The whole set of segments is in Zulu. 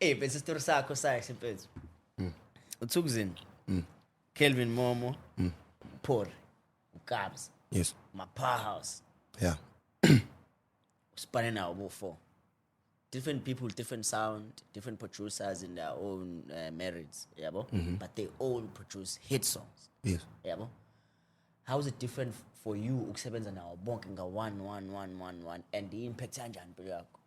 Mfethu, isitori sakho sakhe, mfethu. Uthukuzini. Kelvin Momo. Phori. Ukabza. Yes. Ma-powerhouse. Usipane nawo bo-four. Different people, different sound, different producers in their own merits, yabo? But they all produce hit songs. Yabo? How is it different for you ukusebenza nawo bonke nga one one one one one and the impact kanjani impilo yakho?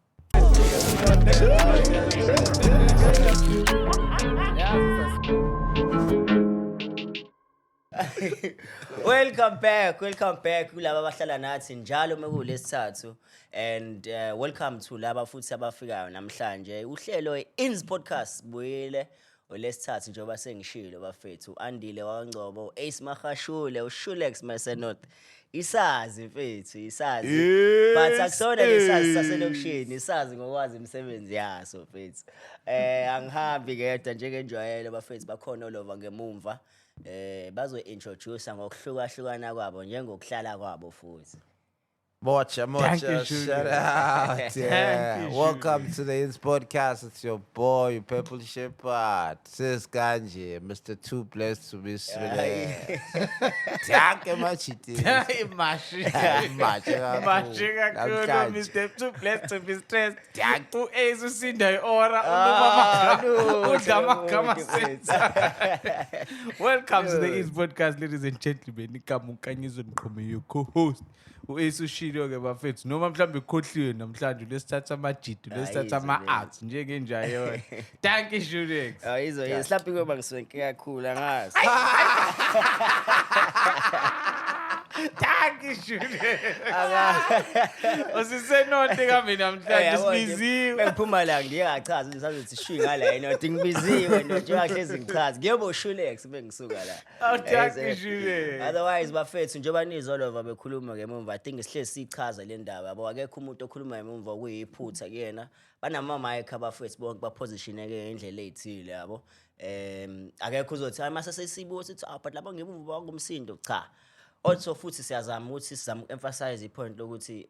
Welcome back, welcome back kulaba abahlala nathi njalo mekulesithathu and welcome to laba futhi abafikayo namhlanje. Uhlelo Ins Podcast buyile olesithathu njengoba sengishilo, bafethu. Andile waNgcobo, Ace Mahashule, uShulex Masenot. Isazi, mfethu, isazi. But akusona lesazi saselokishini, isazi ngokwazi imisebenzi yaso, mfethu. Angihambi ngedwa njengenjwayelo, bafethu, bakhona olova ngemumva. Bazo introduce ngokuhlukahlukana kwabo njengokuhlala kwabo futhi. Mocha, Thank Mocha, you, Shulex. shout out. Yeah. Thank you, Welcome to the Ins Podcast. It's your boy, Purple Shepherd. Sis Ganje, Mr. Too Blessed to be Stressed. Danke, Machiti. Mashi. Mashi kakhulu. Mashi kakhulu, Namhlanje. Mr. Too Blessed to be Stressed. Danke. U-Ace usinda i-aura, Ah, udla amagama lutho, senza. Welcome to the Ins Podcast, ladies and gentlemen. Igama uNkanyiso Mqhome, your co-host. U-Ace ushilo-ke, bafethu, noma mhlawumbe ukhohliwe namhlanje lesithatha amajido, lesithatha Ayizo ama-arts njengenjayona. Thank you, Shulex. Ayizo, mhlawumbe kuyoba ngiswenke kakhulu, angazi. Thank you, Shulex. Usisenonke kambe namhlanje sibiziwe. Bengiphuma la ngiye ngachaza ukuthi sazothi shui ngala inothi ngibiziwe nje njengoba ngichaza. Ngiyobe uShulex bengisuka la. Oh, thank you, Eh, Shulex. Otherwise, bafethu, njengoba nizolova bekhuluma ngemumva, I think sihlezi sichaza le ndaba yabo. Akekho umuntu okhuluma ngemumva kuyiphutha kuyena. Banama mic abafethu bonke, bapositioneke ngendlela ezithile, yabo. Akekho uzothi hayi mase sesibuka sithi ah, but laba ngemumva bakumsindo, cha. Also futhi siyazama ukuthi sizama uku-emphasize i-point lokuthi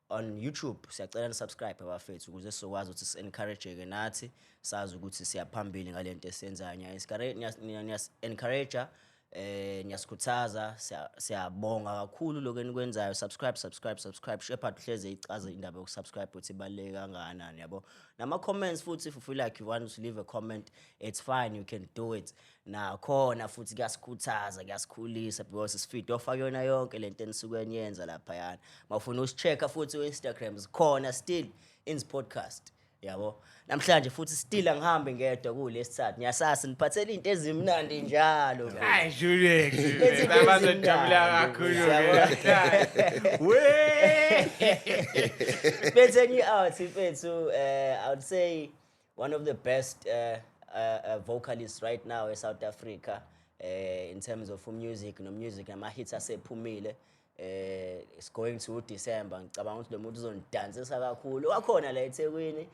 on YouTube siyacela ni subscribe, abafethu, ukuze sizokwazi ukuthi si-encourage-ke nathi sazi ukuthi siyaphambili ngalento esiyenzayo. Niyas-encourage, niyasikhuthaza, siyabonga kakhulu lokho enikwenzayo. Subscribe, subscribe, subscribe. Shepard uhleze ichaza indaba yokusubscribe ukuthi ibaluleke kangakanani, yabo. Nama-comments futhi, if you feel like you want to leave a comment, it's fine, you can do it nakhona futhi, kuyasikhuthaza, kuyasikhulisa because sifide ofake yona yonke lento enisuke niyenza laphayana. Mawufuna usi-check-a futhi ku-Instagram, zikhona still Ins Podcast, yabo. Namhlanje futhi still angihambi ngedwa kulesithathu, ngiyasasa niphathele into ezimnandi njalo. Hayi, Shulex. Izinto Abazojabula ezimnandi, kakhulu siyabona. ke. We. Mfethu, enye out, mfethu, I would say one of the best vocalists right now eSouth Africa in terms of music no music nama hits asephumile. It's going to December, ngicabanga ukuthi lo muntu uzonidansisa kakhulu. Wakhona la eThekwini,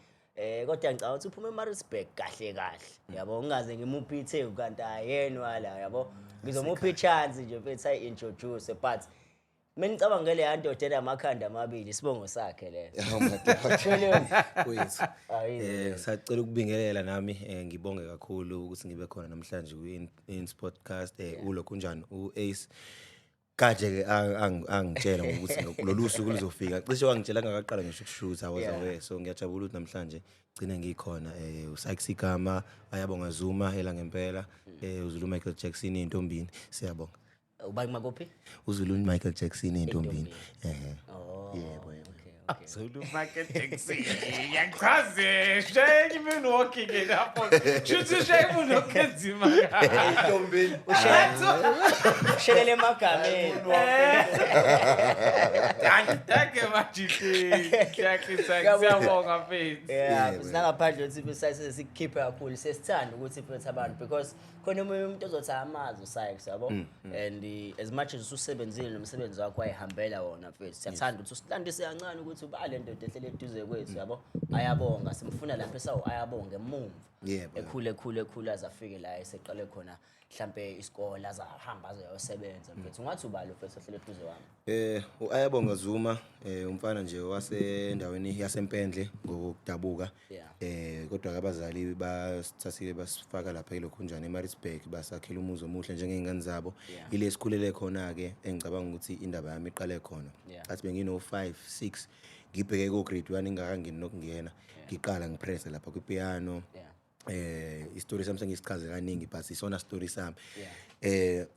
kodwa ngicabanga ukuthi uphume eMaritzburg kahle kahle, yabo. Ngingaze ngimuphe iTheku kanti ayena wala, yabo. Ngizomupha i-chance nje, mfethu, ayi-introduce, but mina ngicabanga ngale ndoda enamakhanda amabili, isibongo sakhe leso. Hawu madoda. Shole. Kwethu. Ayizo. Sacela ukubingelela nami, ngibonge kakhulu ukuthi ngibe khona namhlanje ku Ins Podcast. Ulokhu kunjani uAce kanje ke angitshela ngokuthi lolu suku luzofika. Cishe wangitshela ngakaqala ngisho ukushutha, I was aware. So ngiyajabula ukuthi namhlanje gcine ngikhona. uSykes igama, ayabonga Zuma ela ngempela. uZulu Michael Jackson entombini. Siyabonga. Ubani makuphi? uZulu Michael Jackson entombini. Oh. Yebo. Okay. Zulu Michael Jackson. Ngiyachaze. Shake moonwalking ke lapho. Shuthi shake moonwalk enzima. Ntombini. Ushelele emagameni. Thank you, Majiti. Thank you, thank you. Siyabonga, mfethu. Yeah, sinangaphandle ukuthi besize sikukhiphe kakhulu, sesithanda ukuthi mfethu abantu, because khona omunye umuntu ozothi amazi uSykes, yabo, and as much as usebenzile nomsebenzi wakho wayihambela wona, mfethu, siyathanda ukuthi usilandise kancane ukuthi uba le ndoda ehlele eduze kwethu, yabo. Ayabonga, simfuna lapha esawu ayabonga emumva. Yebo. Ekhule, ekhule, ekhule, aze afike la eseqale khona mhlampe isikole, azahamba aze ayosebenza, mfethu. Ungathi ubani mfethu ohlele eduze kwami? U-Ayabonga Zuma, umfana nje wasendaweni yaseMpendle ngokudabuka. Kodwa abazali basithathile basifaka lapha elokhunjana eMaritzburg, basakhela umuzi omuhle njengey'ngane zabo. Ile sikhulele khona ke, engicabanga ukuthi indaba yami iqale khona. Athi bengino 5 6, ngibheke ko grade 1 ingakangeni nokungena, ngiqala ngipressa lapha kwipiano. Isitori sami sengisichaze kaningi, but isona story sami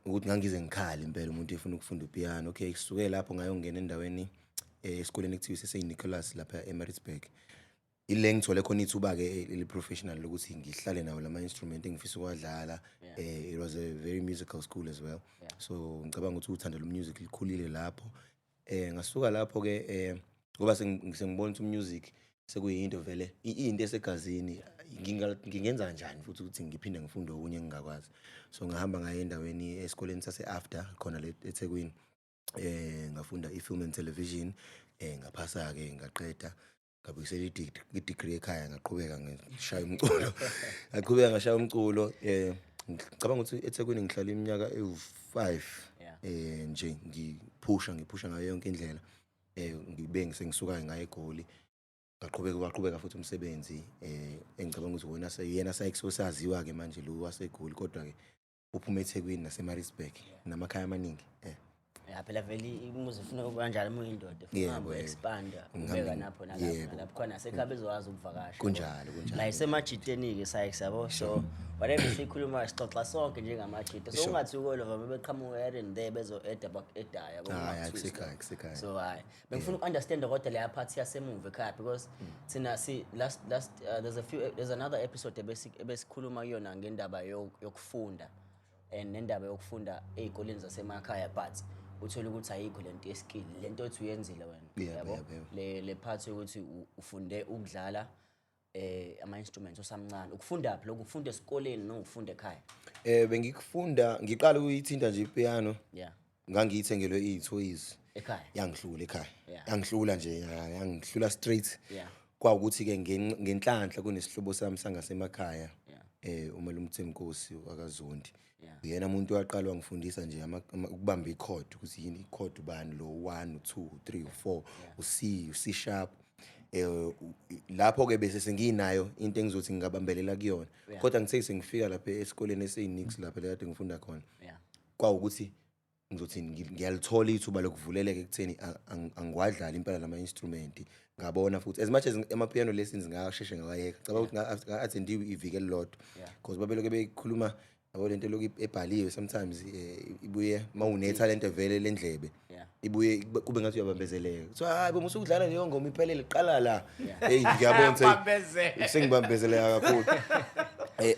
ukuthi ngangize ngikhale impela umuntu efuna ukufunda upiano. Okay, kusuke lapho ngayongena endaweni, esikoleni ekuthiwa ise St Nicholas lapha eMaritzburg. Ile ngithole khona ithuba ke eli professional lokuthi ngihlale nawo lama instrument engifisa ukuwadlala. It was a very musical school as well, so ngicabanga ukuthi uthando lo music likhulile lapho. Ngasuka lapho ke, ngoba sengibona ukuthi music sekuyinto vele, into esegazini. Ngingenza kanjani futhi ukuthi ngiphinde ngifunde okunye engingakwazi? So ngahamba ngaye endaweni, esikoleni sase AFDA khona le eThekwini, ngafunda i-film and television. Ngaphasa ke, ngaqeda, ngabuyisela i-degree ekhaya, ngaqhubeka ngishaya umculo, ngaqhubeka ngashaya umculo. Ngicabanga ukuthi eThekwini ngihlala iminyaka ewu5. Nje ngiphusha, ngiphusha ngayo yonke indlela. Ngibe sengisuka ngaye eGoli, ngaqhubeka, waqhubeka futhi umsebenzi engicabanga ukuthi wona seyena sayisosaziwa ke manje lo waseGoli, kodwa ke uphuma eThekwini naseMaritzburg namakhaya amaningi. Ya, phela vele umuzi ufuna kanjalo uma uyindoda, ufuna uhambe expanda, ubeka napho nalapho, nalapho khona sekhaya bezokwazi ukuvakasha. Kunjalo, kunjalo. La isemajiteni-ke sayikes, yabo, so whatever siyikhuluma, sixoxa sonke njengamajita, so ungathi ukolova bebeqhamuka here and there bezo-eda, baku-edayo, yabo, Hhayi, ungaku-twista. akusekhaya, kusekhaya. So hayi, bengifuna uku-understanda kodwa leya part yasemuva ekhaya, because thina si last last there's a few there's another episode ebesikhuluma kuyona ngendaba yokufunda and nendaba yokufunda ey'koleni zasemakhaya, but uthole ukuthi ayikho lento yeskill, lento othi uyenzile wena, yabo. Yebo. Le part yokuthi ufunde ukudlala ama-instruments usamncane, ukufunda phi lokhu? Ukufunda esikoleni noma ukufunda ekhaya? Bengikufunda, ngiqala ukuyithinta nje ipiano. Ngangiyithengelwe iy'toys. Ekhaya. Yangihlula ekhaya. Yangihlula nje, yangihlula straight. Kwawukuthi-ke ngenhlanhla kunesihlobo sami sangasemakhaya, umalume Themkosi wakaZondi. Uyena umuntu owaqala wangifundisa nje ukubamba ichord, ukuthi yini ichord, ubani lo, 1, 2, 3, 4, u-C, u-C sharp. Lapho ke bese senginayo into engizothi ngingabambelela kuyona. Kodwa ngithe sengifika lapha esikoleni eSaint lapha la kade ngifunda khona, kwawukuthi ngizothi ngiyalithola ithuba lokuvuleleka ekutheni angiwadlali impela lama instrument. Ngabona futhi as much as ama-piano lessons ngasheshe ngawayeka, cabanga ukuthi nga-attendiwe iviki elilodwa, because babelokhu bekhuluma, yabo, lento lokhu ebhaliwe sometimes, ibuye uma unethalente vele lendlebe, ibuye kube ngathi uyabambezeleka. So hayi bo, musukudlala leyo ngoma iphelele, qala la. Hey, ngiyabona ukuthi Bambezela. sengibambezeleka kakhulu.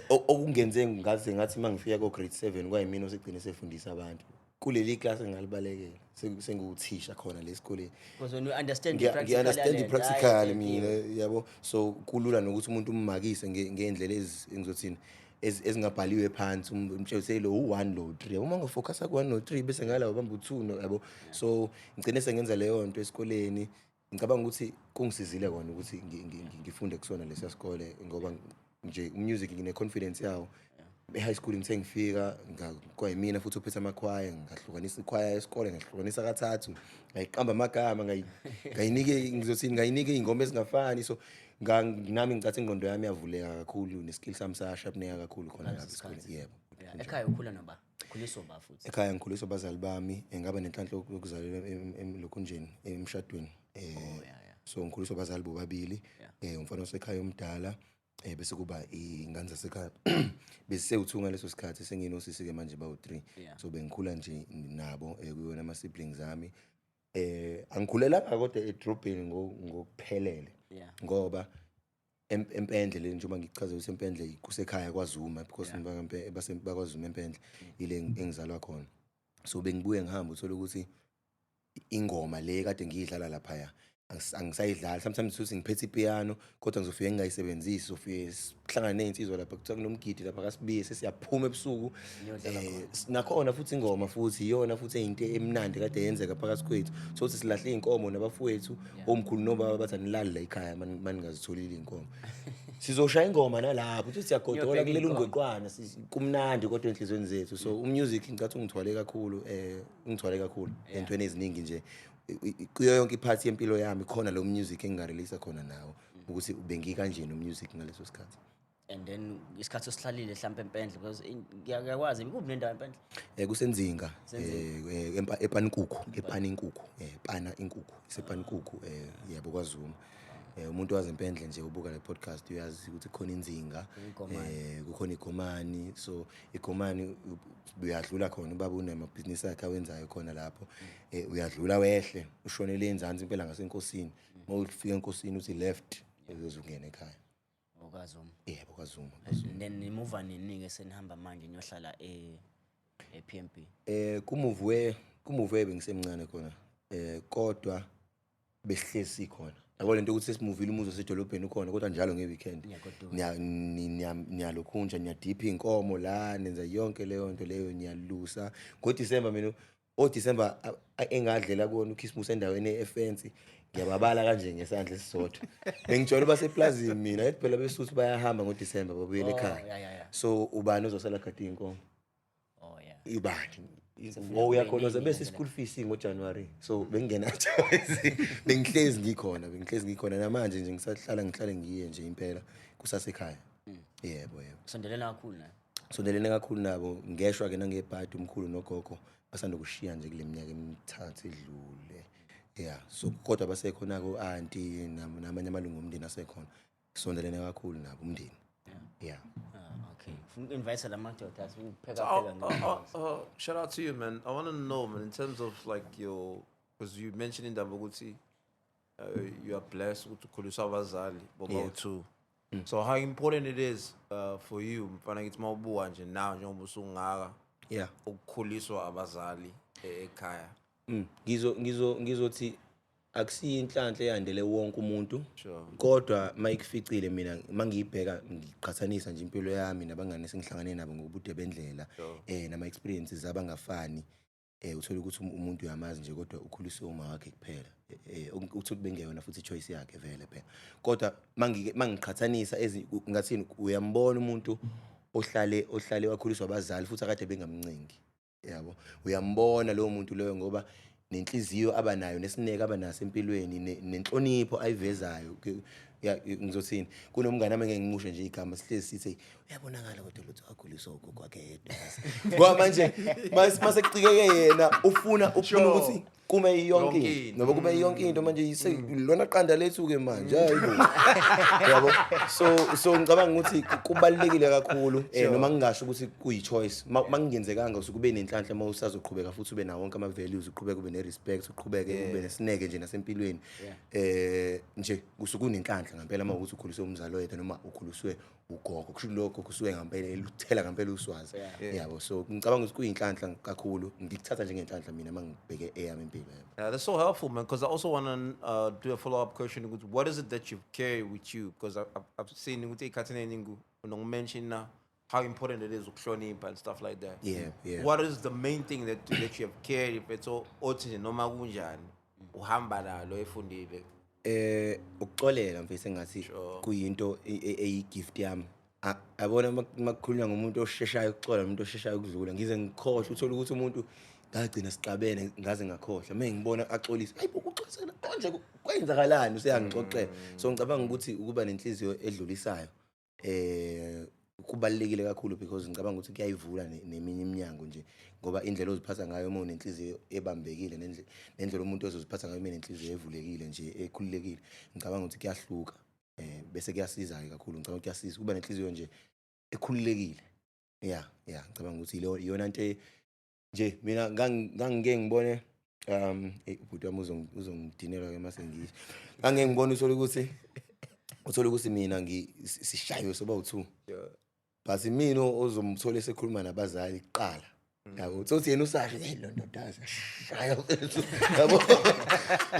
Okungenze ngaze ngathi uma ngifika ko-grade 7, kwayimina osigcine sefundisa abantu kuleli class engalibalekela, sengiwuthisha khona le esikoleni. Because when you understand the practical Ngiya-understand yalento, i-practical hhayi, mina, yabo, so kulula nokuthi umuntu ummakise ngey'ndlela engizothini ezingabhaliwe phansi, umtshele ukuthi lo u-one, lo u-three, yabo, uma ungafocusa ku-one no-three bese ngala ubamba u-two, yabo. So ngigcine sengenza leyo nto esikoleni. Ngicabanga ukuthi kungisizile kona ukuthi ngifunde kusona lesiya sikole, ngoba nje umusic ngine-confidence yawo. E-high school ngithe ngifika, kwayimina futhi uphethe amakhwaya, ngahlukanisa ikhwaya yesikole, ngahlukanisa kathathu, ngayiqamba amagama, ngayinike, ngizothini, ngayinike iy'ngoma ezingafani. So nami ngicathi ingqondo yami yavuleka kakhulu, neskill sami sasharpeneka kakhulu khona lapho esikoleni, yebo. Yeah. Ekhaya ukhula noba? Ukhuliswa uba futhi? Ekhaya ngikhuliswa abazali bami. Ngaba nenhlanhla yokuzalelwa lokhunjeni, emshadweni. Oh, yeah. So ngikhuliswa abazali bobabili. Umfana wasekhaya omdala, bese kuba iy'ngane zasekhaya besisewu-2 ngaleso sikhathi, senginosisi-ke manje bawu-3. So bengikhula nje nabo, kuyona ama-siblings ami. Angikhulelanga kodwa edrobheni ngokuphelele, ngoba eMpendle le, njengoba ngikuchaze ukuthi eMpendle kusekhaya kwaZuma, because bakwaZuma eMpendle, ile engizalwa khona. So bengibuye ngihambe, uthole ukuthi ingoma le kade ngiyidlala laphaya Angisayidlali. Sometimes uthi ngiphethe ipiano kodwa ngizofike ngingayisebenzisi, sofike sihlangane ney'nsizwa lapha, kuthiwa kunomgidi lapha kaSibiya, sesiyaphuma ebusuku. Nakhona futhi ingoma futhi iyona futhi eyinto emnandi kade yenzeka phakathi kwethu. Sothi silahle iy'nkomo nabafowethu, omkhulu nobaba bathi anilali la ekhaya maningazitholile iy'nkomo. Sizoshaya ingoma nalapho, uthi siyagodola Niyobheka kuleli iy'nkomo. ngweqwana, kumnandi kodwa enhliziyweni zethu. So umusic ngicathi ungithwale kakhulu, ungithwale kakhulu entweni eziningi nje. Kuyo yonke ipart yempilo yami khona lo music engingarelease khona nawo ukuthi bengikanjeni umusic ngaleso sikhathi. And then isikhathi osihlalile mhlawumbe eMpendle, because ngiyakwazi kuphi nendawo eMpendle? Kusenzinga, ePaninkukhu, ePaninkukhu, Pana inkukhu, isePaninkukhu, yebo, kwaZuma. Umuntu wazi eMpendle nje ubuka le podcast uyazi ukuthi khona inzinga, kukhona igomani. So igomani uyadlula khona, ubaba unamabhizinisi akhe awenzayo khona lapho. Uyadlula wehle ushonele enzansi impela ngasenkosini. Mawufika enkosini uthi left uzongena ekhaya. OkaZuma. Yebo, kwaZuma. And then nimuva nini-ke senihamba manje niyohlala e-PMB? Kumuve bengisemncane khona. Kodwa besihlezi sikhona. Yabo lento ukuthi sesimuvile umuzi wasedolobheni ukhona kodwa njalo ngeweekend Niyagoduka. Niyalokhunja, niyadipha iy'nkomo la, nenza yonke leyo nto leyo, niyalusa. NgoDisemba mina, oDisemba engadlela kuwona uKhisimusi endaweni efensi, ngiyababala kanje ngesandla esisodwa. Bengijwayele uba seplazini mina, ethi phela beSuthu bayahamba ngoDisemba babuyele Oh, ekhaya. yeah. So ubani ozosala gade iy'nkomo? Oh, yeah. Ubani? Sefuna Oh, uyakhona kube bese nini school fees ngoJanuary. So bengingena choice. Bengihlezi ngikhona, bengihlezi ngikhona namanje nje ngisahlala ngihlale ngiye nje impela kusasekhaya. Yebo, yebo. Sondelene kakhulu naye. Sondelene kakhulu nabo, ngeshwa ke nangebhadi umkhulu nogogo basanda kushiya nje kule minyaka emithathu edlule. Yeah, so kodwa basekhona ko auntie namanye amalungu omndeni asekhona. Sondelene kakhulu nabo umndeni. Yeah. Ah, okay. Ufuna uku-invite la madoda asipheka pheka. Shout out to you, man. I want to know, man, in terms of like your, because you mentioned in ukuthi you are blessed with ukukhuliswa abazali boba two. So how important it is for you, mfana ngithi mawubuka nje now njengoba usungaka ukukhuliswa abazali ekhaya. Ngizothi akusiyo inhlanhla eyandele wonke umuntu. Sure. Kodwa mayikuficile mina mangiyibheka ngiqhathanisa nje impilo yami nabangani esengihlangane nabo ngobude bendlela, nama experiences abangafani, uthola ukuthi umuntu uyamazi nje kodwa ukhuliswe uma wakhe kuphela, uthi bengeyona futhi choice yakhe vele phela. Kodwa mangiqhathanisa ngathini, uyambona umuntu ohlale wakhuliswa abazali futhi akade bengamncengi, yabo, uyambona lowo muntu loyo ngoba nenhliziyo abanayo nesineke abanaso empilweni nenhlonipho ayivezayo. Ngizothini, kunomngane wami engeke ngimusho nje igama, sihlezi sithi uyabonakala kodwa ukuthi wakhuliswa ugogo wakhe yedwa, ngoba manje mase kucikeke yena ufuna ukuthi kume yonke Yonke into. into. Ngoba kume yonke into manje lona qanda lethu ke manje, hayibo, yabo. So ngicabanga ukuthi kubalulekile kakhulu, noma ngingasho ukuthi kuyi choice, makungenzekanga usuke ube nenhlanhla uma usazoqhubeka futhi ube nawo wonke ama values, uqhubeke ube ne respect, uqhubeke ube nesineke nje nasempilweni, nje kusuke unenhlanhla ngempela uma ukuthi ukhuliswe umzali oyedwa noma ukhuliswe ugogo, kusho lokho kusuke ngempela eluthela ngempela uswazi, yabo. So ngicabanga ukuthi kuyinhlanhla kakhulu, ngikuthatha njengenhlanhla mina uma ngibheke eyami impilo, yabo. Yeah, that's so helpful, man. Because I also want to do a follow-up question. Ukuthi what is it that you carry with you? Because I've seen ukuthi ey'khathini ey'ningi unokumention how important it is ukuhlonipha and stuff like that. Yeah. What is the main thing that you have carried, if it's all othi nje noma kunjani uhamba nalo efundile? Ukuxolela mfethu, engathi kuyinto eyi-gift yami. Yabona makukhulunywa ngomuntu osheshayo ukuxola nomuntu osheshayo ukudlula, ngize ngikhohle, uthole ukuthi umuntu ngagcina sixabene ngaze ngakhohlwa, uma ngibona axolisa, hayibo, uxolisela konje kwenzakalani, useyangixoxela. So ngicabanga ukuthi ukuba nenhliziyo edlulisayo kubalulekile kakhulu, because ngicabanga ukuthi kuyayivula neminye iminyango nje, ngoba indlela oziphatha ngayo uma unenhliziyo ebambekile nendlela umuntu ozoziphatha ngayo uma enenhliziyo evulekile nje ekhululekile, ngicabanga ukuthi kuyahluka, bese kuyasiza-ke kakhulu. Ngicabanga ukuthi kuyasiza ukuba nenhliziyo nje ekhululekile. Yeah, ngicabanga ukuthi iyona nto nje mina ngangike ngibone, ubhuti wami uzongidinelwa ke mase ngisho, ngangike ngibone uthole ukuthi mina sishayiwe soba u2, but mina ozomthola esekhuluma nabazali kuqala. Yabo, uthi yena usasho, "Hey, lo ndodazi shaya mfethu." Yabo,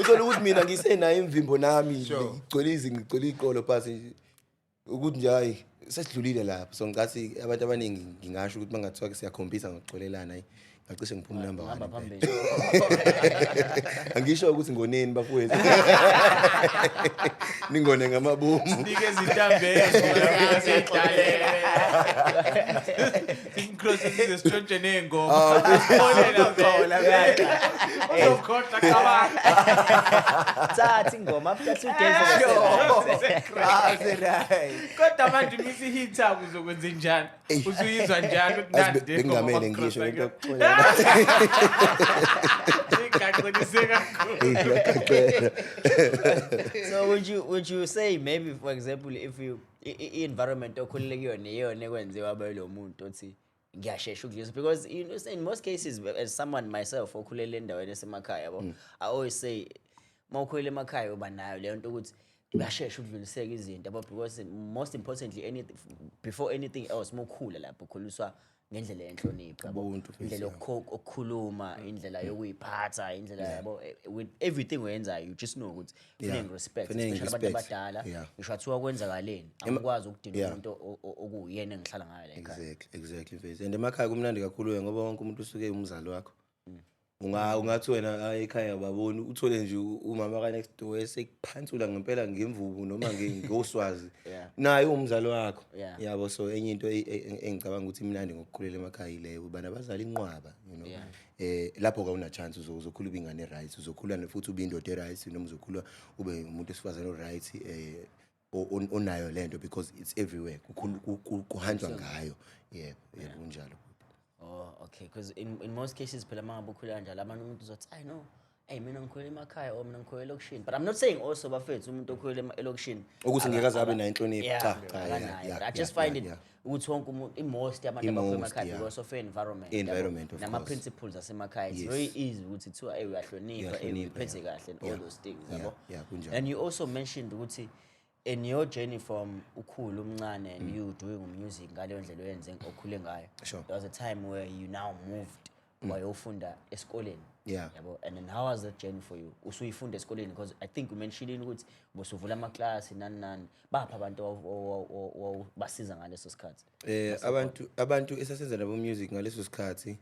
uthole ukuthi mina ngisenayo imvimbo nami, ngigcwele izinqe, ngigcwele iqolo phasi nje, ukuthi nje hayi, sesidlulile lapho. So ngicathi abantu abaningi, ngingasho ukuthi mangathiwa siyakhompisa ngokuxolelana, hayi, ngacishe ngiphume number Hamba 1. phambili. Angisho ukuthi ngoneni bafowethu, ningone ngamabomu. Nikeza intambo siyidalele. Simcross size sitshontshe ney'ngoma. Xolela vele. Uzokhohlwa, cabanga. Thatha ingoma after 2 days. Ah, right. Kodwa manje misi-hit-a uzokwenza njani? Usuyizwa njani ukuthi Azi nandi le ngoma bekungamele ngisho lento yokuxolela. Ingaqinise kakhulu. Eyi, ngiyaqaqela. So would you say maybe, for example, if you i-environment okhulele kuyona iyona ekwenziwa abe lo muntu othi ngiyashesha ukudlisa? Because in most cases, as someone myself okhulele endaweni esemakhaya, yabo, I always say uma ukhulele emakhaya uba nayo leyo nto ukuthi uyashesha ukudluliseka izinto, yabo, because most importantly, before anything else, uma ukhula lapho ukhuliswa ngendlela yenhlonipho, yabo. Ubuntu, Indlela yokukhuluma, indlela yokuyiphatha, indlela, yabo, with everything oyenzayo, you just know ukuthi kufanele ngi-respect, Kufanele especially abantu ngi-respect. abadala. Ngisho athiwa kwenzakaleni, angikwazi ukudina umuntu okuyena engihlala ngayo la ekhaya. Exactly, mfethu. And emakhaya kumnandi kakhulu ngoba wonke umuntu usuke umzali wakho. Ungathi wena, "Hayi, ekhaya baboni," uthole nje umama ka next door esekuphansula ngempela ngemvubu noma ngoswazi. Naye umzali wakho. Yabo, so enye into engicabanga ukuthi imnandi ngokukhulela emakhaya ileyo, uba nabazali inqwaba. Lapho ka una chance uzokhula ube ingane right, uzokhula futhi ube indoda right, noma uzokhula ube umuntu wesifazane o right, onayo lento, because it's everywhere. Kuhanjwa ngayo. Yebo, kunjalo. Oh, okay. Because in most cases, phela uma ngabe ukhula kanjalo, abanye umuntu uzothi, "I know. Hey, mina ngikhulele emakhaya or mina ngikhulele elokishini." But I'm not saying also, bafethu, umuntu okhulele elokishini ukuthi ngeke aze abe nayo inhlonipho. Cha, akanayo. yeah, But I just find it ukuthi wonke umuntu, i-most yabantu abakhulele I-most, emakhaya, because of environment, yabo, Environment, of nama course. principles asemakhaya, it's very easy ukuthi kuthiwa, "Hey, uyahlonipha, hey, Uyahlonipha, uyiphethe kahle," and all those things, yabo. Yeah, kunjalo. And you also mentioned ukuthi in your journey from ukhulu umncane and you doing music ngaleyo ndlela oyenze, okhule ngayo, there was a time where you now moved wayofunda esikoleni. Yabo, and then how was that journey for you, usuyifunda esikoleni? Because I think you mentioned ukuthi ubusuvula amaklasi, nani nani. Bapha abantu basiza ngaleso sikhathi? Abantu esasenza nabo music ngaleso sikhathi,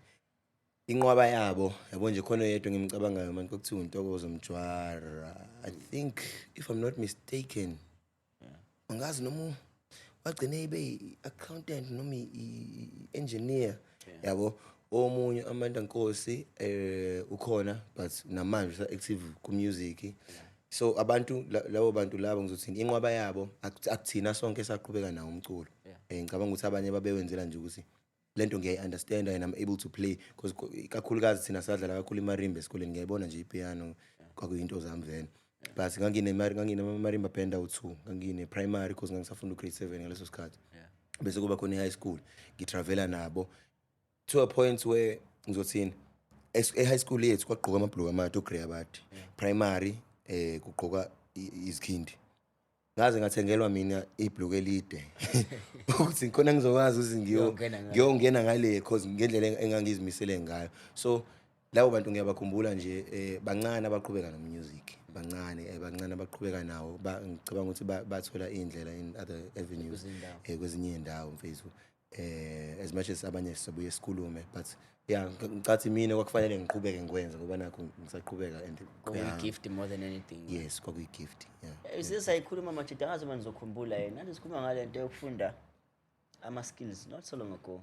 inqwaba yabo, yabo nje, khona yedwa ngimcabangayo manje, kwakuthiwa uNtokozo Mjwara. I think, if I'm not mistaken, angazi noma wagcine ibe i-accountant noma i-engineer, yabo. Omunye Amanda Nkosi, ukhona, but namanje usa-active ku-music. So abantu labo bantu labo, ngizothini, inqwaba yabo, akuthina sonke esaqhubeka nawo umculo. Ngicabanga ukuthi abanye babewenzela nje ukuthi lento ngiyayi-understand and I'm able to play, because ikakhulukazi thina sadlala kakhulu imarimba esikoleni. Ngiyayibona nje, ipiano kwakuyinto zami vele, but nganginema-marimba band awu-two. Ngangine-primary, because ngangisafunda u-grade 7 ngaleso sikhathi, bese kuba khona i-high school, ngitravela nabo to a point where, ngizothini, e-high school yethu kwagqoka amabhuluku amade, o-grey abade. Primary kugqoka izikhindi. Ngaze ngathengelwa mina ibhuluku elide ukuthi khona ngizokwazi ukuthi Ngiyongena ngale. Ngiyongena ngale, cause ngendlela engangizimisele ngayo. So labo bantu ngiyabakhumbula nje. Bancane abaqhubeka no-music, bancane, bancane abaqhubeka nawo. Ngicabanga ukuthi bathola iy'ndlela in other avenues, Kwezinye iy'ndawo. Kwezinye iy'ndawo, mfethu. As much as abanye sizobuye sikhulume, but yeah, ngicathi mina kwakufanele ngiqhubeke ngikwenze ngoba nakho ngisaqhubeka and yeah, Kwakuyi-gift more than anything. Yes, kwakuyi-gift, yeah. Sisayikhuluma manje, angazi uma nizokhumbula yena, nathi sikhuluma ngale nto yokufunda ama-skills not so long ago,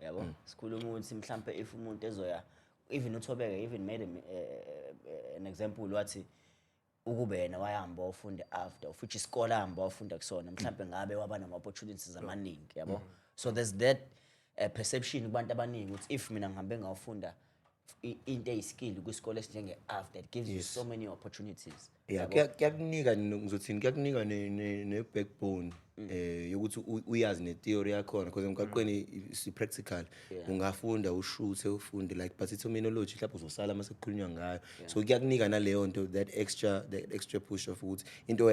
yabo. Sikhuluma ukuthi mhlampe if umuntu ezoya, even uThobeka even made an example, wathi ukube yena wayahamba wafunda after of which isikole ahamba wafunda kusona, mhlampe ngabe waba nama-opportunities amaningi, yabo. So there's that perception kubantu abaningi ukuthi if mina ngihambe ngawufunda into eyi-skill kwisikole esinjenge-after, it gives you so many opportunities, yabo. Kuyakunika ngizothini, kuyakunika ne-backbone yokuthi uyazi ne-theory yakhona, because emgaqweni si-practical. Ungafunda ushuthe, ufunde like, but i-terminology mhlawumbe uzosala uma sekukhulunywa ngayo. So kuyakunika naleyo nto, that extra push of ukuthi into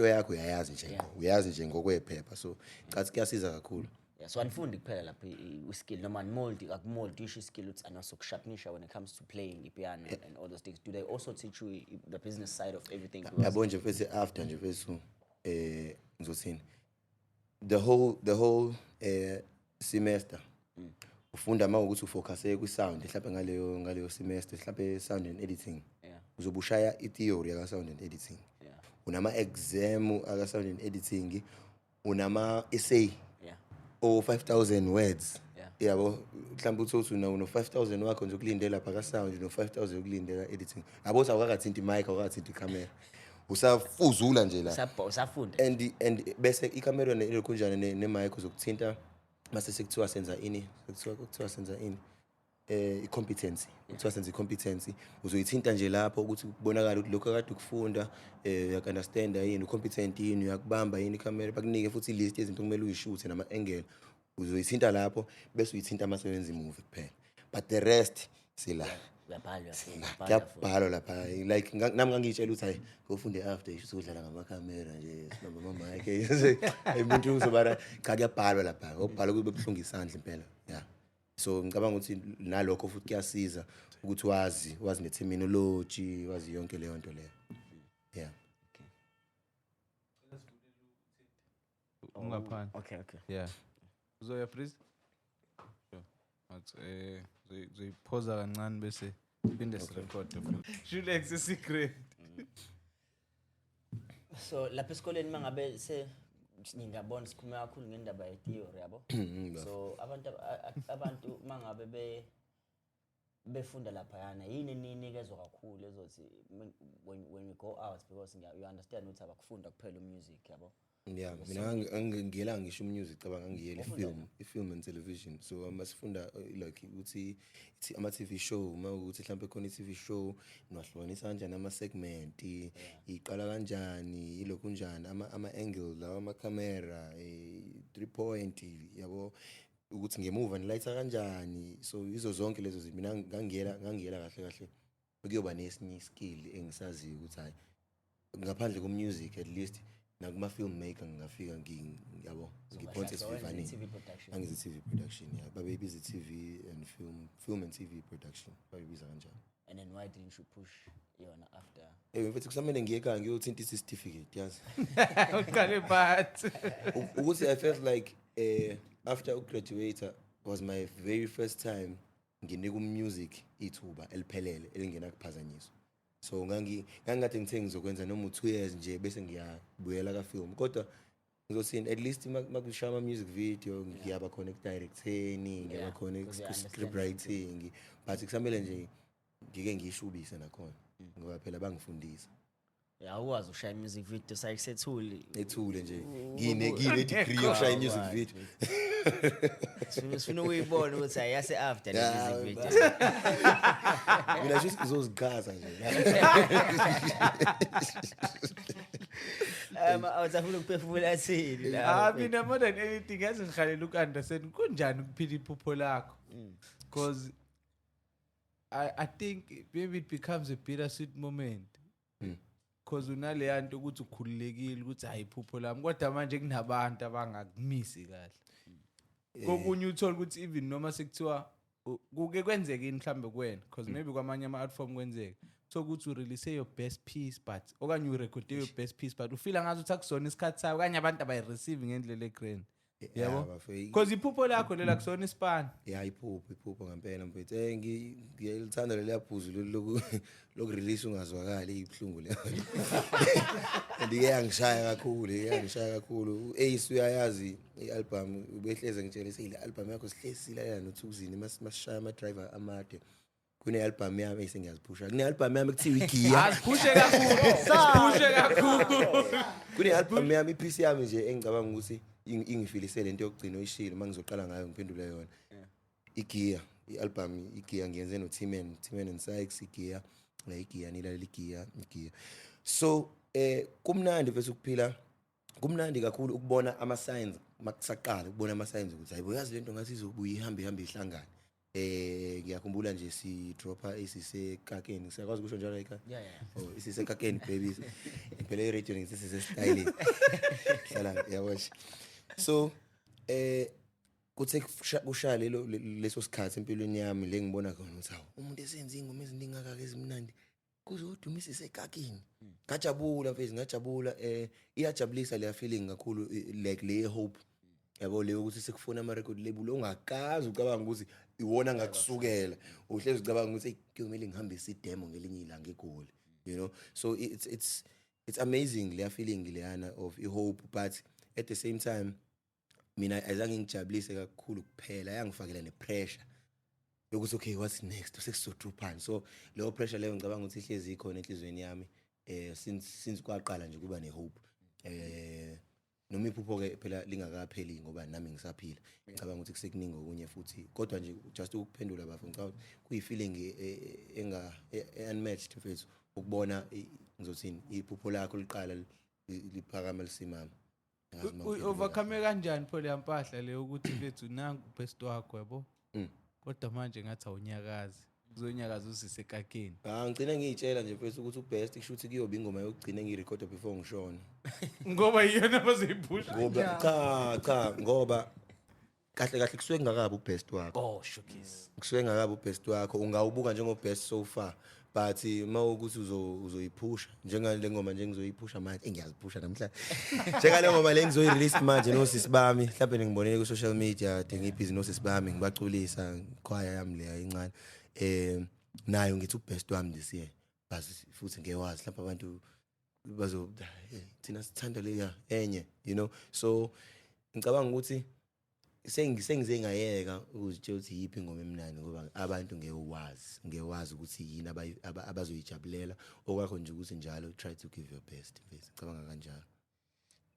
yakho uyayazi nje ngqo, uyazi nje ngokwephepha. So cathi kuyasiza kakhulu. Yeah, so anifundi kuphela lapho i-skill noma ni-mold akumold isho i-skill ukuthi anosokusharpenisha when it comes to playing i-piano and all those things. Do they also teach you the business side of everything? Yabo nje mfethu, after nje mfethu, ngizothini, the whole semester ufunda uma ukuthi ufocuse kwi-sound, mhlawumbe ngaleyo semester, mhlawumbe sound and editing, uzobe ushaya i-theory yaka-sound and editing, unama-exam aka-sound and editing, unama-essay o 5000 words. Yabo, mhlawumbe uthi uno 5000 wakho nje ukulindela lapha ka sound, no 5000 ukulindela editing. Yabo, uthi awukakathinti mic, awukathinti ikhamera, usafuzula nje la. Usafunda. And bese ikhamera nelokhunjana ne-mic uzokuthinta mase sekuthiwa senza ini, sekuthiwa kuthiwa senza ini, i-competency, kuthiwa senza i-competency. Uzoyithinta nje lapho ukuthi kubonakale ukuthi lokhu akade ukufunda uyaku-understanda yini, u-competent yini, uyakubamba yini ikhamera. Bakunike futhi i-list yezinto okumele uyishuthe nama-angle, uzoyithinta lapho, bese uyithinta mase wenza i-movie kuphela, but the rest sila. Uyabhala, uyafunda, uyabhala, uyafunda. Kuyabhalwa lapha. Like nami ngangiyitshela ukuthi hayi, ngofunde after isho ukudlala ngamakhamera nje, sibamba ama-mic, umuntu uzoba, cha, kuyabhalwa lapha, ngokubhala kube buhlungu isandla impela. Yeah, so ngicabanga ukuthi nalokho futhi kuyasiza ukuthi wazi ne-terminology, wazi yonke leyo nto leyo, yeah. Ungaphandle. Okay. Yeah, uzoya please. Sure. But uzoyiphoza kancane bese phinde sirekhode futhi. Shulex secret. So lapha esikoleni mangabe se ngingabona sikhuluma kakhulu ngendaba ye-theory, yabo, so abantu mangabe befunda laphayana, yini eninikezwa kakhulu ezothi when we go out, because you understand ukuthi abakufunda kuphela umusic, yabo? Yeah, mina ngiyela ngisho umusic, cabanga ngiyela i-film and television. So masifunda like ukuthi ama-TV show, uma ukuthi mhlawumbe khona i-TV show, niwahlukanisa kanjani ama-segment, iqala kanjani, ilokhu njani, ama-angle lawa, amakhamera, three point, yabo, ukuthi ngemuva nilayitha kanjani. So izo zonke lezo zinto mina ngangiyela kahle kahle kuyoba nesinye iskill engisaziyo ukuthi hayi, ngaphandle ko-music, at least nakuma-filmmaker ngingafika yabo, ngiphonse esivivaneni. TV production. Angizi TV production, yeah, babeyibiza i-TV and film, film and TV production, babeyibiza kanjalo. And then why didn't you push yona after? Mfethu, kusamele ngiye ekhaya ngiyothinta isi-certificate, yazi. Uqale phansi. Ukuthi I felt like after ugraduate was my very first time nginika umusic ithuba eliphelele elingenakuphazanyiswa. So ngangikade ngithe ngizokwenza noma u-2 years nje bese ngiyabuyela ka-film, kodwa ngizothini, at least makushaya ama-music video ngiyaba khona ekudirecteni, ngiyaba khona because you understand. Ku-script writing, but kusamele nje ngike ngiyishubise nakhona ngoba phela bangifundisa. Ya, ukwazi ukushaya music video sayikusethuli. Ethule nje ngine degree yokushaya i-music video. Sifuna ukuyibona ukuthi ayase after le music video. Mina nje ngizoziqhaza nje. Awuthafuna ukuphefumula athini la? Ah, mina more than anything, yazi ngihalela uku-understand kunjani ukuphila iphupho lakho, because I think maybe it becomes a bittersweet moment because unaleya nto ukuthi ukhululekile ukuthi hayi, iphupho lami, kodwa manje kunabantu abangakumisi kahle. Kokunye uthole ukuthi even noma sekuthiwa kuke kwenzeke yini mhlambe kuwena, because maybe kwamanye ama-art form kwenzeka so ukuthi urelease your best piece but okanye urekhode your best piece, but ufila ngathi ukuthi akusona isikhathi sayo okanye abantu abayireceive ngendlela egrand, yabo, because iphupho lakho lela kusona isipani. Ya, iphupho ngempela mfethu. Ngiyalithanda leliya phuzu lolu lokurelease ungazwakali, ibuhlungu leyo and ike yangishaya kakhulu, ike yangishaya kakhulu. U-Ace uyayazi i-album, ubehleze ngitshela le album yakho sihlezi silalela noThukuzini masishaya ama-driver amade. Kune-album yami esengiyaziphusha, kune-album yami ekuthiwa igiya. Asiphushe kakhulu, siphushe kakhulu. Kune-album yami, ipiece yami nje engicabanga ukuthi ingifilise lento yokugcina oyishilo, uma ngizoqala ngayo ngiphendule yona, igiya, i-album igiya ngiyenze no-Timan, Timan and Sykes. Igiya la, igiya nilalela igiya, igiya. So kumnandi mfethu ukuphila, kumnandi kakhulu ukubona ama-signs makusaqala, ukubona ama-signs ukuthi hayibo, yazi lento ngathi izobuya ihambe ihambe ihlangane. Ngiyakhumbula nje si-dropha isisekakeni, siyakwazi ukusho njalo ekhaya? Yeah. Oh, isisekakeni babies phela, i-radio ngithi sisestyleni hlala, yabo nje. So Kuthe kushaya leso sikhathi empilweni yami le ngibona khona ukuthi hawu, umuntu esenze ingoma eziningi kangaka ezimnandi kuzodumisa isekakini. Ngajabula mfethu, ngajabula. Iyajabulisa leya feeling kakhulu, like le hope yabo, leyo ukuthi sekufuna ama record label ongakazi ucabanga ukuthi iwona ngakusukela, uhlezi ucabanga ukuthi, "Hey, kuyomele ngihambise idemo ngelinye ilanga eGoli." So it's amazing leya feeling leyana of i-hope, but at the same time mina azange ngijabulise kakhulu kuphela, yangifakela ne-pressure yokuthi, okay, what's next, sekusothruphani. So leyo pressure leyo ngicabanga ukuthi ihlezi ikhona enhliziyweni yami since kwaqala nje kuba ne-hope, noma iphupho ke phela lingakapheli ngoba nami ngisaphila. Ngicabanga ukuthi kusekuningi okunye futhi, kodwa nje just ukuphendula bafo, ngicabanga ukuthi kuyi-feeling enga unmatched mfethu ukubona ngizothini, iphupho lakho liqala liphakama lisimama. Angazi uma ngiphendule. Overcome kanjani pho leya mpahla leyo ukuthi bethu nangu best wakho yabo, kodwa manje ngathi awunyakazi, uzonyakaza usisekakeni? Ah, ngigcine ngiyitshela nje mfethu ukuthi ubest kusho ukuthi kuyoba ingoma yokugcina engiyirekhoda before ngishone. Ngoba iyona bazoyiphusha. Ngoba cha cha, ngoba kahle kahle kusuke kungakabi ubest wakho. Oh, showcase. Kusuke kungakabi ubest wakho, ungawubuka njengo-best so far, but uma ukuthi uzoyiphusha njengale ngoma nje ngizoyiphusha manje, engiyaziphusha namhlanje, njengale ngoma le ngizoyi-release manje nosisi bami, mhlawumbe ningibonile ku-social media de ngibhizi nosisi bami ngibaculisa, ikhwaya yami leya incane, nayo ngithi ubest wami this year, but futhi ngewazi mhlawumbe abantu bazo, "Thina sithanda leya enye." So ngicabanga ukuthi sengize ngayeka ukuzitshela ukuthi yiphi ingoma emnandi ngoba abantu ngeke wazi, ngeke wazi ukuthi yini abazoyijabulela. Okwakho nje ukuthi njalo try to give your best mfethu, ngicabanga kanjalo.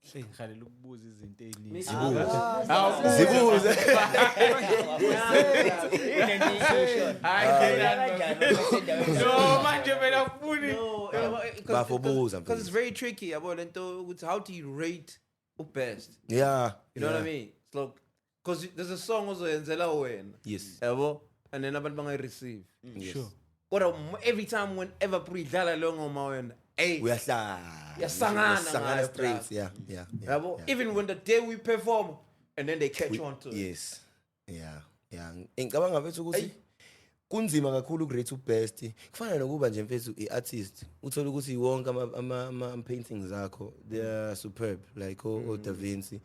Sengihalela ukubuza izinto ey'ningi. Zibuze. Hayi, no, manje phela akufuni. No, Bafo, buza, because it's mfethu. very tricky yabo lento ukuthi how do you rate ubest? You know what I mean? It's like because there's a song ozoyenzela wena yabo, and then abantu bangayi-receive, kodwa every time whenever idlala leyo ngoma wena, hey, Uyahlala. Uyasangana Uyasangana ngayo, straight. bra. Yeah. Yabo, even when the day we perform and then they catch on to it. Yes, yeah. Ngicabanga mfethu ukuthi kunzima kakhulu ukurate ubest. Kufana nokuba nje mfethu i-artist uthola ukuthi wonke ama paintings akho, they are superb, like o Da Vinci,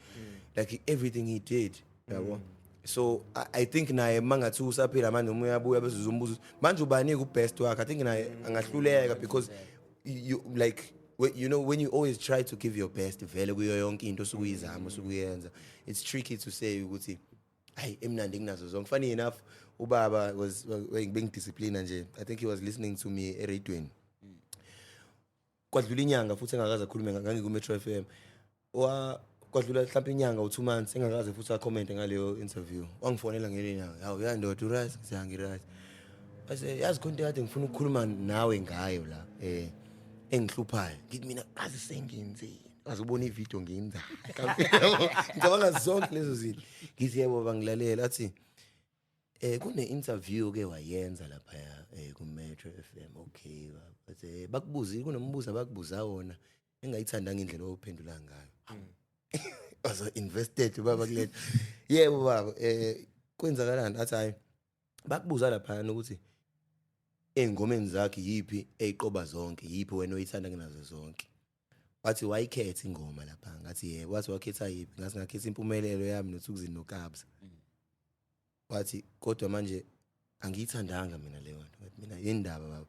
like everything he did yabo. So I think naye mangathi usaphila manje noma uyabuya bese uzombuza ukuthi manje ubani ubest wakhe, I think naye angahluleka because you like when you always try to give your best vele kuyo yonke into osukuyizama osukuyenza, it's tricky to say ukuthi hayi, emnandi kunazo zonke. Funny enough, ubaba was bengidisciplina nje, I think he was listening to me eradweni. Kwadlula inyanga futhi engakaze akhulume, ngangiku-Metro FM, wa kwadlula mhlawumbe inyanga u-2 months engakaze futhi acommente ngaleyo interview. Wangifonela ngelinye ilanga, "Hawu yandoda, uright?" Ngithi, "Ngi-right." Ase, "Yazi khona into kade ngifuna ukukhuluma nawe ngayo la engihluphayo." Ngithi mina, "Kazi sengenzeni? Kazi ubona ivideo ngiyenzayo, ngicabanga zonke lezo zinto." Ngithi, "Yebo, bangilalela." Athi, "Kune interview ke wayenza lapha ku Metro FM." "Okay baba." Athi, "Bakubuzile, kunombuzo abakubuza wona engayithandanga indlela owuphendula ngayo." Was invested baba kulento. "Yebo baba, kwenzakalani?" Athi, "Hayi, bakubuza lapha ukuthi ey'ngomeni zakhe yiphi eyiqoba zonke, yiphi wena oyithanda kunazo zonke." Wathi, "Wayikhetha ingoma lapha?" Ngathi, "Yebo." Wathi, "Wakhetha yiphi?" Ngathi, "Ngakhetha Impumelelo yami noThukuzini noKabza." Wathi, "Kodwa manje angiyithandanga mina leyo nto." Ngathi mina, "Yindaba baba?"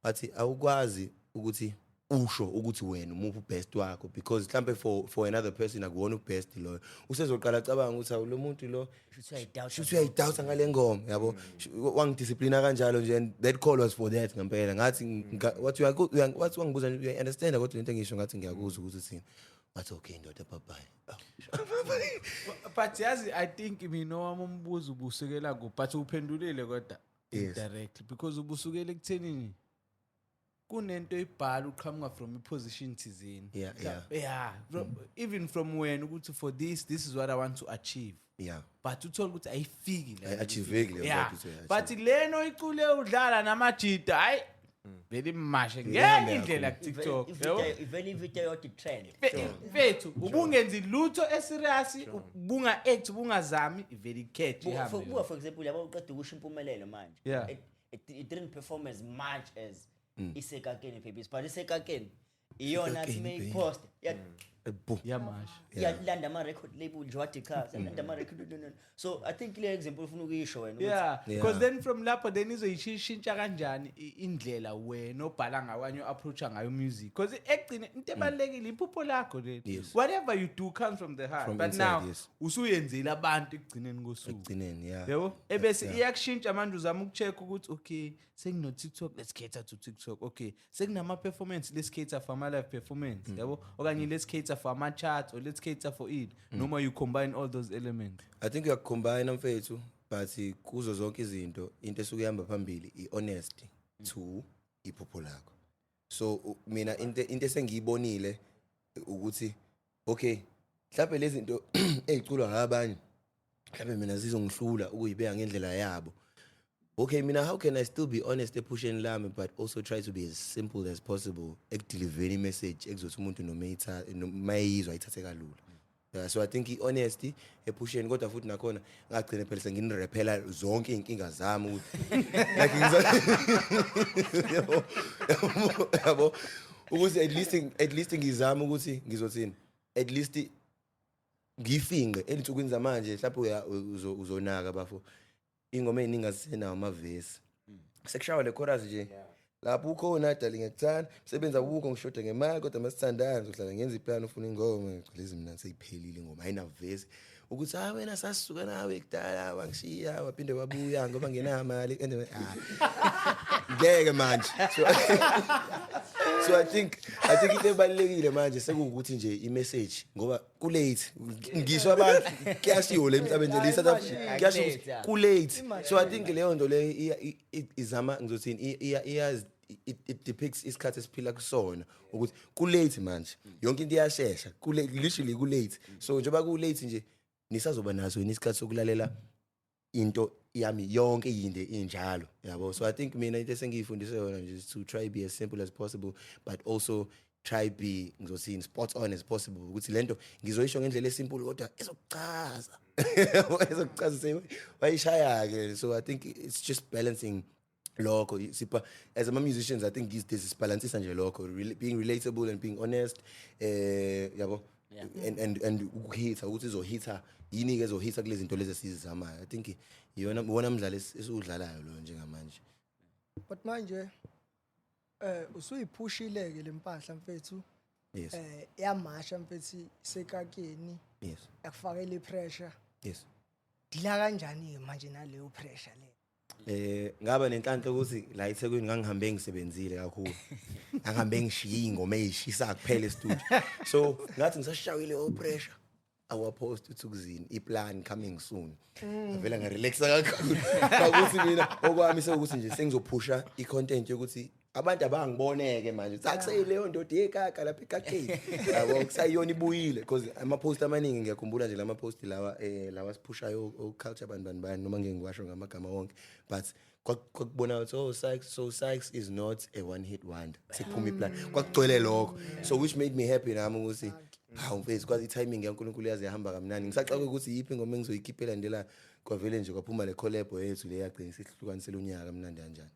Wathi, "Awukwazi ukuthi usho ukuthi wena umuphi ubest wakho because mhlambe for another person akuwona ubest loyo, usezoqala acabanga ukuthi awu, lo muntu lo Shuthi uyayidoubta. Shuthi uyayidoubta ngale ngoma yabo." Wangidisciplina kanjalo nje, and that call was for that ngempela. Ngathi wathi wathi wangibuza nje, "Uya-understand kodwa lento engisho?" Ngathi, "Ngiyakuzwa ukuthi uthini." Wathi, "Okay ndoda, bye bye." But yazi, I think mina owami umbuzo ubusukela ku, but uphendulile kodwa indirectly, because ubusukela ekuthenini kunento ibhala uqhamuka from iposition thizeni. Yeah, even from wena ukuthi for this, this is what I want to achieve, but uthola ukuthi ayifiki la. Ayi-achieveki leyo, kodwa uthi uyayi-achieve. But leno icule udlala namajida, hayi. Vele imashe Ihambe ngenye indlela ku-TikTok, yabo. Ivele ivideo yodwa i-trend. Mfethu, ubungenzi lutho eserious, ubunga-act, ubungazami, ivele i-catch ihambe. Buka, for example, yabo, uqeda ukusho impumelelo manje. It didn't perform as much as Isekakeni Babies, but Isekakeni iyona athi Isekakeni, baby. mayipost Boom. Yamasha. yalanda ama-record label nje, wathi cha, yalanda ama-record, no, no. So I think le example ufuna ukuyisho wena ukuthi Yeah, because then from lapho then izoyishintsha kanjani indlela wena obhala ngayo okanye o-approacha ngayo music, because ekugcine into ebalulekile iphupho lakho leli. Whatever you do comes from the heart, From but inside, now usuyenzile abantu ekugcineni kosuku. Ekugcineni, yeah. Yabo, ebese iyakushintsha manje, uzama ukucheck ukuthi okay, sekuno-TikTok, let's cater to TikTok. Okay, sekunama-performance, let's cater for ama-live performance, yabo, okanye let's cater for ama-charts, or let's cater for it, noma you combine all those elements. I think uyakucombine, mfethu, but kuzo zonke izinto into esuke ihamba phambili i-honesty to iphupho lakho. So mina into esengiyibonile ukuthi okay, mhlawumbe lezi zinto ey'culwa ngabanye, mhlawumbe mina zizongihlula ukuyibeka ngendlela yabo. Okay, mina, how can I still be honest ephusheni lami but also try to be as simple as possible ekudelivereni imessage ekuzothi umuntu noma eyizwa ayithathe kalula? Yeah, so I think i-honesty ephusheni, kodwa futhi nakhona ngagcine phela senginirephela zonke iy'nkinga zami ukuthi like yabo, ukuthi at least ngizame ukuthi ngizothini, at least ngifinqe ey'nsukwini zamanje. Mhlawumbe uzonaka bafo, ingoma ey'ningi azisenawo amavesi, sekushawa le chorus nje lapho ukhona, "Dali, ngiyakuthanda, umsebenzi awukho, ngishoda ngemali, kodwa masithandana ngizohlala ngenza iplani, ufuna ingoma lezi." Mina seyiphelile ingoma, ayinavesi ukuthi hayi wena sasisuka nawe kudala, wangishiya, waphinde wabuya ngoba ngenamali and ah, ngeke manje. So I think into ebalulekile manje sekuwukuthi nje i-message, ngoba ku-late, ngisho abantu kuyashiwo le emhlabeni nje le South Africa kuyashiwo ukuthi ku-late. So I think leyo nto leyo izama ngizothini, it depicts isikhathi esiphila kusona ukuthi ku-late manje, yonke into iyashesha, ku-late, literally ku-late. So njengoba ku-late nje, nisazoba naso yini isikhathi sokulalela into yami yonke yinde injalo, yabo? So I think mina into esengiyifundise yona nje is to try be as simple as possible but also try be, ngizothini, spot on as possible, ukuthi lento ngizoyisho ngendlela esimple kodwa ezokuchaza, ezokuchaza wayishaya ke. So I think it's just balancing lokho sipha as ama musicians. I think these days sibalancisa nje lokho, being relatable and being honest, yabo, and ukuhitha ukuthi izohitha yini ke, ezohitha kulezi zinto lezi esizizamayo. I think iyona wona mdlalo esiwudlalayo lo njengamanje. But manje usuyiphushile ke lempahla, mfethu. Yes. Yamasha, mfethu, sekakeni. Yakufakela ipressure. Dila kanjani ke manje naleyo pressure le? Ngaba nenhlanhla ukuthi la eThekwini ngangihambe ngisebenzile kakhulu. Ngangihambe ngishiya ingoma ezishisa kuphela e-studio. So ngathi ngisashawile o pressure. Our post uthukuzini iplan coming soon. Ngavela ngarelaxa kakhulu. Kwakuthi mina okwami sekuthi nje sengizophusha i-content yokuthi abantu abangiboneke manje. Uthi akuseyileyo ndoda yekaka lapha ekakeni. Yabo, kusayiyona ibuyile, because ama post amaningi ngiyakhumbula nje lama post lawa siphushayo o culture bani bani bani, noma ngeke ngiwasho ngamagama wonke, but kwakubona ukuthi oh, Sykes, so Sykes is not a one hit wonder, sekuphuma iplan, kwakugcwele lokho, so which made me happy nami ukuthi hawu mfethu, kwazi i-timing yaNkulunkulu yaze yahamba kamnandi. Ngisaxake ukuthi yiphi ingoma engizoyikhipha elandelayo, kwavele nje kwaphuma le collab yethu le yagcina isihlukanisele unyaka kamnandi kanjani,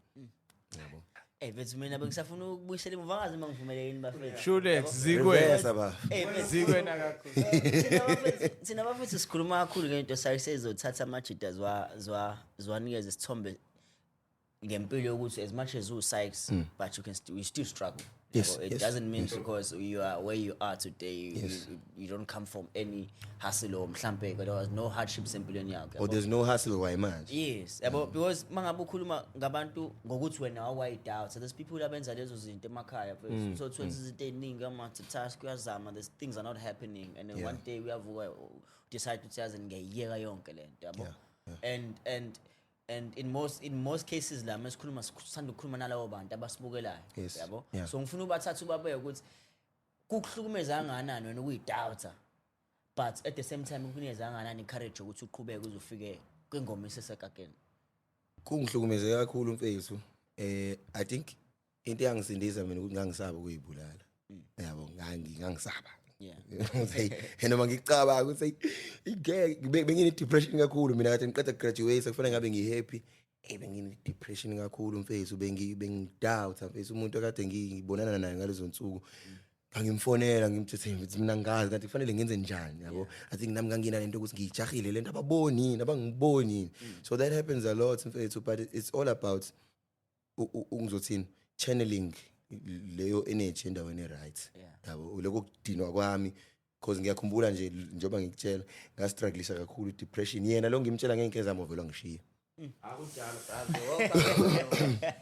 yabo. Eh mfethu, mina bengisafuna ukubuyisela emuva, angazi uma ngivumelekile, bafethu. Shulex zikwe. Reverse, bafo. Eh mfethu, Zikwena kakhulu. Thina bafethu sikhuluma kakhulu ngento sayisezothatha amajida zwanikeza isithombe ngempilo yokuthi as much as u Sykes, but you still struggle. Yabo, it doesn't mean because you are where you are today you don't come from any hustle or mhlambe there was no hardships empilweni yakho, Or yabo. there's no hustle why manje. Yes, yabo, because mangabe ukhuluma ngabantu ngokuthi wena awayidoubt, so there's people abenza lezo zinto emakhaya mfethu, so thola izinto ey'ningi, ama-task, uyazama, there's things are not happening, and then one day uyavuka, decide ukuthi yazi ngiyayiyeka yonke le nto, yabo. And in most cases la mesikhuluma, sithanda ukukhuluma nalabo bantu abasibukelayo, yabo. So ngifuna ubathathe ubabeke ukuthi kukuhlukumeza kangakanani wena ukuyidoubta, but at the same time kukunikeza kangakanani i-courage ukuthi uqhubeke uze ufike kwingoma esesekakeni. Kungihlukumeze kakhulu, mfethu. I think Into eyangisindisa mina ukuthi ngangisaba ukuyibulala, yabo, ngangisaba. Ukuthi hey, noma ngicabanga ukuthi hey, ngeke bengine depression kakhulu mina kade ngiqeda graduate, kufanele ngabe ngi-happy. Bengine depression kakhulu mfethu, bengi-doubt mfethu. Umuntu akade ngibonana naye ngalezo nsuku, ngangimfonela ngimthethe, ngithi mina ngazi kanti kufanele ngenze njani, yabo. I think nami ngangina lento ukuthi ngiyijahile lento, ababoni yini, abangiboni yini. So that happens a lot mfethu, but it's all about ngizothini, channeling leyo energy endaweni right, yabo, lokho kudinwa kwami, because ngiyakhumbula nje njengoba ngikutshela, ngastrugglisha kakhulu depression. Yena lo ngimtshela ngey'nke zami, ovela ngishiya. Akunjalo, brother.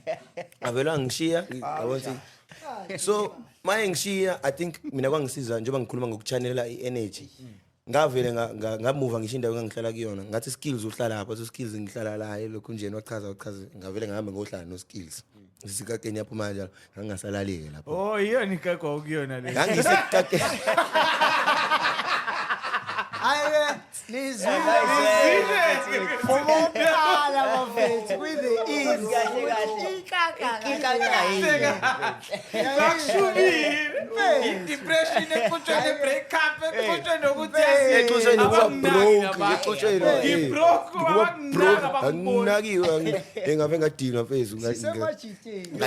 Avela ngishiya, yabo, ukuthi so maye ngishiya, I think mina kwangisiza njengoba ngikhuluma ngokuchannela i-energy, ngavele ngamuva ngisho indawo engangihlala kuyona, ngathi, "Skills, uhlala lapha?" So, "Skills, ngihlala la elokhu njena." Wachaza, wachaza, ngavele ngahambe ngohlala no Skills sisikakeni, yaphuma kanjalo, ngangingasalalike lapho. Oh, iyona ikakwa ukuyona le. Ngangisekakeni. Hayi, nizwile okokuqala bafethu kwi-The Ins. Kahle kahle. Ikaka. Ikaka yini? Bakushubile. I-depression exutshwe ne-break up, exutshwe nokuthi Exutshwe nokuba abanginaki broke, exutshwe Ngi-broke, Ukuba abanginaki, broke, abangiboni. anginakiwe, engave ngadinwa mfethu. Sisemajiteni.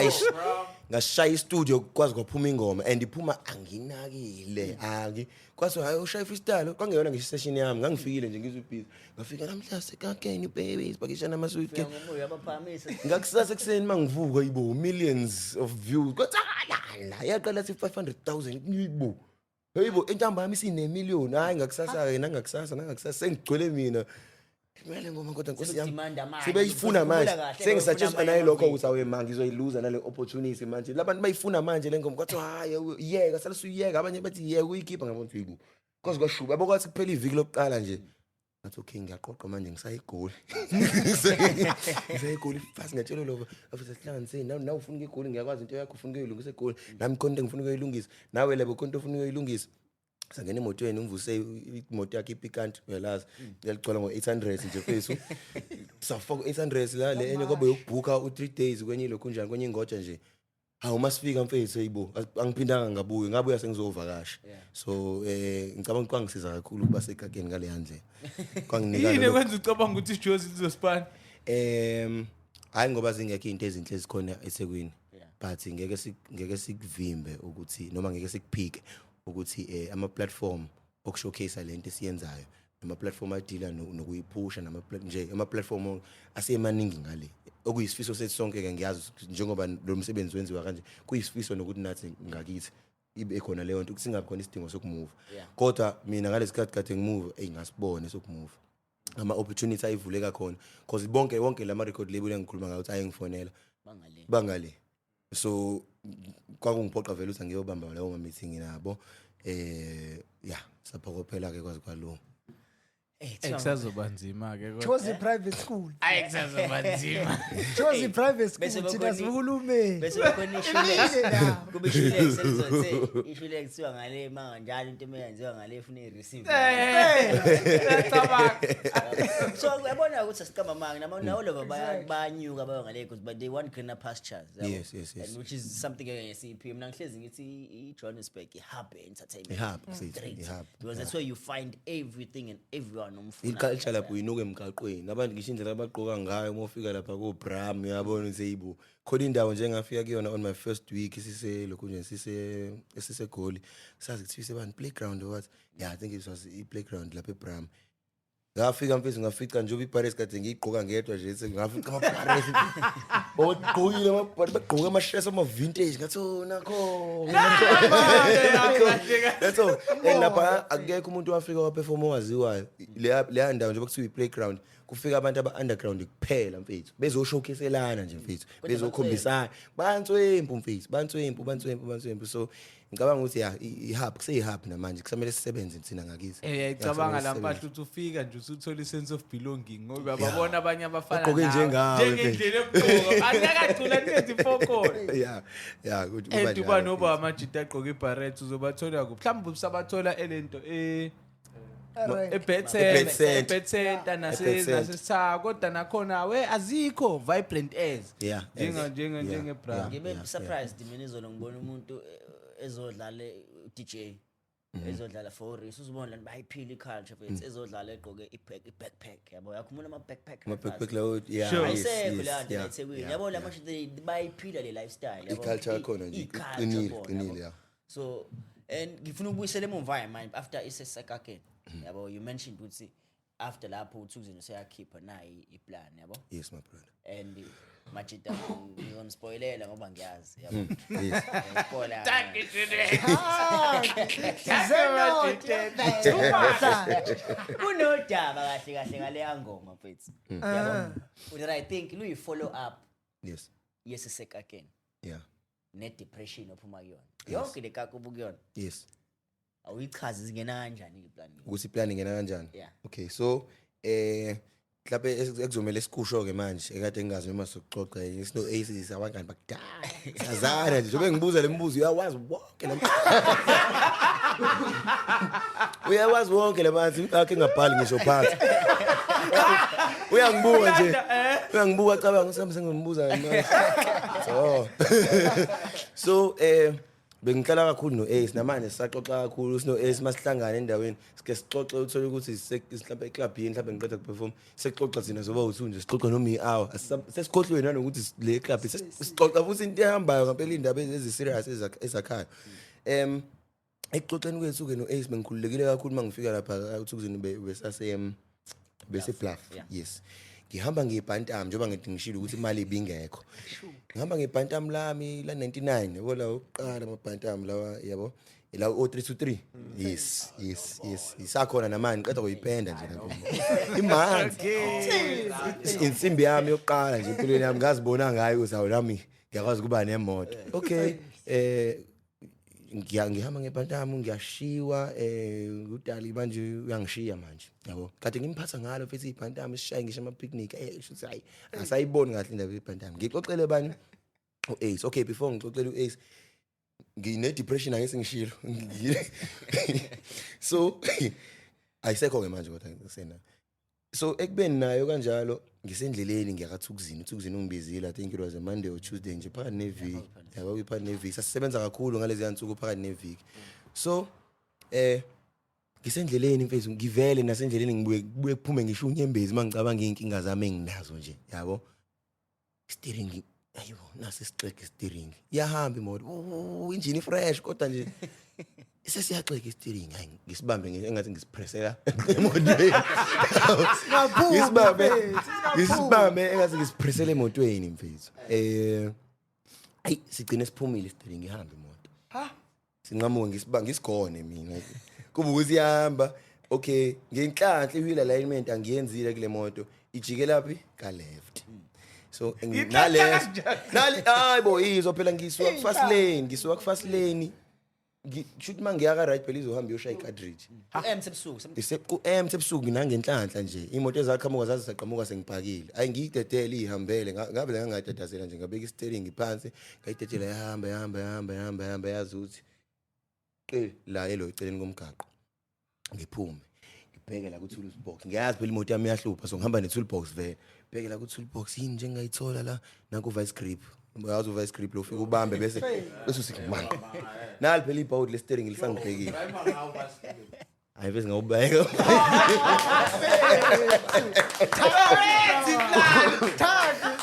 Ngashaya i-studio, kwazi kwaphuma ingoma and iphuma anginakile, angi kwathi hayi, ushaya freestyle, kwangeyona ngisho session yami. Ngangifikile nje ngizwe i-beat, ngafika namhla sekakeni baby, sipakishana ama-suitcase. Ngomuya abaphakamisa. Ngakusasa ekuseni mangivuka, yibo, millions of views, kwatsakalala, yaqala sithi 500,000, yibo, hayibo, intamba yami isinemillion. Hayi, ngakusasa-ke, nangakusasa, nangakusasa, sengigcwele mina kumele ngoma, kodwa nkosi yami. Sekudimanda manje. Sebeyifuna manje. Ukhumbula kahle, Sengisatshiswa befuna naye lokho amanye. ukuthi awe ma ngizoyiluza nale opportunity manje, labantu bayifuna manje le ngoma. Kwathiwa hayi, yeka, sale suyiyeka. Abanye bathi yeka uyikhipha, ngabona ukuthi yibo, kwaze kwashuba, yabo, kwathi kuphela iviki lokuqala nje, ngathi okay, ngiyaqoqa manje, ngisayigoli, ngisayigoli fast. Ngiyatshela lo afisa sihlanganiseni nawe, nawe ufuna ukuyigoli, ngiyakwazi into yakho, ufuna ukuyilungisa egoli, nami khona into engifuna ukuyilungisa, nawe lebo khona into ofuna ukuyilungisa. Sangena emotweni, umvuse imoto yakhe iPicanto, uyalazi yaligcwala ngo-800 nje fethu, safaka u-800 la, le enye kwabe yokubhukha u-3 days kwenye ilokhu njani, kwenye ingotsha nje. Hawu, masifika mfethu, eyibo, angiphindanga ngabuye, ngabuya sengizovakasha. So ngicabanga ukuthi kwangisiza kakhulu ukuba sekakeni ngaleya ndlela, kwanginika Yini lolo- ekwenza ucabanga ukuthi ijozi lizosipana? Hayi, ngoba zingekho into ezinhle ezikhona eThekwini, but ngeke sikuvimbe ukuthi noma ngeke sikuphike ukuthi ama platform okushowcase lento esiyenzayo, nama platform adila nokuyiphusha, nama nje ama platform asemaningi ngale, okuyisifiso sethu sonke ke. Ngiyazi njengoba lo msebenzi wenziwa kanje, kuyisifiso nokuthi nathi ngakithi ibe khona leyo nto, singabi khona isidingo sokumove. Kodwa mina ngalesikhathi kade ngimove, ey, ngasibona sokumove, ama opportunity ayivuleka khona, because bonke wonke lama record label engikhuluma ngawo ukuthi ayengifonela Bangale. Bangale, so kwakungiphoqa vele ukuthi angiyobamba lawo ma meeting nabo. Ya, saphokophela ke kwazi kwalunga. Kusazoba nzima ke kodwa. Jozi private school. Ayi, kusazoba nzima. Jozi private Bese school, thina bekhona sibuhulumeni. Bese bekhona Imile ishulex. la. Kube ishulex elizothe ishulex kuthiwa ngale manganjalo, into eyenziwa ngale ifuna i-receive. Ngiyacabanga. So uyabona ukuthi asiqamba amanga, nama nawo laba bayanyuka bayo ngale because but they want greener pastures, yabo. Yes. And which is something engeke mina ngihlezi ngithi i-Johannesburg i-hub entertainment. I-hub, sithi, Straight. I-hub. Because that's where you find everything and everyone omfuna. I-culture lapho uyinuka emgaqweni, abantu ngisho indlela abagqoka ngayo uma ufika lapha ko-Bram, uyabona ukuthi yibo. Khona indawo nje engafika kuyona on my first week sise lokhu nje sise esisegoli, sazi kuthiwa isebani, playground or what? Yeah, I think it was i-playground lapha eBram. Ngafika mfethu, ngafica njengoba iParis kade ngiyigqoka ngedwa nje, ngafica ama-Paris bagqokile, bagqoke ama-shirts ama-vintage, ngathi oh, nakho that's all. And lapha akekho umuntu owafika waperform owaziwayo. Leya ndawo njengoba kuthiwa i-playground, kufika abantu aba-underground kuphela mfethu, bezoshowcaselana nje mfethu, bezokhombisana, bantswempu mfethu, bantswempu, bantswempu, bantswempu. So ngicabanga ukuthi ya, i-hub kuseyi-hub namanje, kusamele sisebenze thina ngakithi. Uyayicabanga Ya, la kusamele. mpahla ukuthi ufika nje usuthola i-sense of belonging ngoba babona abanye abafana Bagqoke nawe. njengawe. Njengendlela yokugqoka anakacula niyenza ifokolo. Ya, ukuthi kuba And uba njalo, noba mfethu. amajita agqoke ibharet, uzobathola kuphi? Mhlawumbe usabathola elento eBet eBet Center, Center. eBet Center nase eBet Center. nasesitha, kodwa nakhona we azikho vibrant as Yeah, njenga as. njenga njenge bra. Ngibe surprised mina izolo ngibona umuntu ezodlala DJ, ezodlala for race, uzubona lana bayiphila i-culture mfethu, ezodlala egqoke i-backpack, yabo, yakhumbula ama-backpack? Ama-backpack lawo, yeah. Sure. Yes, Ayisekho yes, leyo nto eThekwini, yabo, la manje bayiphila le lifestyle, yabo. I-culture yakhona nje I-culture iqinile, bona, iqinile, yabo. yeah. So and ngifuna ukubuyisela emumva manje after isesekakeni, yabo, you mentioned ukuthi after lapho uThukuzini useyakhipha nayi iplan, yabo. Yes, my brother. And majita, ngizomspoilela ngoba ngiyazi, yabo. Yes. Spoiler. Kunodaba kahle kahle ngaleya ngoma mfethu, yabo, that I think luyi follow up yesisekakeni ne-depression ophuma kuyona yonke le kaka ubukuyona. Awuyichazi zingena kanjani iplan? Ukuthi iplan ingena kanjani? Yeah. Okay, so mhlawumbe ekuzomela esikusho ke manje ekade ngingazi noma sokuxoxa, sino Ace, abangani bakudala, sazana nje. Njengoba ngibuza le mibuzo, uyawazi wonke le, uyawazi wonke le manzi akhe, ngabhali ngisho phansi. Uyangibuka nje, uyangibuka, cabanga ukuthi sengimbuza manje. So bengihlala kakhulu no-Ace, namanje sisaxoxa kakhulu sino-Ace. Masihlangana endaweni sike sixoxe, uthole ukuthi mhlawumbe eklabhini, mhlawumbe ngiqeda kuperform, sexoxa thina zoba u-two nje, sixoxa noma i-hour. Sesikhohliwe nanokuthi le club sixoxa futhi into ehambayo ngampela, iy'ndaba ezi-serious ezakhayo. Ekuxoxeni kwethu-ke no-Ace, bengikhululekile kakhulu uma ngifika lapha uThukuzini besase bese-Bluff. Yes, ngihamba ngebhantam, njengoba ngithi ngishilo ukuthi imali ibingekho, ngihamba ngebhantam lami la 99, yabo, la okuqala amabhantam lawa, yabo, la o 323. Yes, isakhona namanje, ngiqeda kuyipenda nje lapho, imanzi. Insimbi yami yokuqala nje empilweni yami, ngazibona ngayo ukuthi awu, nami ngiyakwazi ukuba nemoto. Okay, ngihamba ngebhantamu, ngiyashiwa udali manje, uyangishiya manje, yabo, kade ngimphatha ngalo futhi ibhantamu, sishaye ngisho ama-picnic, shuthi hayi, asayiboni kahle indaba yebhantamu. Ngixoxele bani? U-Ace. Okay, before ngixoxele u-Ace, ngine-depression, angeke ngishilo, so ayisekho-ke manje kodwa sena. So ekubeni nayo kanjalo, ngisendleleni ngiyakaThukuzini, uThukuzini ungibizile. I think it was a Monday or Tuesday nje phakathi neviki, yabo, phakathi neviki. Sasisebenza kakhulu ngalezi nsuku phakathi neviki. So ngisendleleni mfethu, ngivele nasendleleni ngibuye kubuye kuphume ngisho unyembezi mangicabanga iy'nkinga zami enginazo nje, yabo. Steering, ayo, nasi sixege steering, iyahamba imoto, injini fresh, kodwa nje sesiyaxega steering. Hayi, ngisibambe engathi ngisipressela emotweni, ngisibambe engathi ngisipressela emotweni mfethu. Ayi, sigcine siphumile steering, ihamba imoto, sinqamuke, ngisibanga ngisigone mina, kuba ukuthi ihamba. Okay, ngenhlanhla i-wheel alignment angiyenzile kule moto, ijike laphi ka left. So nale nali, hayi bo, izwa phela, ngisuka ku fast lane, ngisuka ku fast lane, shuthi mangiya ka right phela izohamba iyoshaya i-cartridge. M sebusuku. Ku-M sebusuku, nangenhlanhla nje imoto ezaqhamuka zaze zaqhamuka sengipakile. Ayi, ngiyidedele ihambele, ngabe ngangayidedazela nje, ngabeka i-steering phansi, ngayidedela, yahamba, yahamba, yahamba, yahamba, yahamba, yazi ukuthi qe la elo eceleni komgaqo. Ngiphume ngibheke la ku-toolbox, ngiyazi phela imoto yami iyahlupha, so ngihamba ne-toolbox vele. Bheke la ku-toolbox, yini nje engingayithola la? Nanku vice grip, uyazi u-vice grip lo, ufike ubambe bese usithi man, nali phela ibhawudi le-steering lisangibhekile. Hayi, bese ngawubeka.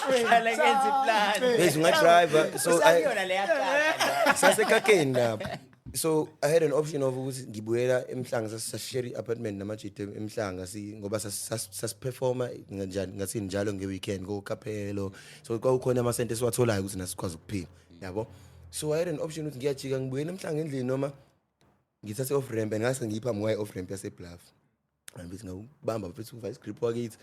Hlala ngenza iplan. Bese ungadriver, so Usakuyona leya kaka. Sasekakeni lapho, so I had an option of ukuthi ngibuyela eMhlanga, sasishare i-apartment namajita eMhlanga, si ngoba sasiperforma njani ngathini njalo nge-weekend kokaphelo, so kwakukhona amasente esiwatholayo ukuthi nasikwazi ukuphila, yabo. So I had an option ukuthi ngiyajika ngibuyela eMhlanga endlini noma ngithathe off ramp, and ngase ngiyiphambi kwayo off ramp yaseBluff. Ngithi ngawubamba mfethu vice grip wakithi,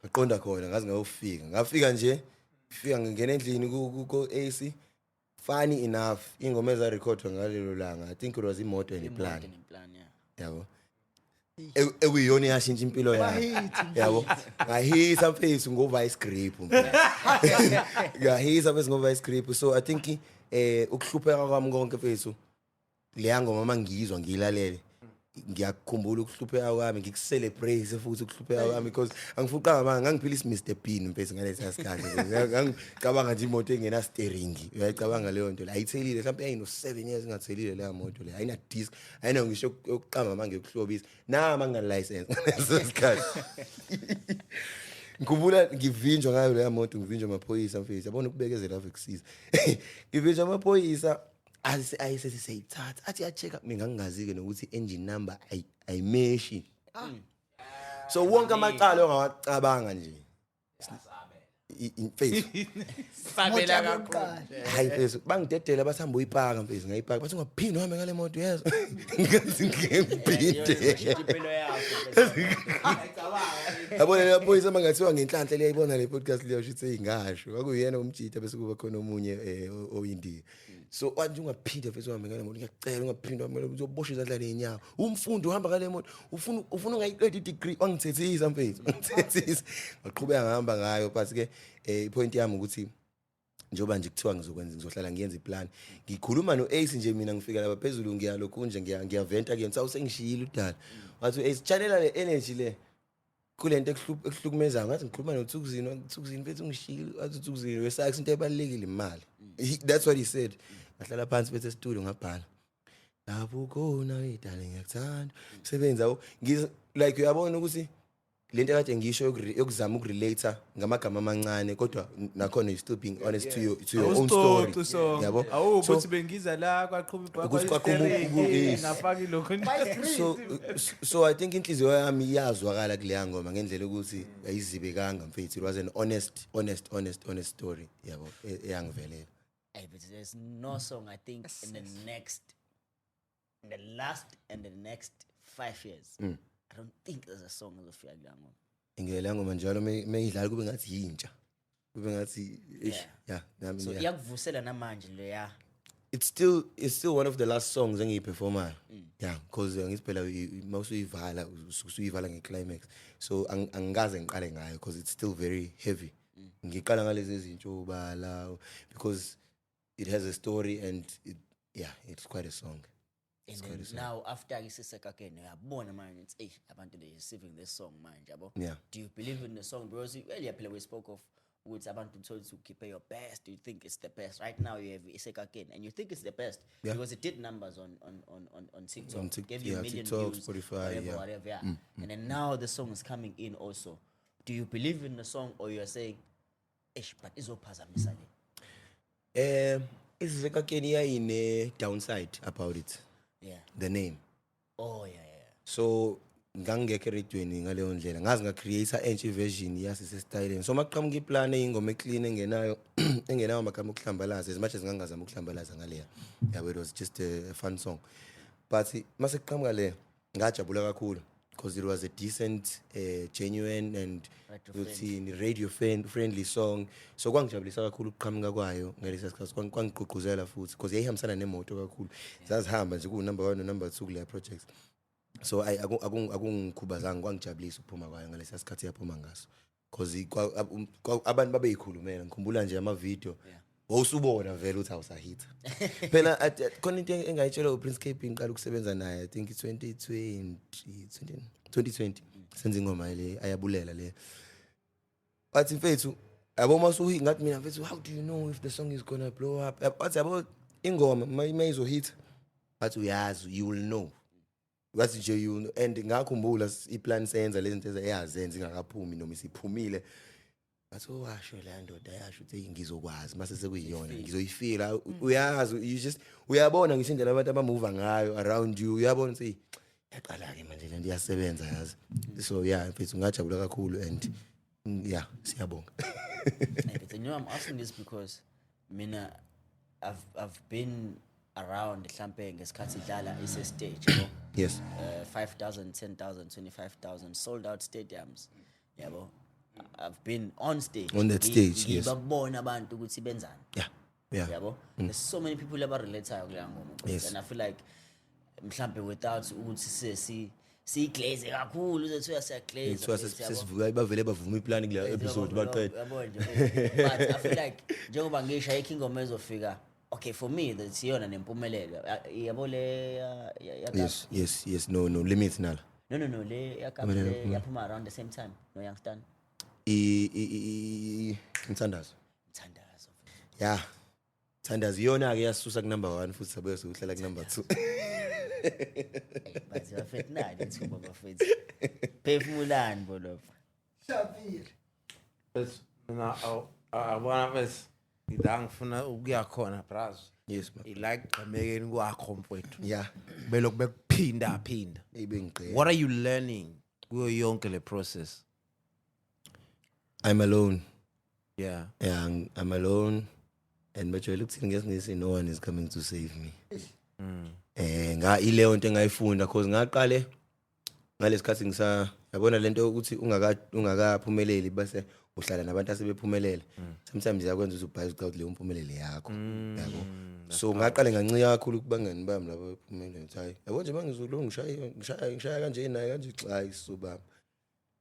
ngaqonda khona, ngaze ngayofika, ngafika nje, fika ngingena endlini ku AC. Funny enough, ingoma ezarekhodwa ngalelo langa, I think it was Imoto and Iplan. Plan, yeah. Yabo, ekuyiyona eyashintsha impilo yami, yabo. Ngahitha mfethu ngo-vice grip mfethu, ngahitha mfethu ngo-vice grip. So I think ukuhlupheka kwami konke mfethu, leya ngoma mangiyizwa ngiyilalele. Ngiyakukhumbula ukuhlupheka kwami, ngikucelebrate futhi ukuhlupheka kwami, because angifuqanga manga ngangiphila isi-Mr Bean mfethu ngalesiya sikhathi. Ngangicabanga nje imoto engena steering, uyayicabanga leyo nto le, ayithelile mhlawumbe yayino 7 years ingathelile leya moto le, ayina disc, ayina ngisho yokuqamba manje yokuhlobisa, nama ngina license ngaleso sikhathi. Ngikhumbula ngivinjwa ngayo leya moto, ngivinjwa amaphoyisa mfethu, yabona ukubekezela ave kusiza. Ngivinjwa amaphoyisa, ayisethi seyithatha, athi ya-check-a, mina ngingazi-ke nokuthi engine number ayimeshi. So wonke amacala ongawacabanga nje mfethu. Sabela Imoto kakhulu. yokuqala. Hayi mfethu, bangidedela, bathi hamba uyipaka mfethu. Ngayipaka, bathi ungaphinde uhambe ngale moto, yezwa? Ngathi ngeke ngiphinde. Impilo yakho. Yabona le phoyisa, mangathiwa ngenhlanhla liyayibona le podcast leyo, shuthi seyingasho kwakuyena umjita, bese kuba khona omunye oyindiya. So wathi ungaphinde mfethu uhambe ngale moto, ngiyacela ungaphinde uhambe ngale moto, uzoboshwa izandla ney'nyawo, umfundi uhamba ngale moto, ufuna ungayiqeda i-degree. Wangithethisa mfethu, wangithethisa, ngaqhubeka ngahamba ngayo. But ke i-point yami ukuthi njengoba nje kuthiwa ngizokwenza, ngizohlala ngiyenza iplan, ngikhuluma no-Ace nje, mina ngifika lapha phezulu, ngiyalokhu nje ngiyaventa kuyena, sawu sengishiyile udala. Wathi u-Ace, channela le energy le kule nto ekuhlukumezayo. Ngathi ngikhuluma noThukuzini, uThukuzini mfethu ungishiyile. Wathi uThukuzini, wesakhe into ebalulekile imali. That's what he said. Ngahlala phansi bethe studio, ngabhala lapho ukhona idala, ngiyakuthanda sebenza yabo. Like uyabona ukuthi lento kade ngisho yokuzama ukurelate ngamagama amancane, kodwa nakhona you still being honest to your own story. Awusixoxi so. Yabo. Awu So- ukuthi bengiza la kwaqhuma Ukuthi kwaqhuma yes. ngafaka ilokho. So I think inhliziyo yami iyazwakala kuleya ngoma ngendlela ukuthi ayizibekanga mfethu. It was an honest, honest, honest, honest story, yabo, eyangivelela. Hey, but there's no song, I think, in the last and the next 5 years. I don't think there's a song ezofika kuleya ngoma. Ngele ngoma njalo meyidlala kube ngathi yintsha, kube ngathi eish, yeah, nami So yeah. iyakuvusela namanje leya. It's still one of the last songs engiyiperformayo, yeah, because ngithi phela mawusuyivala usuyivala nge-climax, so angikaze ngiqale ngayo because it's still very heavy. Ngiqala ngalezi ezintsha obala because it has a story and it, yeah, it's quite a song. And It's then quite a song. now after isisekakene uyabona manje it's, hey, abantu they receiving this song manje, yabo. Yeah. Do you believe in the song? Because earlier phela we spoke of ukuthi abantu told to keep your best. You think it's the best. Right now you have Isekakene and you think it's the best because it did numbers on TikTok. On Gave you a yeah, million TikTok, views, Spotify, whatever, yeah. whatever, yeah. And then now the song is coming in also. Do you believe in the song or you are saying, "Eish, but izophazamisa le"? Isisekakeni yayine downside about it. The name. Oh yeah. So ngangingekho erediyweni ngaleyo ndlela, ngaze ngacreate entsha iversion yasisestyleni. So makuqhamuka iplan eyingoma eclean engenayo amagama okuhlambalaza, as much as ngangazama ukuhlambalaza ngaleya, yabo, it was just a fun song. But mase kuqhamuka le, ngajabula kakhulu because it was a decent, genuine and Radio uthini, radio friendly song. So kwangijabulisa kakhulu ukuqhamuka kwayo ngalesa sikhathi. Kwangigqugquzela futhi because yayihambisana nemoto kakhulu, zazihamba nje ku-number one no-number two kuleya projects. So akungikhubazanga, kwangijabulisa ukuphuma kwayo ngalesa sikhathi yaphuma ngaso because abantu babeyikhulumela. Ngikhumbula nje amavidiyo wawusubona vele ukuthi awusahitha phela. Khona into engayitshelwa uPrince KB, ngiqala ukusebenza naye, I think 2020, 2020, senza ingoma le ayabulela le. Bathi mfethu, yabo, masuhi ngathi mina mfethu, how do you know if the song is gonna blow up? Bathi yabo, ingoma mayizohit, bathi uyazi, you will know. Wathi nje you know. And ngakhumbula iplan senza lezi zinto eyazenza ingakaphumi noma isiphumile, bathi washo la ndoda yasho ukuthi, "Hey, ngizokwazi mase sekuyiyona, ngizoyifila." Uyazi, you just uyabona ngisho indlela abantu abamuva ngayo around you, uyabona ukuthi, "Hey, yaqala-ke manje lento iyasebenza, yazi." So yeah mfethu, ngajabula kakhulu and yeah, siyabonga. Hey, but I'm asking this because mina I've been around mhlambe ngesikhathi idlala ise stage, yabo. 5,000, 10,000, 25,000 sold out stadiums. Yabo. I've been on stage. On that stage, yes. Ngibabona abantu ukuthi benzani. Yabo. There's so many people abarelate kuleya ngoma. And I feel like mhlambe without ukuthi sesi siyiglaze kakhulu, uzethu siyaglaze. Kuthiwa sesivuka bavele bavuma iplani kule episode, baqeda. Yabo nje, but I feel like njengoba ngisho ayikho ingoma ezofika. Okay, for me that's iyona nempumelelo. Yabo le Yes, no limits nala. No, le yakaphi? Mpumelelo, Le Mpumelelo. yaphuma around the same time no Young Stan. Mthandazo. Mthandazo. Yeah, Mthandazo iyona ke yasusa ku number 1 futhi sabuye sokuhlala ku number 2. Hey, but bafethu, nali ithuba bafethu, phefumulani bolopha. Shapiro. Bese mina awubona bese ila ngifuna ukuya khona, braz. Yes, ma. Ila ekugqemekeni kwakho, mfowethu. Belokhu bekuphinda phinda. Ibengigqema. What are you learning kuyo yonke le process? I'm alone. Yeah, I'm alone and bajwayele ukuthini ngesiNgisi, no one is coming to save me. Nga ileyo nto engayifunda, cause ngaqale ngalesikhathi ngisa yabona lento ukuthi ungakaphumeleli bese uhlala nabantu asebephumelele, sometimes iyakwenza ukuthi ubhaye ukuthi leyo mpumelelo yakho, yabo. So ngaqale ngancika kakhulu kubangani bami labo bephumelele, ukuthi hayi, yabo nje mangizolo ngishaya kanje naye kanje, hayi sobaba,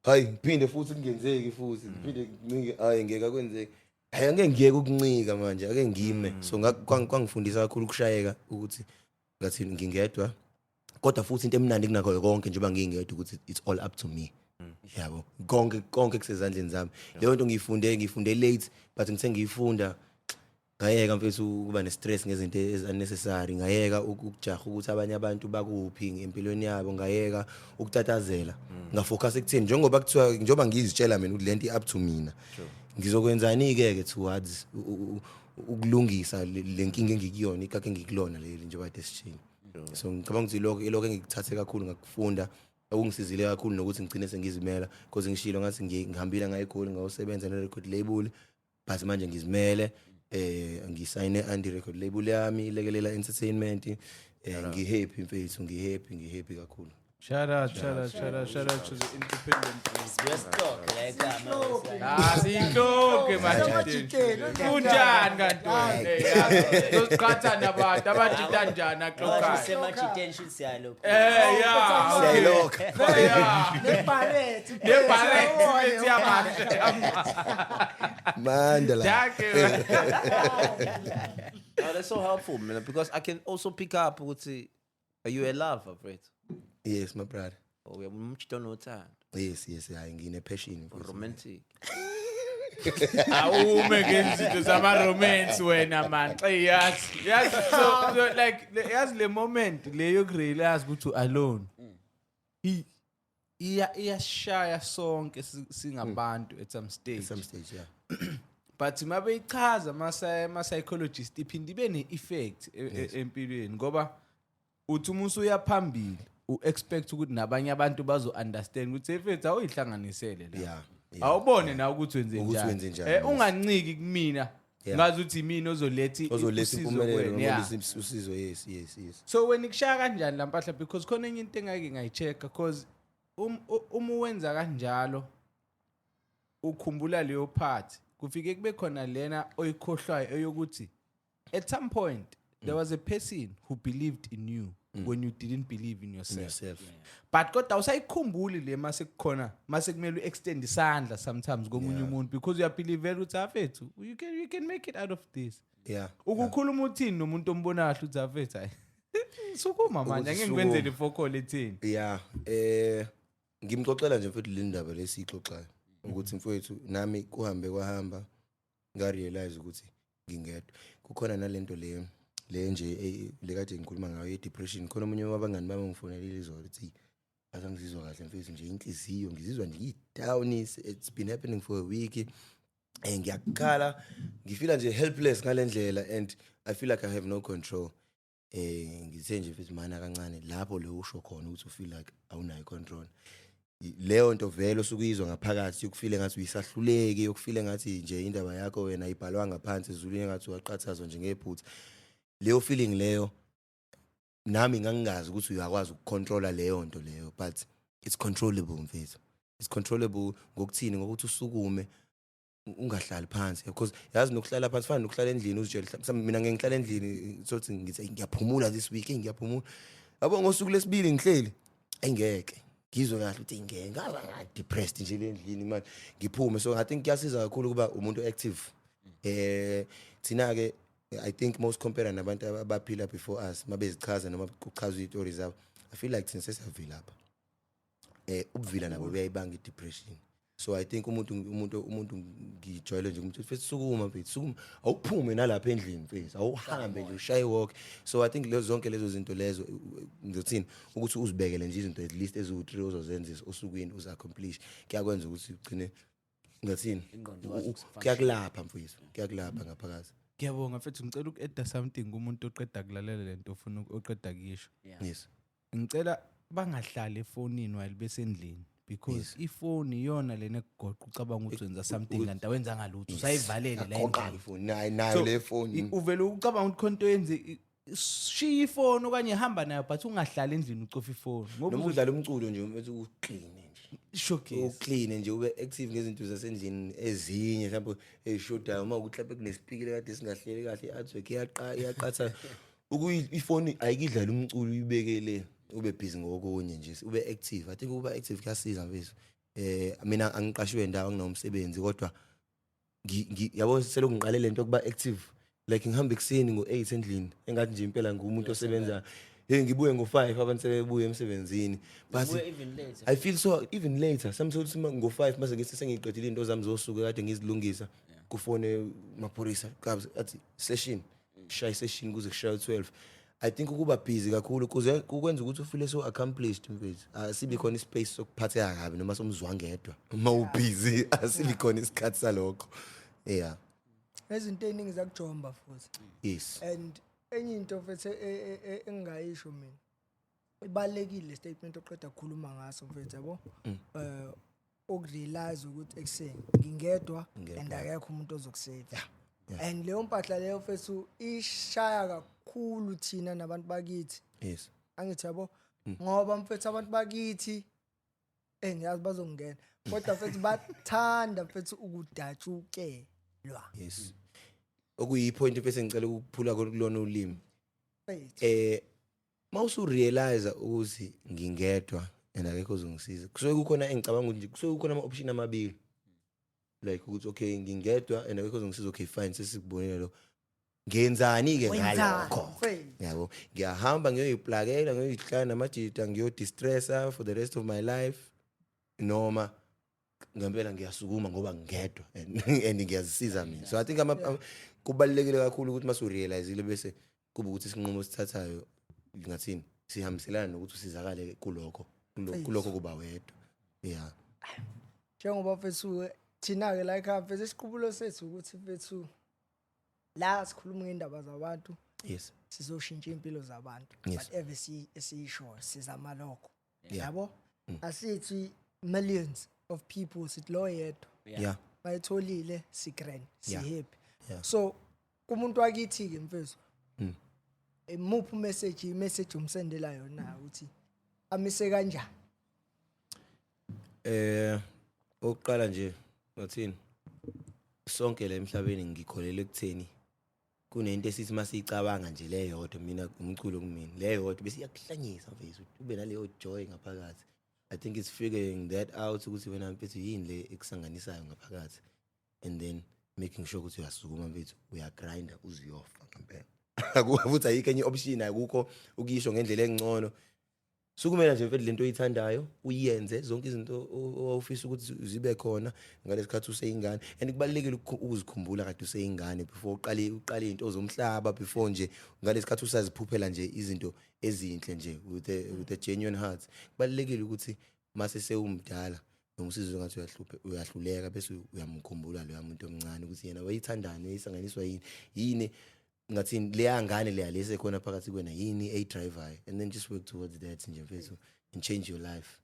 hayi ngiphinde futhi kungenzeki, futhi ngiphinde ngincike, hayi ngeke akwenzeki, hayi angeke ngiyeke ukuncika manje, ake ngime. So kwangifundisa kakhulu ukushayeka ukuthi ngathi ngingedwa, kodwa futhi into emnandi kunakho konke njengoba ngingedwa ukuthi it's all up to me, yabo, konke konke kusezandleni zami. Leyo nto ngiyifunde late, but ngithe ngiyifunda ngayeka mfethu ukuba ne-stress ngezinto ezi-unnecessary, ngayeka ukujaha ukuthi abanye abantu bakuphi empilweni yabo, ngayeka ukutatazela, ngafocus ekutheni njengoba kuthiwa, njengoba ngizitshela mina ukuthi lento i-up to mina, ngizokwenzani-ke ke towards ukulungisa le nkinga engikuyona, ikaka engikulona leli njengoba kade sishilo. So ngicabanga ukuthi ilokho engikuthathe kakhulu ngakufunda okungisizile kakhulu nokuthi ngigcine sengizimela, because ngishilo ngathi ngihambile ngayiGoli ngayosebenza ne-record label, but manje ngizimele, ngisayine under record label yami, ilekelela entertainment. Ngihappy mfethu, ngihappy, ngihappy kakhulu. Shout out, shout out, shout out, shout out to the independent. Sibuya la ekhaya. Ah, siyihloke manje. Amajiteni. Kunjani kanti wena? Hey, yazi, Sizoqhatha nabantu abajita njani axoxayo. Semajiteni shuthi siyalokhu. Yeah. Okay. Siyayilokha. Yeah. Nebharethi. Nebharethi yamasha. Mandela. Dankie. No, that's so helpful, man, because I can also pick up ukuthi are you a lover, mfethu? Yes, my brother. Or uyamjita onothando? Yes, hayi ngine passion Or mfethu. romantic? Awume ngezinto zama-romance wena man. Ey, yazi so like yazi le moment le yokurealize ukuthi alone iyashaya sonke singabantu at some stage. At some stage, yeah. But mabeyichaza ama-psychologist iphinde ibe ne-effect empilweni ngoba uthi uma usuya phambili u-expect ukuthi nabanye abantu bazo-understand ukuthi efethu awuyihlanganisele la, awubone nawe ukuthi wenze Ukuthi njani. wenze njani, yes. Unganciki kumina, ngazi ukuthi imina ozoletha ozoletha usizo impumelelo kuwena, yeah. noma usizo, yes. So wena ikushaya kanjani la mpahla? Because khona enye into engake ngayi-check-a, cause uma uwenza kanjalo ukhumbula leyo part, kufike kube khona lena oyikhohlwayo eyokuthi at some point there was a person who believed in you when you didn't believe in yourself. In yourself. But kodwa awusayikhumbuli le mase kukhona mase kumele u-extend isandla sometimes komunye umuntu because uyabelievela ukuthi afethu you can make it out of this. Ukukhuluma uthini nomuntu ombonayo kahle ukuthi afethu, hayi sukuma manje, Ukuthi angeke sukuma. ngikwenzele ifokolo ethini? Yeah, ngimxoxela nje mfethu le ndaba lesiyixoxayo ukuthi mfethu nami kuhambe kwahamba ngarealize ukuthi ngingedwa. Kukhona nalento le nje le kade ngikhuluma ngayo ye-depression. Khona omunye wabangani bami ngifonelile izolo ukuthi asangizizwa kahle mfethu nje, inhliziyo ngizizwa nje i-down, it's been happening for a week, ngiyakhala, ngifeela nje helpless ngale ndlela and I feel like I have no control. Ngithe nje mfethu mana kancane lapho le usho khona ukuthi u feel like awunayo control, leyo nto vele osukuyizwa ngaphakathi yokufile ngathi uyisahluleki, yokufile ngathi nje indaba yakho wena ibhalwanga phansi ezulwini, ngathi waqhathazwa nje ngephutha. Leyo feeling leyo nami ngangingazi ukuthi uyakwazi ukucontrola leyo nto leyo, but it's controllable mfethu, it's controllable. Ngokuthini? Ngokuthi usukume, ungahlali phansi, because yazi nokuhlala phansi fana nokuhlala endlini uzitshele mhlawumbe mina ngeke ngihlale endlini sothi ngithi, "Eyi, ngiyaphumula this week, eyi, ngiyaphumula," yabo. Ngosuku lesibili ngihleli, ayingeke ngizwe kahle ukuthi ngeke ngaba depressed nje le ndlini manje, ngiphume. So I think kuyasiza kakhulu kuba umuntu active. Thina ke I think most compare nabantu abaphila before us, mabezichaza noma kuchazwa izitori zabo, I feel like thina sesiyavilapha. Ubuvila nabo buyayibanga i-depression. So I think umuntu ngijwayele nje ukuthi, mfethu, sukuma, mfethu, sukuma, awuphume nalapha endlini, mfethu, awuhambe nje, ushaye walk. So I think lezo zonke lezo zinto lezo, ngizothini, ukuthi uzibekele nje izinto at least eziwu-3 ozozenza osukwini, uzi-accomplish, kuyakwenza ukuthi ugcine, ngathini, Ingqondo ikwazi ukufunction. Kuyakulapha, mfethu, kuyakulapha ngaphakathi. Ngiyabonga, mfethu. Ngicela uku-adda something kumuntu oqeda kulalela lento ofuna oqeda kuyisho. Yes. Ngicela bangahlali efonini while besendlini, because ifoni iyona lena ekugoqa ucabanga ukuthi wenza something kanti awenzanga lutho, usayivalele la Yaqoqa endlini. ifoni nayo So, le phone. Uvele ucabanga ukuthi khona into yenze, shiya ifoni okanye hamba nayo, but ungahlali endlini ucofa ifoni ngoba Noma udlala umculo nje, mfethu, uclean nje. Showcase. Uclean nje, ube active ngezinto zasendlini ezinye mhlawumbe eyishodayo, uma ukuthi mhlawumbe kunesipikile kade singahleli kahle, i-artwork iyaqatha ukuyi ifoni ayikidlala umculo, uyibekele, ube busy ngokunye nje, ube active. I think ukuba active kuyasiza, mfethu. Mina angiqashiwe ndawo, anginawo umsebenzi, kodwa yabo, selokhu ngiqale lento yokuba active, like ngihamba ekuseni ngo-8 endlini, engathi nje impela ngumuntu osebenzayo. Hey, ngibuye ngo-5, abantu sebebuye emsebenzini, but Ubuye even later. I feel so even later samthola ukuthi ngo-5 mase ngithi sengiyiqedile into zami zosuku kade ngizilungisa, kufone mapholisa kabza, athi session, shaya session kuze kushaye u-12. I think ukuba busy kakhulu kuze kukwenza ukuthi ufeel so accomplished, mfethu. Asibi khona ispace sokuphatheka kabi noma somzwangedwa uma ubusy, asibi khona isikhathi salokho, yeah. Nezinto ey'ningi zakujomba futhi. And enye into mfethu engingayisho mina, ibalulekile statement oqeda ukukhuluma ngaso, mfethu, yabo, ukurealize ukuthi ekuseni ngingedwa and akekho umuntu ozokusave. And leyo mpahla leyo, mfethu, ishaya kakhulu thina nabantu bakithi. Angithi yabo, ngoba mfethu, abantu bakithi, ngiyazi bazongena, kodwa mfethu, bathanda, mfethu, ukudatshukelwa. Yes, okuyipoint bese ngicela ukuphula kulona ulimi. Mfethu. Mawusu realize ukuthi ngingedwa and akekho ozongisiza, kusuke kukhona, engicabanga ukuthi nje kusuke kukhona ama-option amabili, like ukuthi okay, ngingedwa and akekho ozongisiza, okay fine, sesikubonile lo, ngenzani-ke Wenzani, ngalokho? Mfethu? Yabo, ngiyahamba ngiyoyiplakela, ngiyoyihlala namajita, ngiyodistressa for the rest of my life, noma ngempela ngiyasukuma ngoba ngingedwa and ngiyazisiza mina. So I think kubalulekile kakhulu ukuthi masurealizile bese kuba ukuthi isinqumo osithathayo, ngathini, sihambiselana nokuthi usizakale kulokho kulokho kuba wedwa, yeah. Njengoba mfethu, thina-ke la ekhaya, mfethu, isiqubulo sethu ukuthi, mfethu, la sikhuluma ngendaba zabantu, sizoshintsha iy'mpilo zabantu. Whatever esiyishoyo, sizama lokho, yabo. Asithi millions of people, sithi lo yedwa bayitholile, si-grand, si-happy. So kumuntu wakithi-ke, mfethu, imuphi umessage, imessage umsendela yona ukuthi amise kanjani? Okuqala nje, ngathini, sonke la emhlabeni ngikholelwa ekutheni kunento esithi masiyicabanga nje leyodwa, mina umculo kumina leyodwa bese iyakuhlanyisa, mfethu, ube naleyo joy ngaphakathi. I think it's figuring that out ukuthi wena, mfethu, yini le ekusanganisayo ngaphakathi, and then making sure ukuthi uyasukuma, mfethu, uyagrinda uze uyofa ngempela. Futhi ayikho enye option, akukho ukuyisho ngendlela engcono. Sukumela nje, mfethu, lento oyithandayo uyenze, zonke izinto owawufisa ukuthi zibe khona ngalesikhathi useyingane. And kubalulekile ukuzikhumbula kade useyingane before uqale izinto zomhlaba, before nje ngalesikhathi usaziphuphela nje izinto ezinhle nje with a genuine heart. Kubalulekile ukuthi mase sewumdala noma usizwe ngathi uyahluphe, uyahluleka, bese uyamkhumbula loya muntu omncane ukuthi yena wayithandani, wayisanganiswa yini, yini, ngathini, leya ngane leya lesekhona phakathi kwena, yini eyidrivayo, and then just work towards that nje, mfethu, and change your life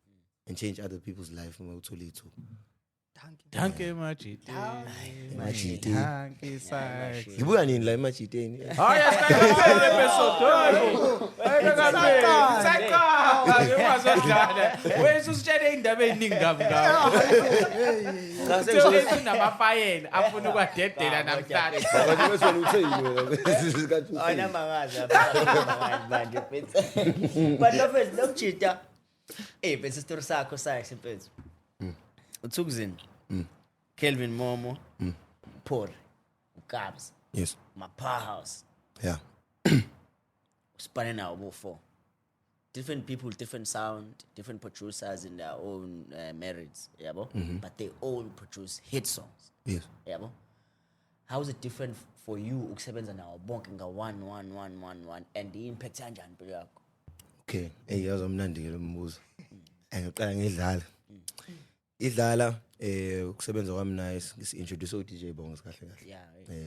and change other people's life uma uthola ithuba. Thank you. Danke, majite. Majite. Danke, Sykes. Ngibuya nini la emajiteni? Hayi, asikapheli episode. Hayibo. Saqala. Ungazodlala. Wena usitshele indaba eziningi kabi ngawe. Uthe unamafayela afuna ukwadedela namhlanje. Kanti wena utheni wena? Kanti utheni? Awunamakazi manje, mfethu. But lo mfethu, lo mjita, mfethu, isitori sakho sakhe, mfethu. Uthukuzini. Kelvin Momo. Paul. Ukabza. Ma powerhouse. Usipane nawo bo four. Different people, different sound, different producers in their own merits, yabo, but they all produce hit songs. Yabo, how is it different for you ukusebenza nawo bonke nga one one one one one, and the impact kanjani impilo yakho? Okay, hey, yazi umnandi ke lo mbuzo. Ngiqala ngidlala. Idlala ukusebenza kwami naye ngisi-introduce u-DJ Bongs kahle kahle.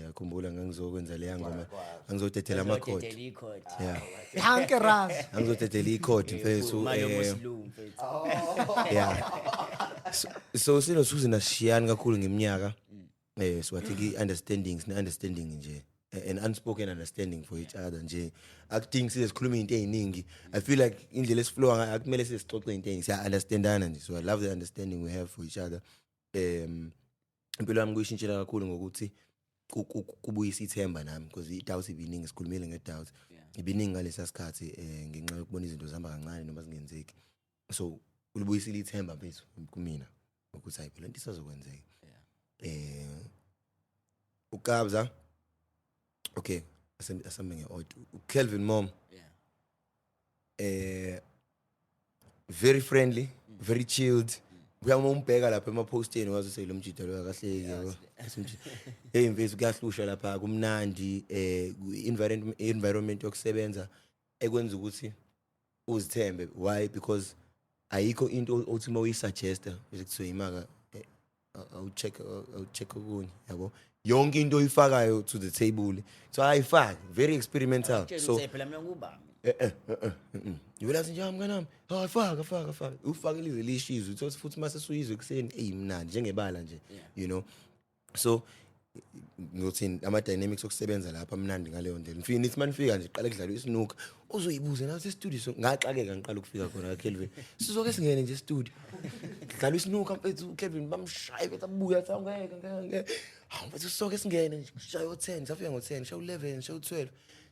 Akhumbula ngangizokwenza leya ngoma. Angizodedela ama-chord. Uzodedela i-chord. Yeah. Hanke raz. Angizodedela i-chord, mfethu. Manje muslu, mfethu. Yeah. So sino Susan asishiyani kakhulu ngeminyaka. So I think i-understanding, sine understanding nje. An unspoken understanding for each other nje. Akudingi size sikhulume into eziningi. I feel like indlela esiflow ngayo akumele sisixoxe into eziningi. Siya understandana nje. So I love the understanding we have for each other. Impilo yami kuyishintshela kakhulu ngokuthi kubuyisa ithemba nami because i-doubt ibiningi, sikhulumile nge-doubt. Ibiningi ngalesa sikhathi ngenxa yokubona izinto zihamba kancane noma zingenzeki. So ulibuyisile ithemba, mfethu, kumina ukuthi hayi phela into isazokwenzeka. uKabza, okay, asambe nge-order. uKelvin Mom, very friendly, very chilled. Uyama umbheka lapha emaposteni wazi ukuthi lo mjida lo akahleki, yabo. Hey mfethu, kuyahlusha lapha, kumnandi, environment yokusebenza ekwenza ukuthi uzithembe. Why? Because ayikho into othi uma uyisuggesta bese kuthiwa imaka, awucheck, awucheck okunye, yabo. Yonke into oyifakayo to the table so ayifaki, very experimental. Tshela So ukuthi phela mina ngubami. Uvela nje, mngani wami, hayi, faka faka faka, ufake lize lishizwe, uthole futhi mase suyizwe ekuseni eyimnandi njengebala nje. So ngizothini, ama-dynamics okusebenza lapha amnandi ngaleyo ndlela. Ngifike nithi manifika nje qala kudlalwa isnooker, uzoyibuza nawe studio. So ngaxakeka ngiqala ukufika khona kaKelvin, sizoke singene nje studio, kudlalwa isnooker, mfethu. uKelvin bamshaye, bethi abuya athi angeke, ngeke, ngeke. Hawu mfethu, sizoke singene nje, shaye u10, safika ngo10, shaye u11, shaye u12,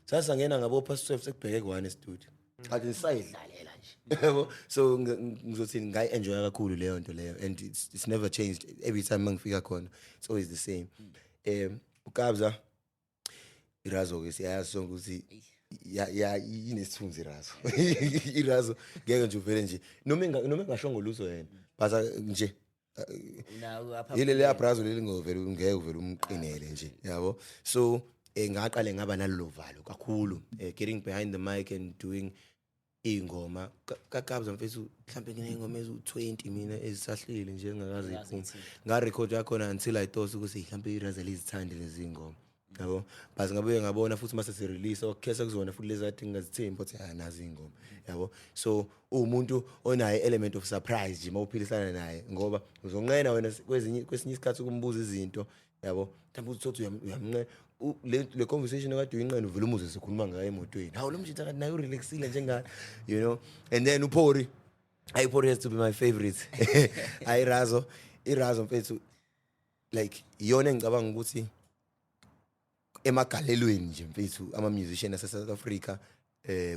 sasangena ngabo past 12, sekubheke ku1 studio, kade sisayidlalela nje, yabo. So ngizothini, ngayi-enjoya kakhulu leyo nto leyo and it's never changed. Every time mangifika khona it's always the same. uKabza, irazo-ke siyayazi sonke ukuthi ya inesithunzi irazo. Irazo ngeke nje uvele nje noma engashongo lutho yena, but nje Unawo apha. Yile leya brazo leli ngovele ngeke uvele umqinele nje, yabo. So ngaqale ngaba nalolo valo kakhulu getting behind the mic and doing iy'ngoma kaKabza, mfethu. Mhlampe nginey'ngoma eziwu-20 mina ezisahleli nje engakaze Engakaze iphume. ithinte. Ngarekhodi yakhona until I thought ukuthi mhlampe iraza lizithande lezi ngoma, yabo, but ngabuye ngabona futhi mase sirelease okukhetha kuzona futhi lezi kade ngingazithembi ukuthi ah, nazi iy'ngoma, yabo. So uwumuntu onayo element of surprise nje uma uphilisana naye, ngoba uzonqena wena kwezinye kwesinye isikhathi ukumbuza izinto, yabo. Mhlawumbe uthi uyamnqena le conversation okade uyinqena, uvele umuzwe sekhuluma ngayo emotweni. Hawu, lo mjita kanti naye urelaxile njengani. And then uPhori, hayi, Phori has to be my favorite. Hayi, Razo, irazo mfethu, like iyona engicabanga ukuthi emagalelweni nje mfethu ama-musician ase-South Africa,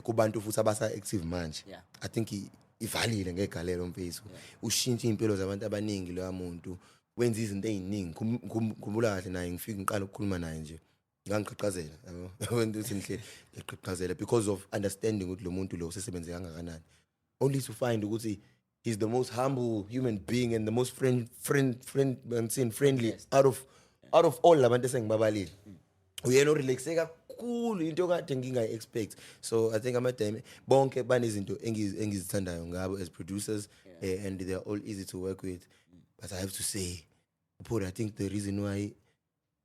kubantu futhi abasa-active manje, I think ivalile ngegalelo, mfethu. Ushintsha iy'mpilo zabantu abaningi loya muntu, wenza izinto ey'ningi. Khumbula kahle naye ngifike ngiqala ukukhuluma naye nje ngangiqhaqhazela, yabo, wena uthi ngihleli ngiyaqhaqhazela because of understanding ukuthi lo muntu lo usesebenze kangakanani, only to find ukuthi he's the most humble human being and the most friend, ngithini, friendly out of all labantu esengibabalile. Uyena orelaxe kakhulu, into kade ngingayi-expect. So I think amadame bonke banezinto engizithandayo ngabo as producers, and they are all easy to work with. But I have to say uPhori, I think the reason why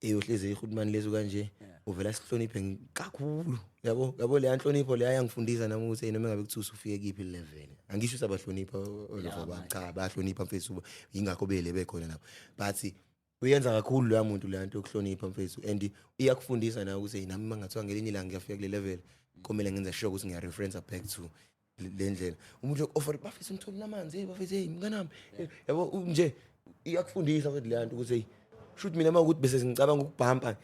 eyohleze ihulumani lezo kanje, uvela sihloniphe kakhulu, yabo. Yabo, leya nhlonipho leya yangifundisa nami ukuthi noma ngabe kuthiwa usufike kiphi level, angisho ukuthi abahlonipha olova bami, cha, bayahlonipha mfethu, yingakho bele bekhona lapho, but uyenza kakhulu loya muntu leya nto yokuhlonipha, mfethu, and iyakufundisa nawe ukuthi nami uma ngathiwa ngelinye ilanga ngiyafika kule level, komele ngenze sure ukuthi ngiya-reference back to le ndlela umuntu offer, bafethu, ngithole namanzi, hey bafethu, hey mnganami, yabo. Nje iyakufundisa futhi leya nto ukuthi hey, shuthi mina uma ukuthi bese ngicabanga ukubhampa,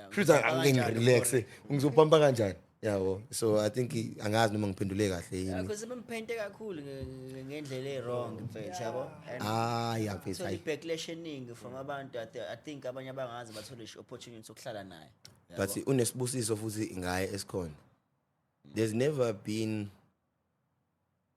shuthi uzobhampa angeke kanjani? Ngirelaxe, ngizobhampa kanjani, yabo. So I think angazi noma ngiphendule kahle yini. Because bemphente kakhulu ngendlela e-wrong, mfethu, yabo. And Hayi mfethu, thola hayi. i-backlash eningi from abantu. I think abanye abangazi bathole i-opportunity sokuhlala naye, But unesibusiso futhi ngaye esikhona. There's never been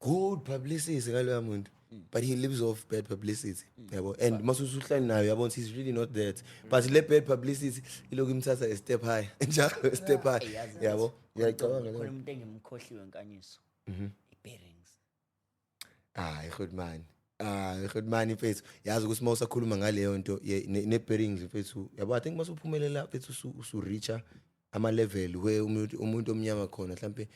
good publicity ngaloya muntu, but he lives off bad publicity, yabo. And masusuhlali nayo, yabona, he's really not that, but le bad publicity ilokhu imthatha a step high njalo, a step high. Hey, yazi Yabo, ngiyacabanga khona leyo. Umuntu engimkhohliwe, Nkanyiso, i-Bearings. Ah, iHotman, ah, iHotman mfethu. Yazi ukuthi uma usakhuluma ngaleyo nto ne-Bearings mfethu, yabo, I think masuphumelela mfethu, usu-reacha ama-level where umuntu omnyama khona mhlampe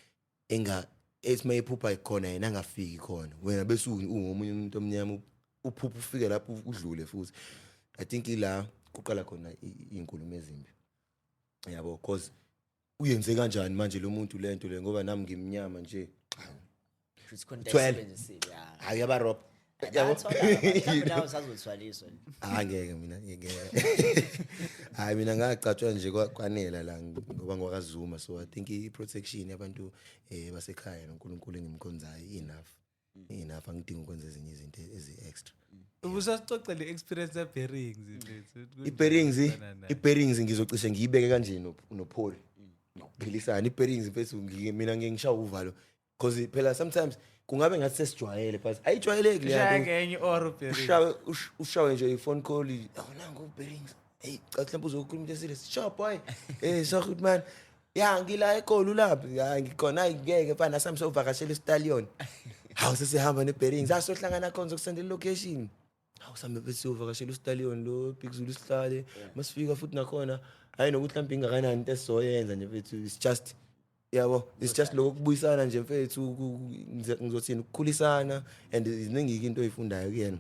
enga ethi mayephupha khona yena angafiki khona, wena bese ungomunye umuntu omnyama uphupha ufike lapho udlule futhi. I think ila kuqala khona iy'nkulumo ezimbi, yabo, cause uyenze kanjani manje lo muntu lento le, ngoba nami ngimnyama nje? Futhi khona into Thwele. ayisebenzisile, ya. Hayi, uyabarobha, yabo. Mhlawumbe nawe usazothwaliswa nje. Hayi, ngeke mina, ngeke. Hayi, mina ngacatshwa nje kwanela la ngoba ngwakaZuma, so I think i-protection yabantu basekhaya noNkulunkulu engimkhonzayo enough, enough. Angidingi ukwenza ezinye izinto ezi-extra. Ubusasixoxe le experience ye-Bearings mfethu. I-Bearings. Kufana nayo. I-Bearings ngizocishe ngiyibeke kanje noPhori nokuphilisana. I-Bearings mfethu, mina ngike ngishawe uvalo because phela sometimes kungabe ngathi sesijwayele, but ayijwayeleki leya Ushaya nto. ngenye or Bearings. Ushawe nje i-phone call, awu, nangu Bearings. Hey, cha, mhlawumbe uzokhuluma into esile. Sure boy, so man, ya, ngila eGoli, ulaphi? Ya, ngikhona. Hayi, ngeke mfana, sami sovakashela istallion. Hawu, sesihamba ne-Bearings, asohlangana khona, zokusendela location. Hawu, sambe bese siyovakashela ustallion lo Big Zulu, sihlale. Masifika futhi nakhona, hayi, nokuthi mhlawumbe ingakanani into esizoyenza nje mfethu, it's just, yabo, it's just lokho kubuyisana nje mfethu, ngizothini, ukukhulisana, and ziningi into oyifundayo kuyena.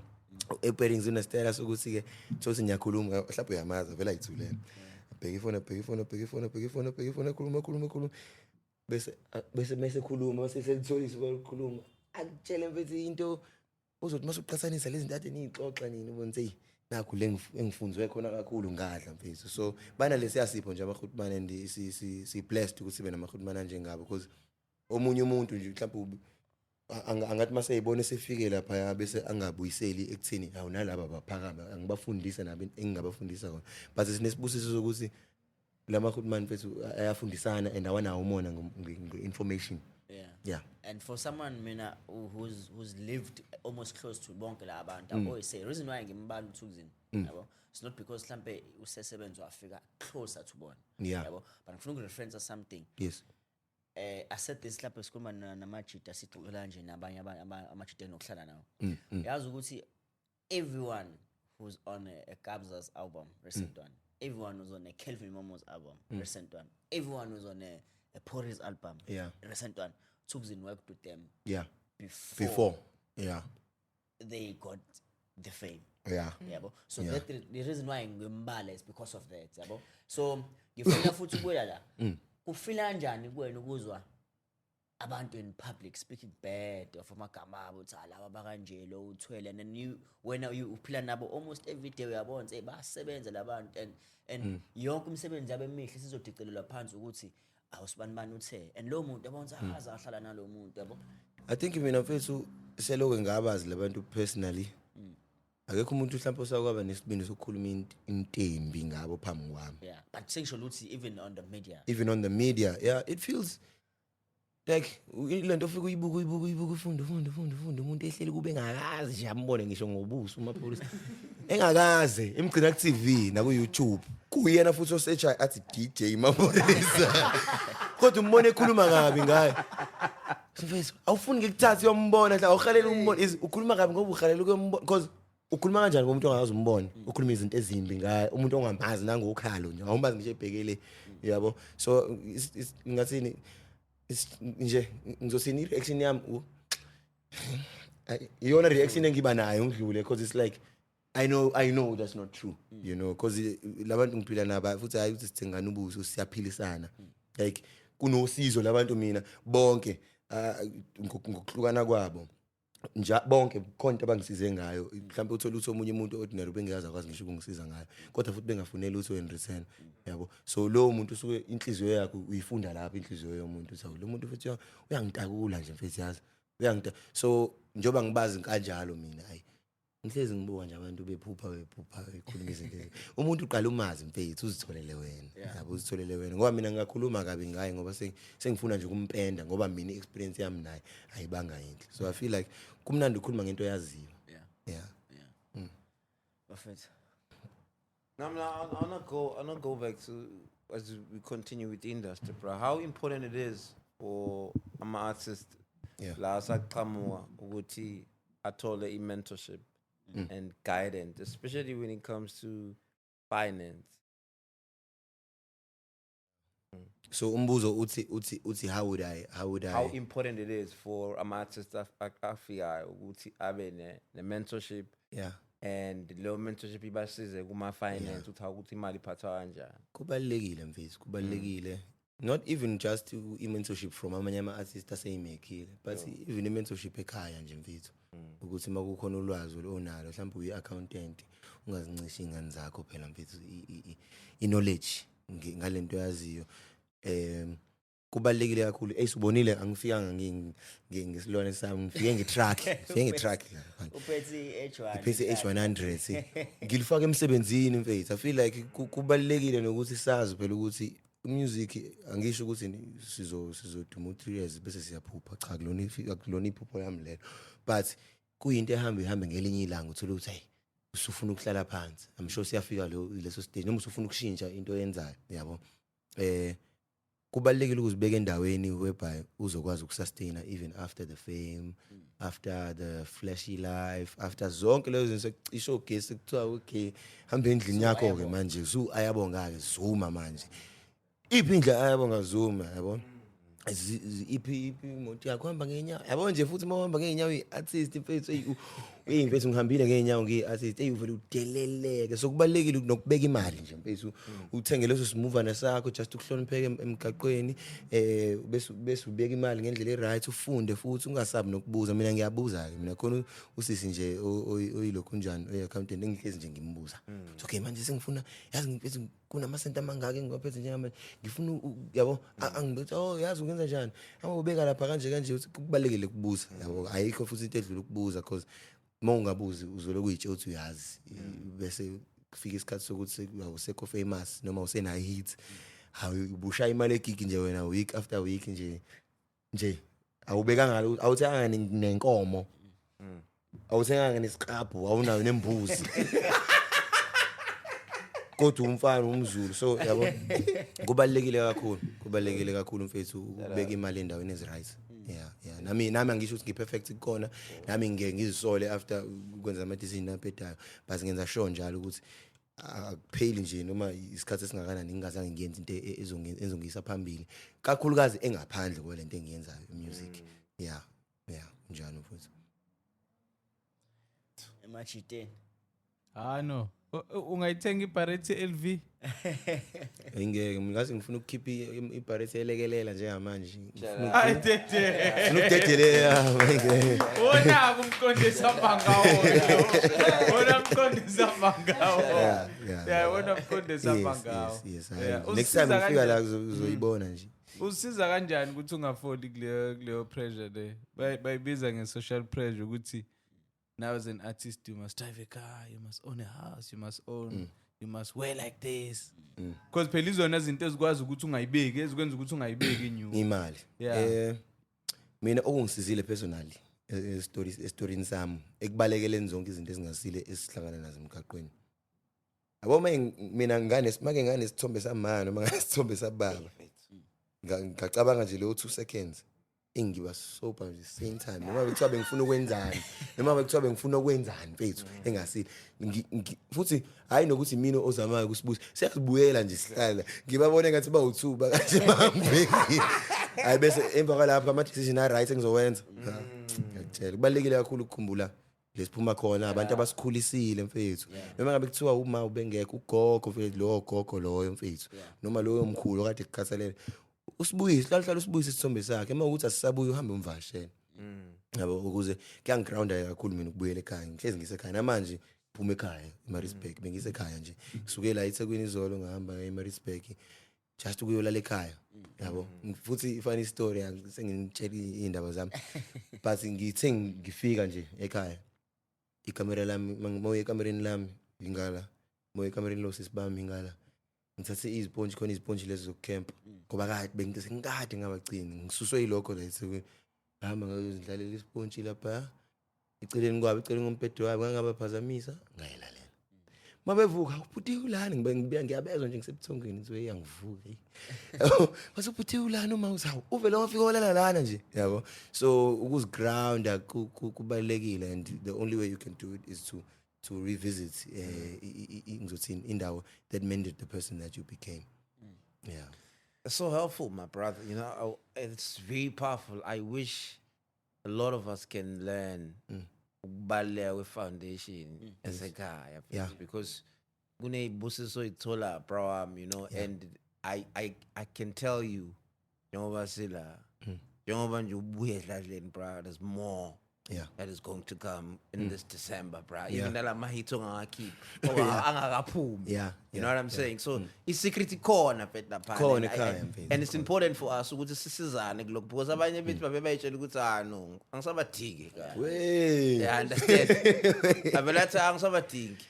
E-Bearings unesitayela sokuthi-ke thothi ngiyakhuluma, mhlawumbe uyamazi vele, ayithulela, bheka ifoni, bheka ifoni, bheka ifoni, bheka ifoni, bheka ifoni, khuluma, khuluma, khuluma, bese khuluma, bese selitholisa ukukhuluma, akutshele mfethu into uzothi mase uqhathanisa lezi zinto ade niyixoxa nini, ubone ukuthi eyi, nakhu le engifunzwe khona kakhulu, ngadla mfethu. So banalesiya sipho nje amahutman, and si blessed ukuthi sibe namahutman anjengabo, because omunye umuntu nje mhlawumbe angathi mase eyibona esefike laphaya bese angabuyiseli ekutheni awu, nalaba baphakame, angibafundise nabo engingabafundisa khona. But sinesibusiso sokuthi lama hutman mfethu ayafundisana and awanawo umona nge-information. Yeah. And for someone mina who's lived almost close to bonke la bantu, I always say reason why ngimbala uThukzin, yabo, it's not because mhlambe usesebenza wafika closer to bona, yabo, but ngifuna ukureference something. I said this lapho sikhuluma namajita, sixoxela nje nabanye amajita enokuhlala nawo. Yazi ukuthi everyone who's on a Kabza's album, recent one, everyone who's on a Kelvin Momo's album, recent one, everyone who's on a Pori's album, recent one, Thukzin worked with them before, Before, yeah. they got the fame. Yabo, so that the reason why ngimbala is because of that, yabo. So ngifuna futhi ukubuya la, kufila kanjani kuwena ukuzwa abantu in public speaking bad of amagama abo, ukuthi, "Ah, laba bakanje, lo uthwele," and then you, wena you uphila nabo almost every day, uyabona ukuthi, hey, bayasebenza labantu, and yonke imisebenzi yabo emihle sizodicelelwa phansi ukuthi awusibani bani uthe, and lo muntu, yabona ukuthi akaze ahlala nalo muntu, yabo. I think mina mfethu selokhu ngabazi labantu personally, akekho umuntu mhlawumbe osakwaba nesibindi sokukhuluma intembi ngabo phambi kwami. Yeah, but sengisho ukuthi even on the media. Even on the media, yeah. It feels like lento ofika uyibuka, uyibuka, uyibuka, ufunde, ufunde, ufunde, ufunde, umuntu ehleli kube engakazi nje ambone ngisho ngobuso uMaphorisa, engakaze imgcina ku-TV naku-YouTube, kuyena futhi osearcha athi DJ Maphorisa, kodwa umbone ekhuluma kabi ngayo. Mfethu, awufuni ngikuthathe uyombona, hla awuhalela umbona, ukhuluma kabi ngoba uhalela ukuyombona, because ukhuluma kanjani ngomuntu ongakazi umbone, ukhuluma izinto ezimbi ngaye, umuntu ongamazi nangokhalo nje, awumazi ngisho ebhekele, yabo. So ngathini, nje ngizothini, i-reaction yami iyona reaction engiba nayo, ngidlule, because it's like I know that's not true, because labantu ngiphila nabo futhi, hayi ukuthi sithengana ubuso, siyaphilisana, like kunosizo labantu mina bonke, ah, ngokuhlukana kwabo nja bonke khona into abangisize ngayo. Mhlawumbe uthole ukuthi omunye umuntu ordinary ubengekaze akwazi ngisho ukungisiza ngayo, kodwa futhi bengafuneli lutho in return, yabo. So lowo muntu usuke inhliziyo yakhe uyifunda lapho, inhliziyo yomuntu, uthi, "Hawu, lo muntu futhi uyangitakula nje mfethu, yazi uyangita." So njengoba ngibazi kanjalo mina, ayi, ngihlezi ngibuka nje abantu bephupha, bephupha, bekhuluma izinto. Umuntu uqala umazi, mfethu, uzitholele wena, yabo, uzitholele wena, ngoba mina ngingakhuluma kabi ngaye ngoba sengifuna nje ukumpenda, ngoba mina i-experience yami naye ayibanga yinhle. So I feel like kumnandi ukukhuluma ngento oyaziyo. Yeah. Bafethu. No, I wanna go back to, as we continue with the industry, bro. How important it is for ama artist la asaqhamuka ukuthi athole i-mentorship and guidance, especially when it comes to finance. So umbuzo uthi how would I How important it is for ama artist afikayo ukuthi abe ne mentorship and leyo mentorship ibasize kuma finance, ukuthi imali iphathwa kanjani. Kubalulekile, mfethu, kubalulekile. Not even just i-mentorship from amanye ama-artist aseyimekhile, but even i-mentorship ekhaya nje, mfethu, ukuthi uma kukhona ulwazi onalo, mhlawumbe uyi-accountant, ungazincishi iy'ngane zakho phela, mfethu, i-knowledge ngalento yaziyo. Kubalulekile kakhulu. Eyisubonile, angifikanga ngesilwane sami, ngifike nge-truck, ngifike nge-truck la. Uphethe i-H1. Ngiphethe i-H100, ngilifaka emsebenzini, mfethu. I feel like kubalulekile nokuthi sazi phela ukuthi music, angisho ukuthi sizoduma u-3 years bese siyaphupha. Cha, akulona iphupho lami lelo, but kuyinto ehamba ihambe. Ngelinye ilanga uthola ukuthi, hey, usufuna ukuhlala phansi. I'm sure siyafika leso stage, noma usufuna ukushintsha into oyenzayo, yabo. Kubalulekile ukuzibeka endaweni whereby uzokwazi ukusustaina even after the fame, after the flashy life, after zonke lezo zinto, sekucishe ogesi, kuthiwa okay, hamba endlini yakho ke manje, su ayabonga ke Zuma manje. Iphi indlela ayabonga Zuma, yabo? Iphi imoto yakho, hamba ngeenyawo, yabo nje. Futhi uma uhamba ngeenyawo i-artist, mfethu, eyi, eyi mfethu, ngihambile ngeenyawo ngiyi-artist, eyi, uvele udeleleke. So kubalulekile nokubeka imali nje, mfethu, uthenge leso simuvana sakho just ukuhlonipheka emgaqweni, bese ubeka imali ngendlela e-right, ufunde futhi ungasabi nokubuza. Mina ngiyabuza-ke mina. Khona usisi nje oyilokhu njani, oyi-accountant, engihlezi nje ngimbuza. So, okay, manje sengifuna, yazi mfethu, kunamasenti amangaka engiwaphethe njengamanje, ngifuna yabo, angibethi, oh, yazi ungenza njani, hamba ubeka lapha kanje kanje. Uthi kubalulekile ukubuza, yabo. Ayikho futhi into edlula ukubuza, because uma ungabuzi uzoloku uyitshela ukuthi uyazi, bese kufika isikhathi sokuthi awusekho famous noma usenayo hit, hawu, ubushaya imali egigi nje wena week after week nje, awubekanga, awuthenganga nenkomo, awuthenganga nesiqabhu, awunayo nembuzi, kodwa umfana umZulu. So yabo, kubalulekile kakhulu, kubalulekile kakhulu, mfethu, ukubeka imali endaweni ezi-right. Yeah, nami angisho ukuthi ngi-perfect kukona. Nami ngike ngizisole after ukwenza ama-decision abhedayo, but ngenza sure njalo ukuthi akupheli nje noma isikhathi esingakanani ngingazange ngiyenze into ezongiyisa phambili, kakhulukazi engaphandle kwalento engiyenzayo, music. Yeah, njalo, mfethu. Emajiteni. Ah no. Ungayithenga iBarrett LV? Ngeke mina, ngaze ngifuna ukukhipha iBarrett elekelela njengamanje. Hayi dede. Ngifuna ukudedelela, ngeke. Wona kumqondisa hamba ngawo. Wona mqondisa hamba ngawo. Yeah, wona mqondisa hamba ngawo. Yes, hayi. Next time Usisiza ngifika la uzoyibona nje. Usiza kanjani ukuthi ungafoli kuleyo pressure le? Bayibiza nge-social pressure ukuthi now as an artist you must drive a car, you must own a house, you must wear like this. Because phela izona izinto ezikwazi ukuthi ungayibeki, ezikwenza ukuthi ungayibeki inyuku. Imali. Mina okungisizile personally stories estoryini sami, ekubalekeleni zonke izinto ezingasile esihlangana nazo emgaqweni. Yabo, mina ngane make nganesithombe samama noma nganesithombe sababa. Ngacabanga nje leyo 2 seconds, engiba sober nje same time, noma bekuthiwa bengifuna ukwenzani, noma bekuthiwa bengifuna ukwenzani, mfethu, engasile. Futhi hayi nokuthi mina ozamayo kusibusa, siyazibuyela nje, sihlala ngibabone ngathi bawu2 kanje bangibhekile, hayi, bese emva kwalapho ama decision a right engizowenza. Ngiyakutshela, kubalulekile kakhulu ukukhumbula lesiphuma khona, abantu abasikhulisile, mfethu. Noma ngabe kuthiwa uma ubengekho ugogo, mfethu, lowo gogo loyo, mfethu, noma loyo mkhulu okade kukhathalele, usibuyise, hlala hlala usibuyise isithombe sakhe. Uma ukuthi asisabuye, uhambe umvakashele, yabo, ukuze kuyangigrounda kakhulu mina ukubuyela ekhaya. Ngihlezi ngisekhaya namanje, phuma ekhaya eMaritzburg, bengisekhaya nje, kusuke la eThekwini izolo, ngahamba eMaritzburg just ukuyolala ekhaya, yabo. Futhi funny story, senginitshela iy'ndaba zami, but ngithe ngifika nje ekhaya, ikamera lami, mawuye ekamereni lami, ngingala Moya ekamereni lo sisibami ngala, ngithathe izipontshi, khona izipontshi lezi zokucamp, ngoba kade bengithe ngikade ngabagcini, ngisuswe yilokho la eThekwini. Ngihamba ngayozidlalela isipontshi lapha eceleni kwabo, eceleni kombhede wabo, ngangabaphazamisa, ngayilalela. Mabevuka, "Ubhuti ulani?" Ngibe ngibuya, ngiyabezwa nje ngisebuthongweni, ngithi, "Hey, angivuki." Base, "Ubhuti ulani?" Uma uzawu uvele wafika walala lana nje, yabo. So ukuzigrounda kubalulekile, and the only way you can do it is to revisit ngizothini, indawo that mended the person that you became, yeah. It's so helpful, my brother. It's very powerful. I wish a lot of us can learn ukubaluleka kwe-foundation esekhaya, because kuneyibusiso oyithola, bro wami, and I can tell you, njengoba sila, njengoba nje ubuye edladleni, bro, there's more that is going to come in this December, bro. Even nala mahit ongakakhiphi or angakaphumi. You know what I'm saying? So i-secret ikhona, mfethu, lapha. Khona ekhaya, mfethu, And it's important for us ukuthi sisizane kulokhu, because abanye bethu babe bayitshela ukuthi, "Ah no, angisabadingi ekhaya." Wey. Yeah, understand. Avela athi, "Angisabadingi.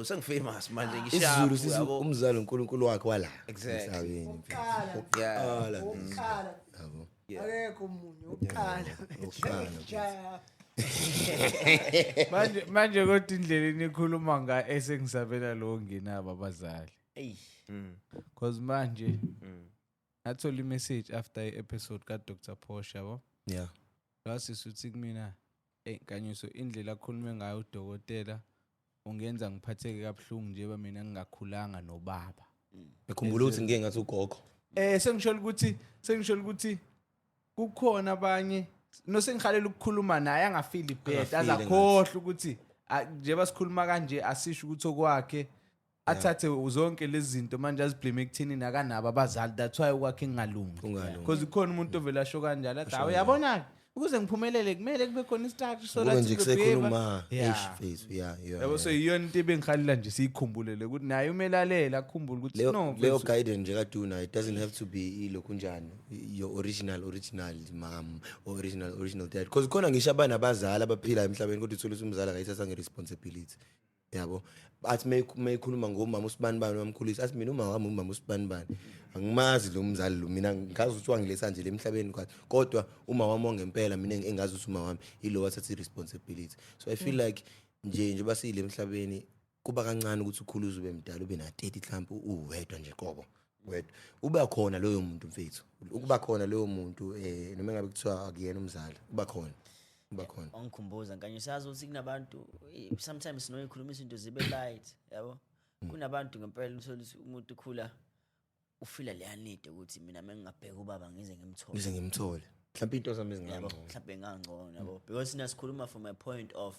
Sengifamous manje, isiZulu ngisharp." sithi Uyabo? umzali uNkulunkulu wakhe wala Exactly. emhlabeni. Wokuqala. Oqala. Wokuqala. Yabo. Akekho omunye, wokuqala. Wokuqala. Shaya. Manje kodwa indlela enikhuluma ngayo, esengisabela lo ngenabo abazali. Eyi. Cause manje ngathola imessage after i-episode ka-Dr Posh, yabo. Wasisi uthi kumina, "Eyi Nkanyiso, indlela akhulume ngayo udokotela ungenza ngiphatheke kabuhlungu, njengoba mina ngingakhulanga nobaba." Ngikhumbula ukuthi ngike ngathi ugogo. Sengisho ukuthi kukhona abanye no sengihalela ukukhuluma naye angafili bad, Angafili. azakhohlwa ukuthi njengoba sikhuluma kanje asisho ukuthi okwakhe athathe zonke lezi zinto manje aziblame ekuthini nakanabo abazali, that's why okwakhe kungalungi. Kungalungi. Because ikhona umuntu ovela asho kanjalo, athi, "Hawu, uyabona, ukuze ngiphumelele kumele kube khona i-structure so Kube that nje sizobehavior." kusekhuluma. Yeah. Eish, mfethu, yeah. Yabo, so iyona into ebengihalela nje siyikhumbule le, ukuthi naye umele alele akhumbule ukuthi Leyo no leyo mfethu, guidance nje kaduna, it doesn't have to be ilokhu njani, your original mom or original dad, because khona ngisho abana abazali abaphila emhlabeni, kodwa uthola ukuthi umzali akayithatha nge-responsibility, yabo. Athi mayikhuluma ngomama usibani bani wamkhulisa, athi, "Mina uma wami umama usibani bani angimazi lo mzali lo, mina ngazi ukuthi wangiletha nje le emhlabeni kwathi, kodwa uma wami wangempela mina engazi ukuthi uma wami ilo wathatha i-responsibility." So I feel like nje njengoba siyile emhlabeni, kuba kancane ukuthi ukhule uze ube mdala, ube na-30 mhlawumbe, uwedwa nje qobo, wedwa, uba khona loyo muntu, mfethu, ukuba khona loyo muntu, noma engabe kuthiwa akuyena umzali, uba khona, uba khona. Wangikhumbuza, Nkanye, sazi ukuthi kunabantu, sometimes sinoyikhuluma izinto zibe light, yabo. Kunabantu ngempela uthola ukuthi umuntu ukhula ufila leya need ukuthi, "Mina mengingabheka ubaba ngize ngimthole." Ngize ngimthole, mhlawumbe into zami Yabo, ezingangcono. Mhlawumbe ngangcono, yabo, because sina sikhuluma from a point of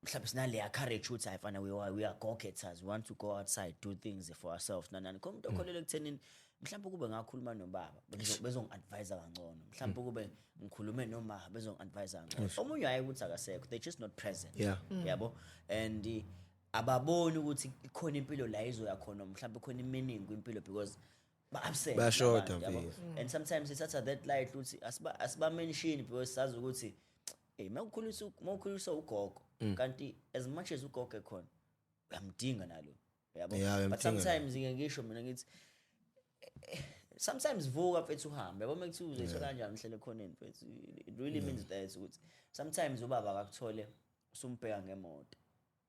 mhlawumbe sinaleya courage ukuthi, "Hayi fana, we are go getters, we want to go outside, do things for ourselves," nanani. Khona umuntu okholelwa ekuthenini mhlawumbe kube ngakhuluma nobaba bezongi-advise kangcono, mhlawumbe kube ngikhulume noma bezongi-advise kangcono. Omunye hayi ukuthi akasekho, they just not present. Yabo, and ababoni ukuthi ikhona impilo la izoya khona, mhlawumbe khona i-meaning kwimpilo, because ba-absent Bayashoda, labantu, yabo. mfethu. And sometimes sithatha that light ukuthi asiba-mention because sazi ukuthi hey, mawukhulisa ugogo, kanti as much as ugogo ekhona uyamdinga nalo, yabo. Yeah, But uyamdinga. sometimes ngike ngisho mina ngithi, sometimes vuka mfethu, uhambe, yabo. Mekuthiwa uzoyithola kanjani, uhlele ekhoneni, mfethu. It really means that ukuthi sometimes ubaba akakuthole usumbheka ngemoto.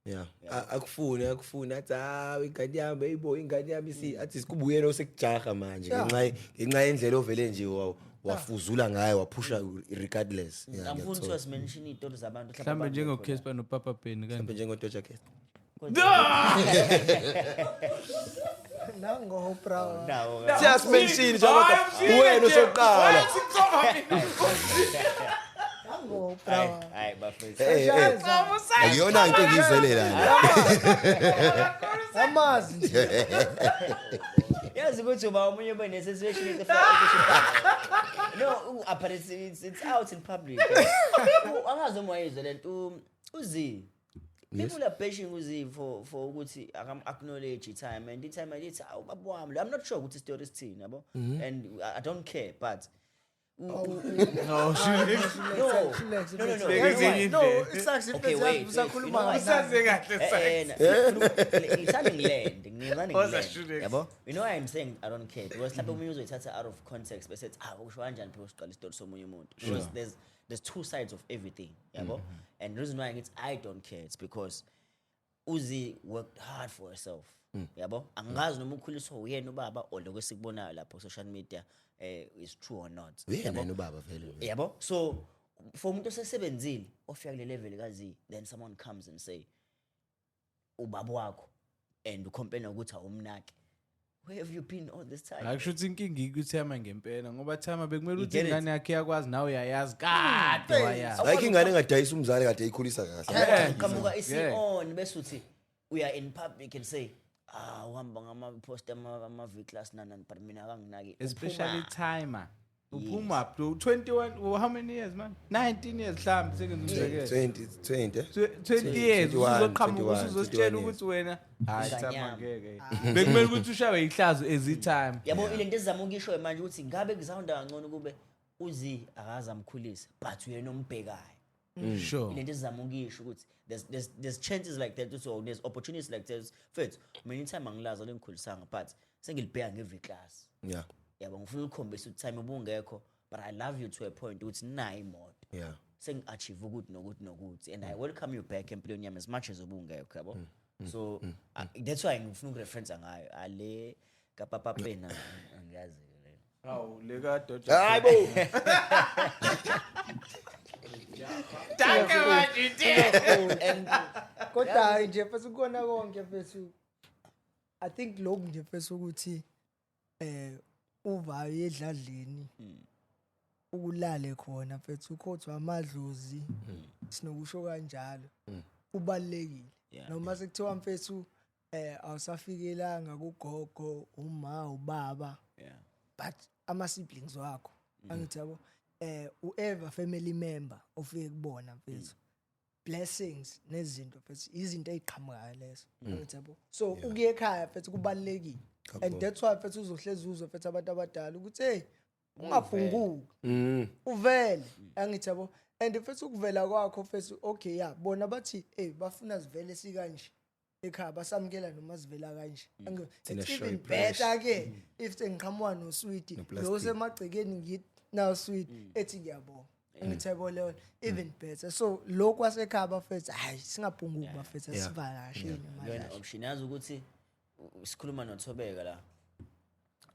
Yeah, akufuni, athi, "Hawu, ingane yami, eyibo, ingane yami isi," athi sikubuyena osekujaha manje ngenxa yendlela ovele nje wafuzula ngayo, waphusha regardless. Yeah, Angifuni ngiyakuthola. kuthiwa simention iy'tori zabantu mhlawumbe Mhlawumbe abantu njengoCasper noPapa Penny kanje. Mhlawumbe njengoDoja Cat. Nango bra. Nawo. Siyasimention njengoba wena usoqala. Nango Hayi, bra. hayi bafethu. Eh, eh, akuyona into engiyizele la. Amazi nje. Yazi ukuthi uba omunye ube ne-situation no but it's out in public. Angazi uma wayizwe le nto uzi people are bashing uzi for ukuthi akam acknowledge i-time and i-time lithi, "Awu, baba wami lo." I'm not sure ukuthi story sithini, yabo, and I don't care, but No, Shulex. No. Shulex, No. Bheka No, ezinye it's Okay, wait, usakhuluma you know what? Usaze kahle, Sykes. Ngithanda ngilende, ngithanda Woza, ngilende. Shulex. Yabo? You know why I'm saying I don't care? Because mhlawumbe omunye uzoyithatha out of context bese ethi, "Ah, usho kanjani phela usiqala isitori somunye umuntu?" Because there's two sides of everything, yabo? And the reason why ngithi I don't care, it's because Uzi worked hard for herself. Yabo? Angazi noma ukhuliswa uyena ubaba or lokho esikubonayo lapho social media is true or not. Uyena Yabo? yena ubaba vele. Yabo? So for umuntu osesebenzile ofika kule level kaZ, then someone comes and say ubaba wakho and ucomplain ukuthi awumnaki. Where have you been all this time? Akusho ukuthi inkinga ikuthema ngempela, ngoba Thama bekumele You ukuthi get it? ingane yakhe iyakwazi, nawe uyayazi kade wayazi. Like ingane engadayisa umzali kade eyikhulisa kahle. Qhamuka isi-on bese uthi we are in public and say, "Ah, uhamba ngama-post ama-V class nanani, but mina akanginaki." Especially Uphuma. timer uphuma up to 21 or how many years, man? 19 years mhlawumbe, sengenza umzekelo. 20 20, eh? 20 years. 21, Uzoqhamuka 21, usuzositshela 21 ukuthi wena, hayi, Ingane Thama, yami. ngeke bekumele ukuthi ushawe ihlazo ezitime. Yabo, ile nto ezizama ukuyisho manje ukuthi ngabe kuzawunda kangcono kube uzi akaze amkhulise, but uyena ombhekayo. Ile nto ezizama ukuyisho ukuthi there's chances like that ukuthi, or there's opportunities like that. Mfethu, mina i-time angilazi alengikhulisanga, but sengilibheka nge-V class. Yabo, ngifuna ukukhombisa ukuthi time ubungekho, but I love you to a point ukuthi nayi imoto. Sengi-achieve ukuthi nokuthi nokuthi, and I welcome you back empilweni yami as much as ubungekho, yabo. So that's why ngifuna ukureferensa ngayo ale kapapapena, angiyazi le. Hawu, le kadoja. Hayi bo. Danke manje. And Kodwa hayi nje mfethu, kukona konke mfethu, I think lokhu nje mfethu ukuthi uvayo edladleni ukulale khona mfethu, ukhothwa amadlozi, sinokusho kanjalo, kubalekile. Noma sekuthiwa mfethu awusafikelanga kugogo, uma, ubaba, but ama siblings wakho, angithi yabo, whoever family member ofike kubona mfethu, blessings nezinto mfethu, izinto eziqhamukayo lezo, angithi yabo. So ukuya ekhaya mfethu kubalekile, and that's why mfethu uzohlezi uzwe mfethu abantu abadala ukuthi, "Hey, ungaphunguki uvele," angithi yabo. And mfethu ukuvela kwakho mfethu, okay, ya bona bathi, "Hey, bafuna sivele sikanje ekhaya, basamukela noma sivela kanje." Thina It's sure even i-pressure. better ke if sengiqhamuka noswidi No-plastic. lo semagcekeni, ngithi naw sweet, ethi ngiyabonga, angithi yabo, leyo even better. So lokhu kwasekhaya bafethu, hayi, singaphunguki bafethu, asivakasheni Iyona manje. Option yazi ukuthi sikhuluma noThobeka la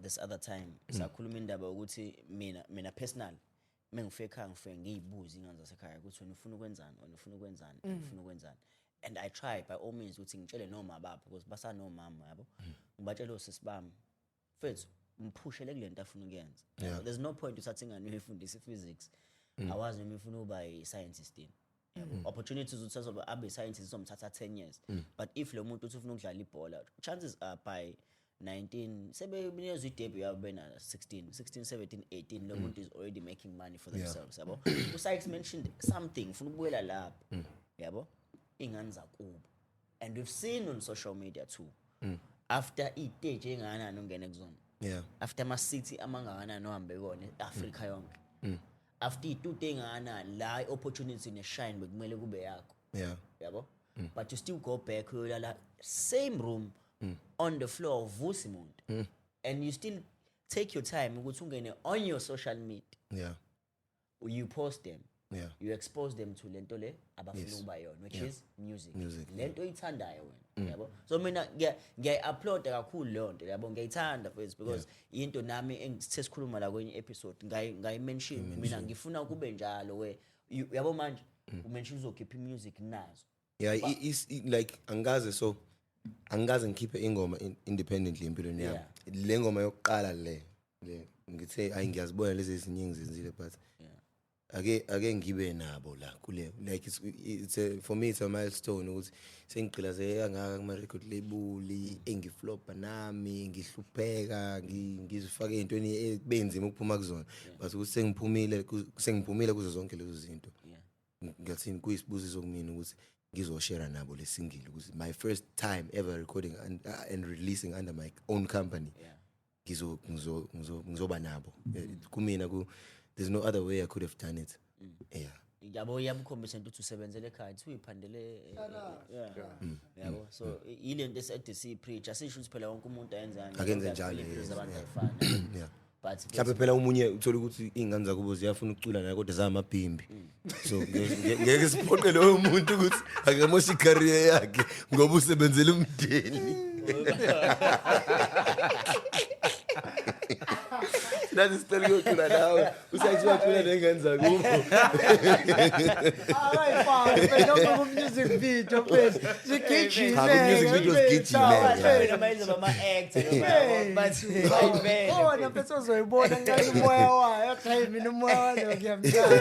this other time, sakhuluma indaba yokuthi mina personal, mengifika ekhaya ngifike ngiyibuze ingane zasekhaya ukuthi, "Wena ufuna ukwenzani? Wena ufuna ukwenzani? Wena ufuna ukwenzani?" And I try by all means ukuthi ngitshele noma baba, because basanomama, yabo, ngibatshele osisi bami, mfethu, mphushele kule nto afuna ukuyenza. There's no point uthatha ingane uyifundise i-physics, awazi noma ifuna ukuba i-scientist yini. Yabo, opportunities ukuthi azoba abe i-scientist izomthatha 10 years, but if lo muntu uthi ufuna ukudlala ibhola, chances are by 19 sebenikezwa idebut yabo bena 16 16 17 18, lo muntu is already making money for themselves, yabo. USykes mentioned something, ufuna ukubuyela lapho, yabo, ingane zakubo, and we've seen on social media too, after iteji engakanani ungene kuzona, after ama-city amangakanani ohambe kuwona e-Afrika yonke, after iy'tuto ey'ngakanani la i-opportunity neshine bekumele kube yakho, yabo, but you still go back uyolala same room on the floor, uvusa umuntu, and you still take your time ukuthi ungene on your social media, you post them, you expose them to lento le abafuna ukuba yona, which is music, Music. lento oyithandayo wena, yabo. So mina ngiyayi-uploada kakhulu leyo nto, yabo, ngiyayithanda mfethu, because into nami engisithe sikhuluma la kwenye episode ngayi-mention, mina ngifuna kube njalo we yabo, manje umention uzokhipha i-music nazo. Yeah, like angikaze, so angikaze ngikhiphe ingoma independently empilweni yami. Le ngoma yokuqala le ngithe ayi, ngiyazibona lezi ezinye engizenzile, but ake ngibe nabo la kule, like it's a, for me it's a milestone ukuthi sengigqilazeke kangaka kuma record label, engiflopa nami ngihlupheka, ngizifake ezintweni ebenzima ukuphuma kuzona, but ukuthi sengiphumile kuzo zonke lezo zinto, ngathini, kuyisibusiso kumina ukuthi ngizoshare nabo le single, ukuthi my first time ever recording and releasing under my own company, ngizoba nabo. Kumina ku There's no other way I could have done it, yeah. Yabo, iyamkhombisa into ukuthi usebenzele ekhaya, thi uyiphandele, yeah, yabo. So ile nto esede siyi-preach, asisho ukuthi phela wonke umuntu ayenzani. Akenze njalo, Impilo yes, zabantu ayifani, but Mhlawumbe phela omunye uthola ukuthi iy'ngane zakubo ziyafuna ukucula naye, kodwa zamabhimbi, so ngeke siphoqe loyo muntu ukuthi akamoshe i-career yakhe ngoba usebenzela umndeni. Nathi sicela ukuyocula nawe, usathi wacula ney'ngane zakubo. Akayifaki phela noma ku-music video, mfethu, zigijime. Cha, ku-music video zigijime, yeah. Noma izoba ama-actor noma, but ayivele. Khona, mfethu, ozoyibona nxa umoya wayo athi, "Hayi, mina umoya walo ngiyamthanda."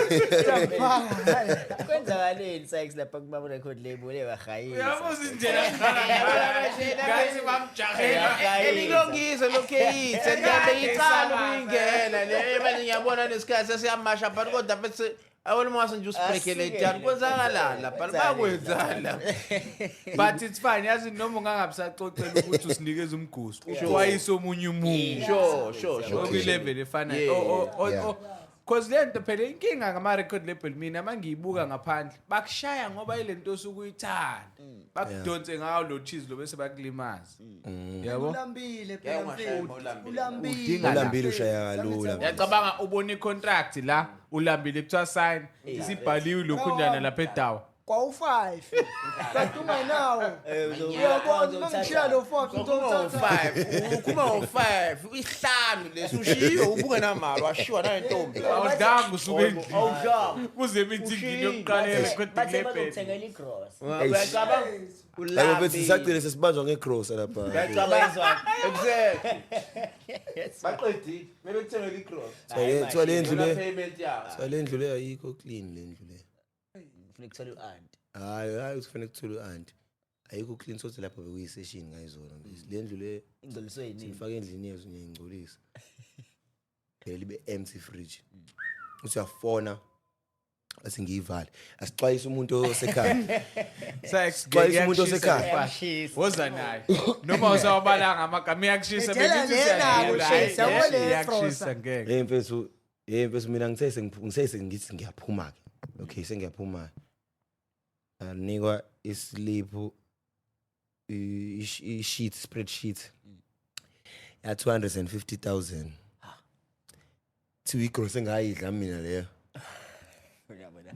Kwenzakaleni, Sykes, lapha kuma-record label ebahayisa? Uyabuza indlela ngathi bamjahela. Elilongise lokhu eyithe ngiyabe icala ukuyingena le manje, ngiyabona nesikhathi sesiyamasha, but kodwa mfethu, awona mase nje usibrekelete yani, kwenzakalani lapha, bakwenzani lapha? But it's fine, yazi, noma ungangabe saxoxela ukuthi usinikeza umgusu, uxwayise omunye umuntu Sure. okwi-level efanayo. Cause le nto phela, inkinga ngama-record label, mina uma ngiyibuka ngaphandle, bakushaya ngoba ile nto osuke uyithanda, bakudonse ngawo lo cheese lo, bese bakulimaza, yabo. Ulambile phela. Ungashaya Mfethu. uma ulambile. Ulambile. Udinga la. Ulambile ushaya kalula. Uyacabanga ubona i-contract la, ulambile, kuthiwa sign, isibhaliwe lokhu njani lapha edawa. Kwawu-five kanti ungenawo, uyabona, uma ngishiya lo five Ukhuluma utothatha. ngo-five, ukhuluma ngo-five, isihlanu lesi ushiyo ubungenamali, washiwa nanentombi. Awudanga usuke endlini. Awudlanga. Kuze emithingini yokuqala ye-recording Bathe label. bazokuthengela igrosa. Uyacabanga. Hayi mfethu, sisagcine sesibanjwa ngegrosa lapha. Uyacabanga, exactly, baqedile kumele kuthengele igrosa. Kuthiwa le ndlu le Payment yawo. Kuthiwa le ndlu le ayikho clean, le ndlu le. Ufuna kuthola u-anti. Hayi, hayi, kufanele kuthule u-anti, ayikho clean, sothi lapha bekuyi-session ngayizona le ndlu le. Ingcoliswe yinini? Sifake endlini yethu, ngiyayingcolisa phela, libe empty fridge, uthi uyafona, bese ngiyivale, asixwayise umuntu osekhaya. Sykes, Xwayisa umuntu iyakushisa osekhaya. le mpahla. Woza naye noma usawubalanga amagama, iyakushisa. Ejela Bengithi lena siyadlula, hhayi, akushisa, yabo le iyakushisa frosa. ngeke. Hey mfethu, hey mfethu, mina ngithe sengithi ngiyaphuma ke, okay, sengiyaphuma, anikwa islip, i-sheet, spreadsheet ya 250,000, thiwa igross engayidla mina leyo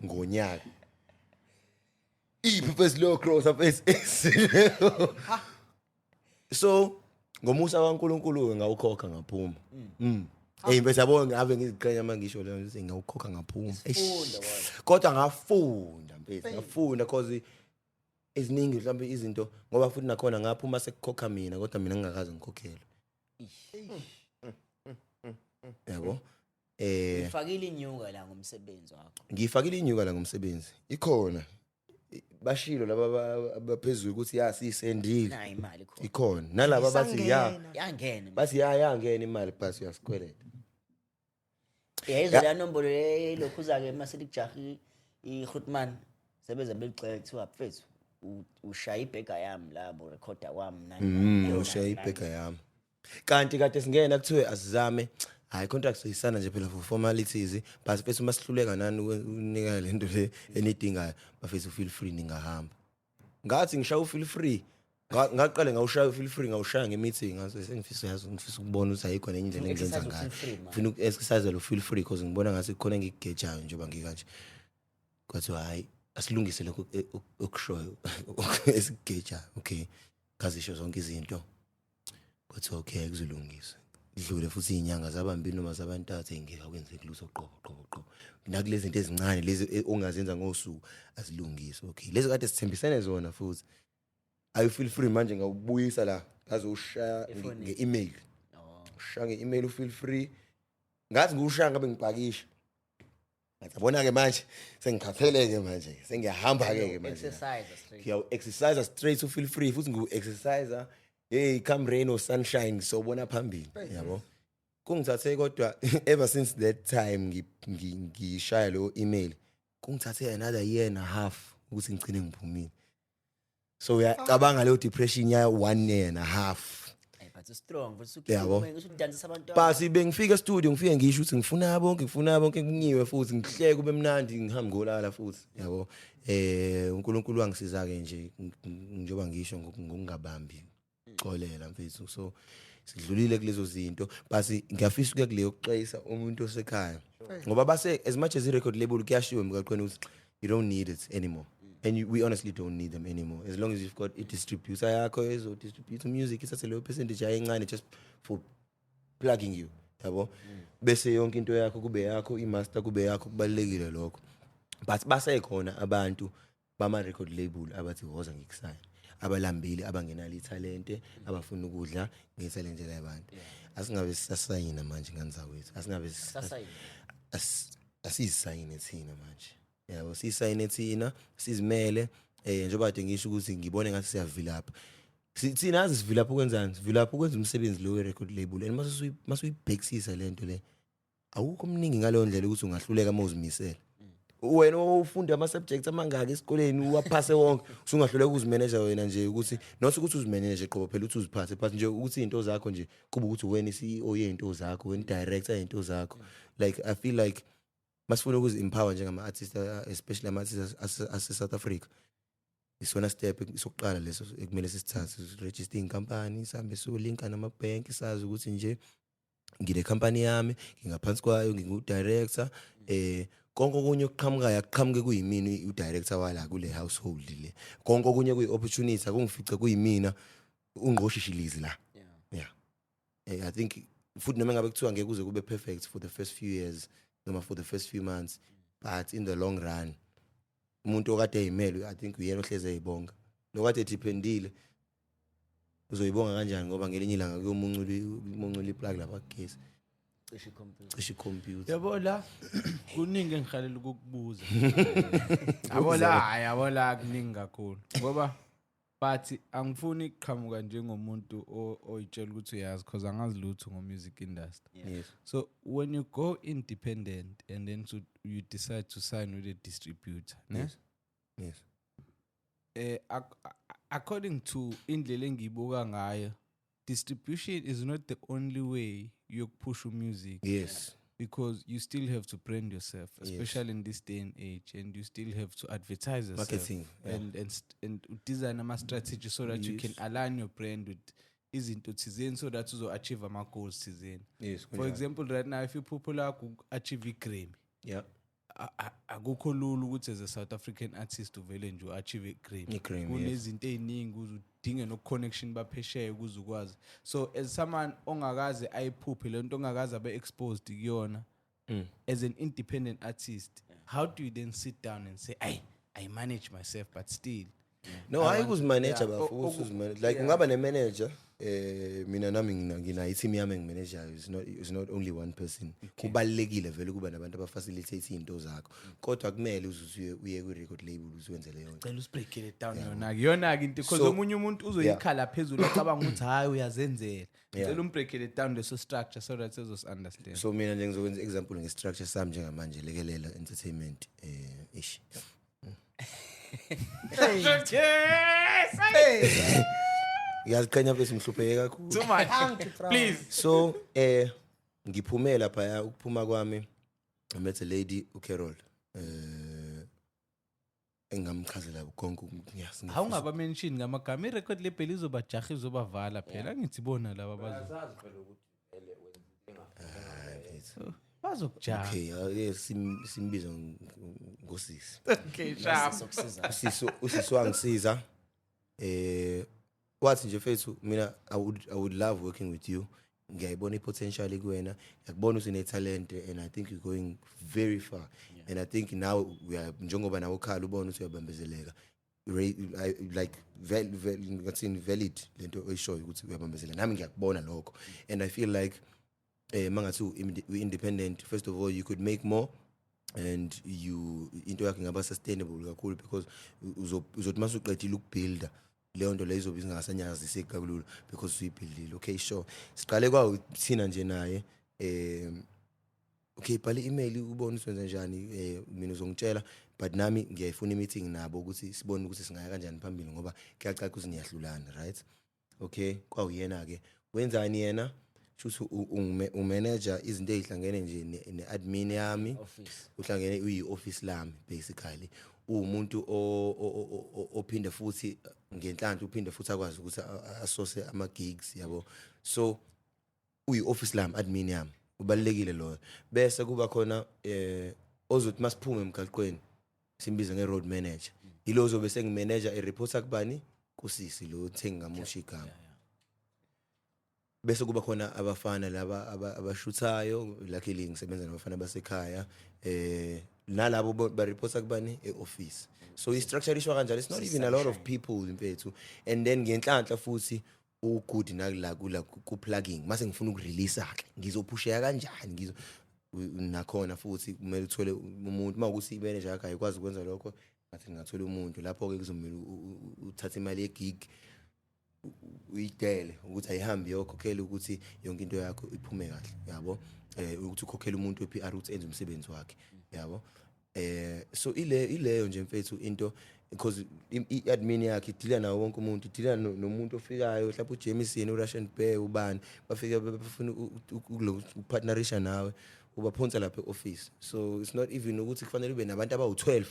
ngonyaka. Iphi mfethu leyo gross, mfethu? So ngomusa kaNkulunkulu ngawukhokha ngaphuma. Hey mfethu, yabo, ngabe ngiziqhenya uma ngisho leyo nto, ngawukhokha ngaphuma. Eish. Kodwa ngafunda, mfethu, ngafunda, cause eziningi mhlawumbe izinto, ngoba futhi nakhona ngaphuma sekukhokha mina, kodwa mina ngingakaze ngikhokhelwe, yabo. Ufakile inyuka la ngomsebenzi wakho. Ngiyifakile inyuka la ngomsebenzi, ikhona. Bashilo laba abaphezulu ukuthi ya, siyisendile. Nayi imali khona. Ikhona, nalaba bathi ya. Isangena. Yangena. Bathi ya, yangena imali, but uyasikweleta. Yayizwa leya nombolo elokhuza-ke uma selikujaha i-Grootman, sebeze beligxeka, kuthiwa mfethu, ushaya ibhega yami labo rekhoda kwami nani, nani, Ushaya nani. ibhega yami, kanti kade singena kuthiwe asizame, hayi, contract soyisana nje phela for formalities, but bese uma sihluleka nani ukunika le nto le enidingayo, bafethu, feel free, ningahamba. Ngathi ngishaya u-feel free, ngaqale ngawushaya u-feel free, ngawushaya nge-meeting, ngathi sengifisa, yazi, ngifisa ukubona ukuthi ayikho nenye indlela engingenza Exercise ngayo. u-feel free, man. Ngifuna uku-exercise lo feel free because ngibona ngathi kukhona engikugejayo njengoba ngikanje. Kwathiwa hhayi, asilungise lokhu okushoyo esikugejayo. Okay, ngazisho zonke izinto, kwathiwa okay, kuzolungiswa. Dlule futhi iy'nyanga zabambili noma zabantathu, ngeke akwenzeki lutho, qobo qobo qobo. Nakulezi zinto ezincane lezi ongazenza ngosuku azilungiswe. Okay, lezi kade sithembisene zona futhi ayi, feel free manje ngawubuyisa la, ngazoshaya Efonini. nge-email. Oh. Ushaya nge-email u-feel free, ngathi ngiwushaya ngabe ngipakisha, ngathi yabona-ke manje sengikhathele-ke manje, sengiyahamba-ke ke manje. Exercise straight. Ngiyawu-exercise straight u-feel free, futhi ngiwu-exercise, hey, come rain or sunshine, sobona phambili, yabo. Kungithathe kodwa ever since that time ngishaya leyo email, kungithathe another year and a half ukuthi ngigcine ngiphumile. So uyacabanga leyo depression ya one year and a half. Hey, but But strong futhi. Yabo. Ukhiphe udansisa abantu. But bengifika e-studio, ngifike ngisho ukuthi ngifuna bonke, ngifuna bonke, kunyiwe futhi ngihleke, kube mnandi, ngihambe ngolala futhi, yabo. UNkulunkulu wangisiza ke nje, njengoba ngisho, ngokungabambi xolela mfethu. So sidlulile kulezo zinto, but ngiyafisa ukuya kuleyo kuxwayisa umuntu osekhaya, ngoba base as much as i-record label kuyashiwo emgaqweni ukuthi you don't need it anymore, and we honestly don't need them anymore, as long as you've got i-distributor yakho ezo-distribute music, ithathe leyo percentage ayincane just for plugging you, yabo, bese yonke into yakho kube yakho, i-master kube yakho. Kubalulekile lokho, but basekhona abantu bama-record label abathi woza ngikusayina, abalambile, abangenalo ithalente, abafuna ukudla ngethalente labantu. Asingabe sisasayina manje, ngani zakwethu, asingabe Sasayina. Asizisayine thina manje, yabo, siyisayine thina, sizimele. Njengoba kade ngisho ukuthi ngibone ngathi siyavilapha. Thina azi sivilapha ukwenzani? Sivilapha ukwenza umsebenzi lo we-record label, and masuyibhekisisa le nto le, awukho omningi ngaleyo ndlela ukuthi ungahluleka uma uzimisele wena. Ufunda ama-subjects amangaki esikoleni, uwaphase wonke, usungahluleka ukuzimeneja wena nje, ukuthi not ukuthi uzimeneje qobo phela, ukuthi uziphathe, but nje ukuthi iy'nto zakho nje kube ukuthi wena i-CEO yey'nto zakho, wena i-director yey'nto zakho. Like, I feel like masifuna ukuzi-empower njengama-artist, especially ama-artist ase-South Africa, isona step sokuqala leso ekumele sisithathe, register iy'nkampani, sihambe siyolinka namabhenki, sazi ukuthi nje ngile company yami, ngingaphansi kwayo, ngingu-director. Konke okunye okuqhamukayo akuqhamuke kuyimina u-director wala kule household le. Konke okunye kuyi-opportunity akungifice kuyimina ungqoshishilizi la. Yeah, I think futhi noma ngabe kuthiwa ngeke kuze kube perfect for the first few years noma for the first few months, but in the long run umuntu okade eyimele, I think uyena ohleze eyibonga. Lokade edependile uzoyibonga kanjani? Ngoba ngelinye ilanga kuyomuncula iplug lapha kugesi. Cishe ikhompyutha. Cishe ikhompyutha. Yabo, la kuningi engihalela ukukubuza, yabo la, hayi, yabo la kuningi kakhulu, ngoba but angifuni ukuqhamuka njengomuntu oyitshela ukuthi uyazi, because angazi lutho ngo-music industry. So when you go independent and then so you decide to sign with a distributor, ne? Yes. According to indlela engiyibuka ngayo, distribution is not the only way yokuphusha music, because you still have to brand yourself, especially in this day and age, and you still have to advertise yourself Marketing, yeah. and design ama strategy so that you can align your brand with izinto thizeni so that uzo achieve ama goals thizeni. For example, right now if iphupho lakho uku-achieve i-Grammy, akukho lula ukuthi as a South African artist uvele nje u-achieve i-Grammy. I-Grammy, yes. Kunezinto ey'ningi ukuze udinge no-connection baphesheya ukuze ukwazi. So as someone ongakaze ayiphuphe le nto, ongakaze abe exposed kuyona, as an independent artist, how do you then sit down and say, I manage myself, but still No, hayi, ukuzimaneja, bafo, ukuthi uzimanage, like, ungaba ne-manager. Mina nami ngina i-team yami engimanajayo. It's not only one person. Kubalulekile vele ukuba nabantu abafacilitate iy'nto zakho, kodwa kumele uze uye kwi-record label uziwenze leyo nto. Cela usibreakele down yona-ke, yona-ke into, because omunye umuntu uzoyikhala phezulu acabanga ukuthi hhayi, uyazenzela. Cela umbreakele down leso structure so that ezos-understand. So mina nje ngizokwenza example nge-structure sami njengamanje, Lekelela Entertainment, ish. Yes! Ngiyaziqhenya mfethu, ngihlupheke kakhulu. Too much. Angithi proud. Please. So ngiphume lapha, ukuphuma kwami I met a lady, uCarol, engamchazela konke ngiyasi. Awungaba mention ngamagama, i-record label izobajaha, izobavala phela, angithi bona laba bazo Asazi phela ukuthi vele wenza into. Bazokujaha. Okay, ake simbize ngosisi. Okay, sharp. Sokusiza. Usisi wangisiza, wathi nje, "Mfethu, mina I would love working with you. Ngiyayibona i-potential kuwena, ngiyakubona ukuthi une-talent and I think you're going very far, and I think now we are, njengoba nawe ukhala ubona ukuthi uyabambezeleka. Like ngathini, valid lento oyishoyo ukuthi uyabambezeleka, nami ngiyakubona lokho, and I feel like mangathi u-independent, first of all you could make more and you into yakho ingaba sustainable kakhulu, because uzothi masuqedile ukubuilda leyo nto leyo, izobe ingasanyakaziseki kalula because usuyibuildile." Okay, sure, siqale kwawo thina nje naye. Okay, bhala i-email ubone ukuthi wenza njani, mina uzongitshela, but nami ngiyayifuna i-meeting nabo ukuthi sibone ukuthi singaya kanjani phambili, ngoba kuyacaca ukuthi niyahlulana, right? Okay, kwawuyena ke. Wenzani yena? Shuthi umanager izinto ezihlangene nje ne-admin yami. Office. Uhlangene, uyi-office lami basically. Uwumuntu ophinde futhi ngenhlanhla uphinde futhi akwazi ukuthi asose ama-gigs, yabo. So uyi-office lami, admin yami, ubalulekile loyo. Bese kuba khona ozothi masiphume emgaqweni simbize nge-road manager. Yilo ozobe sengi-manager, e-reporta kubani? Kusisi lo thengingamusho igama. Bese kuba khona abafana laba abashuthayo. Luckily ngisebenza nabafana basekhaya, nalabo ba-reporta kubani? E-office. So i-structure ishwa kanjalo. It's not even a lot of people, mfethu. And then ngenhlanhla futhi u-good nakula kula ku-plugging. Mase ngifuna ukurelease ke, ngizophusheka kanjani? Ngizo nakhona futhi kumele uthole umuntu. Uma ukuthi i-manager yakho ayikwazi ukwenza lokho, ngathi ngingathola umuntu lapho-ke. Kuzomele uthathe imali ye-gig uyidele ukuthi ayihambi iyokhokhela ukuthi yonke into yakho iphume kahle, yabo, ukuthi ukhokhele umuntu we-PR ukuthi enze umsebenzi wakhe, yabo. So ile ileyo nje, mfethu, into, because i-admin yakhe idila nawo wonke umuntu, idila nomuntu ofikayo, mhlawumbe uJameson, uRussian Bear, ubani, bafike bafuna ukupartnerisha nawe, ubaphonsa lapha e-office. So it's not even ukuthi kufanele ube nabantu abawu-12,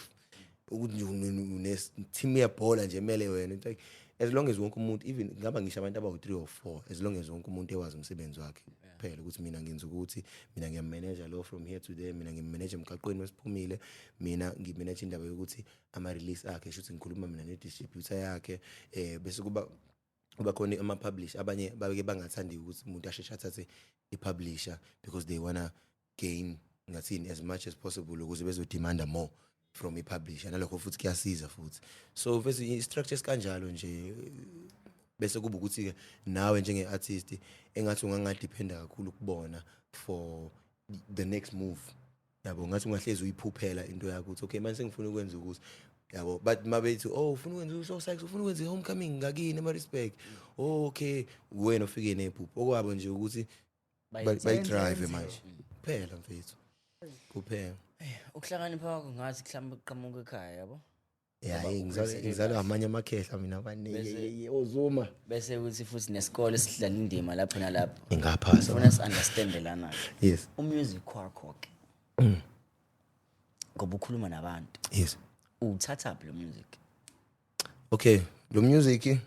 ukuthi nje une-team yebhola nje emele wena. It's like, as long as wonke umuntu, even ngaba ngisho abantu abawu-3 or 4, as long as wonke umuntu ewazi umsebenzi wakhe kuphela, ukuthi mina ngenza ukuthi mina ngiyamanager lo from here to there, mina ngimanager emgaqweni wesiphumile, mina ngimanage indaba yokuthi ama-release akhe, shuthi ngikhuluma mina ne-distributor yakhe. Bese kuba khona ama-publisher. Abanye babeke bangathandi ukuthi umuntu asheshe athathe i-publisher because they wanna gain, ngathini, as much as possible ukuze bezodemanda more from i-publisher. Nalokho futhi kuyasiza futhi. So bese i-structure esikanjalo nje. Bese kuba ukuthi-ke nawe njenge-artist engathi ungangadependa kakhulu kubona for the next move, yabo. Ngathi ungahlezi uyiphuphela into yakho ukuthi okay, manje sengifuna ukwenza ukuthi, yabo, but mabethi, "Oh, ufuna ukwenza uSoul Sykes, ufuna ukwenza i-homecoming ngakini emarisburg." Oh, okay, wena ufike nephupho okwabo nje ukuthi bayi-drive manje kuphela, mfethu, kuphela. Ukuhlakanipha kwakho ngathi mhlawumbe kuqhamuka ekhaya, yabo. Ya. Ngoba ukhuliseke Ngizalwa kahle. amanye amakhehla mina abaningi ozuma. Bese kuthi futhi nesikole sidlala indima lapho nalapho. Ingaphasa. Ufuna si-understande lana umusic wakho ke, ngoba ukhuluma nabantu. Uwuthathaphi lo music? Okay, lo music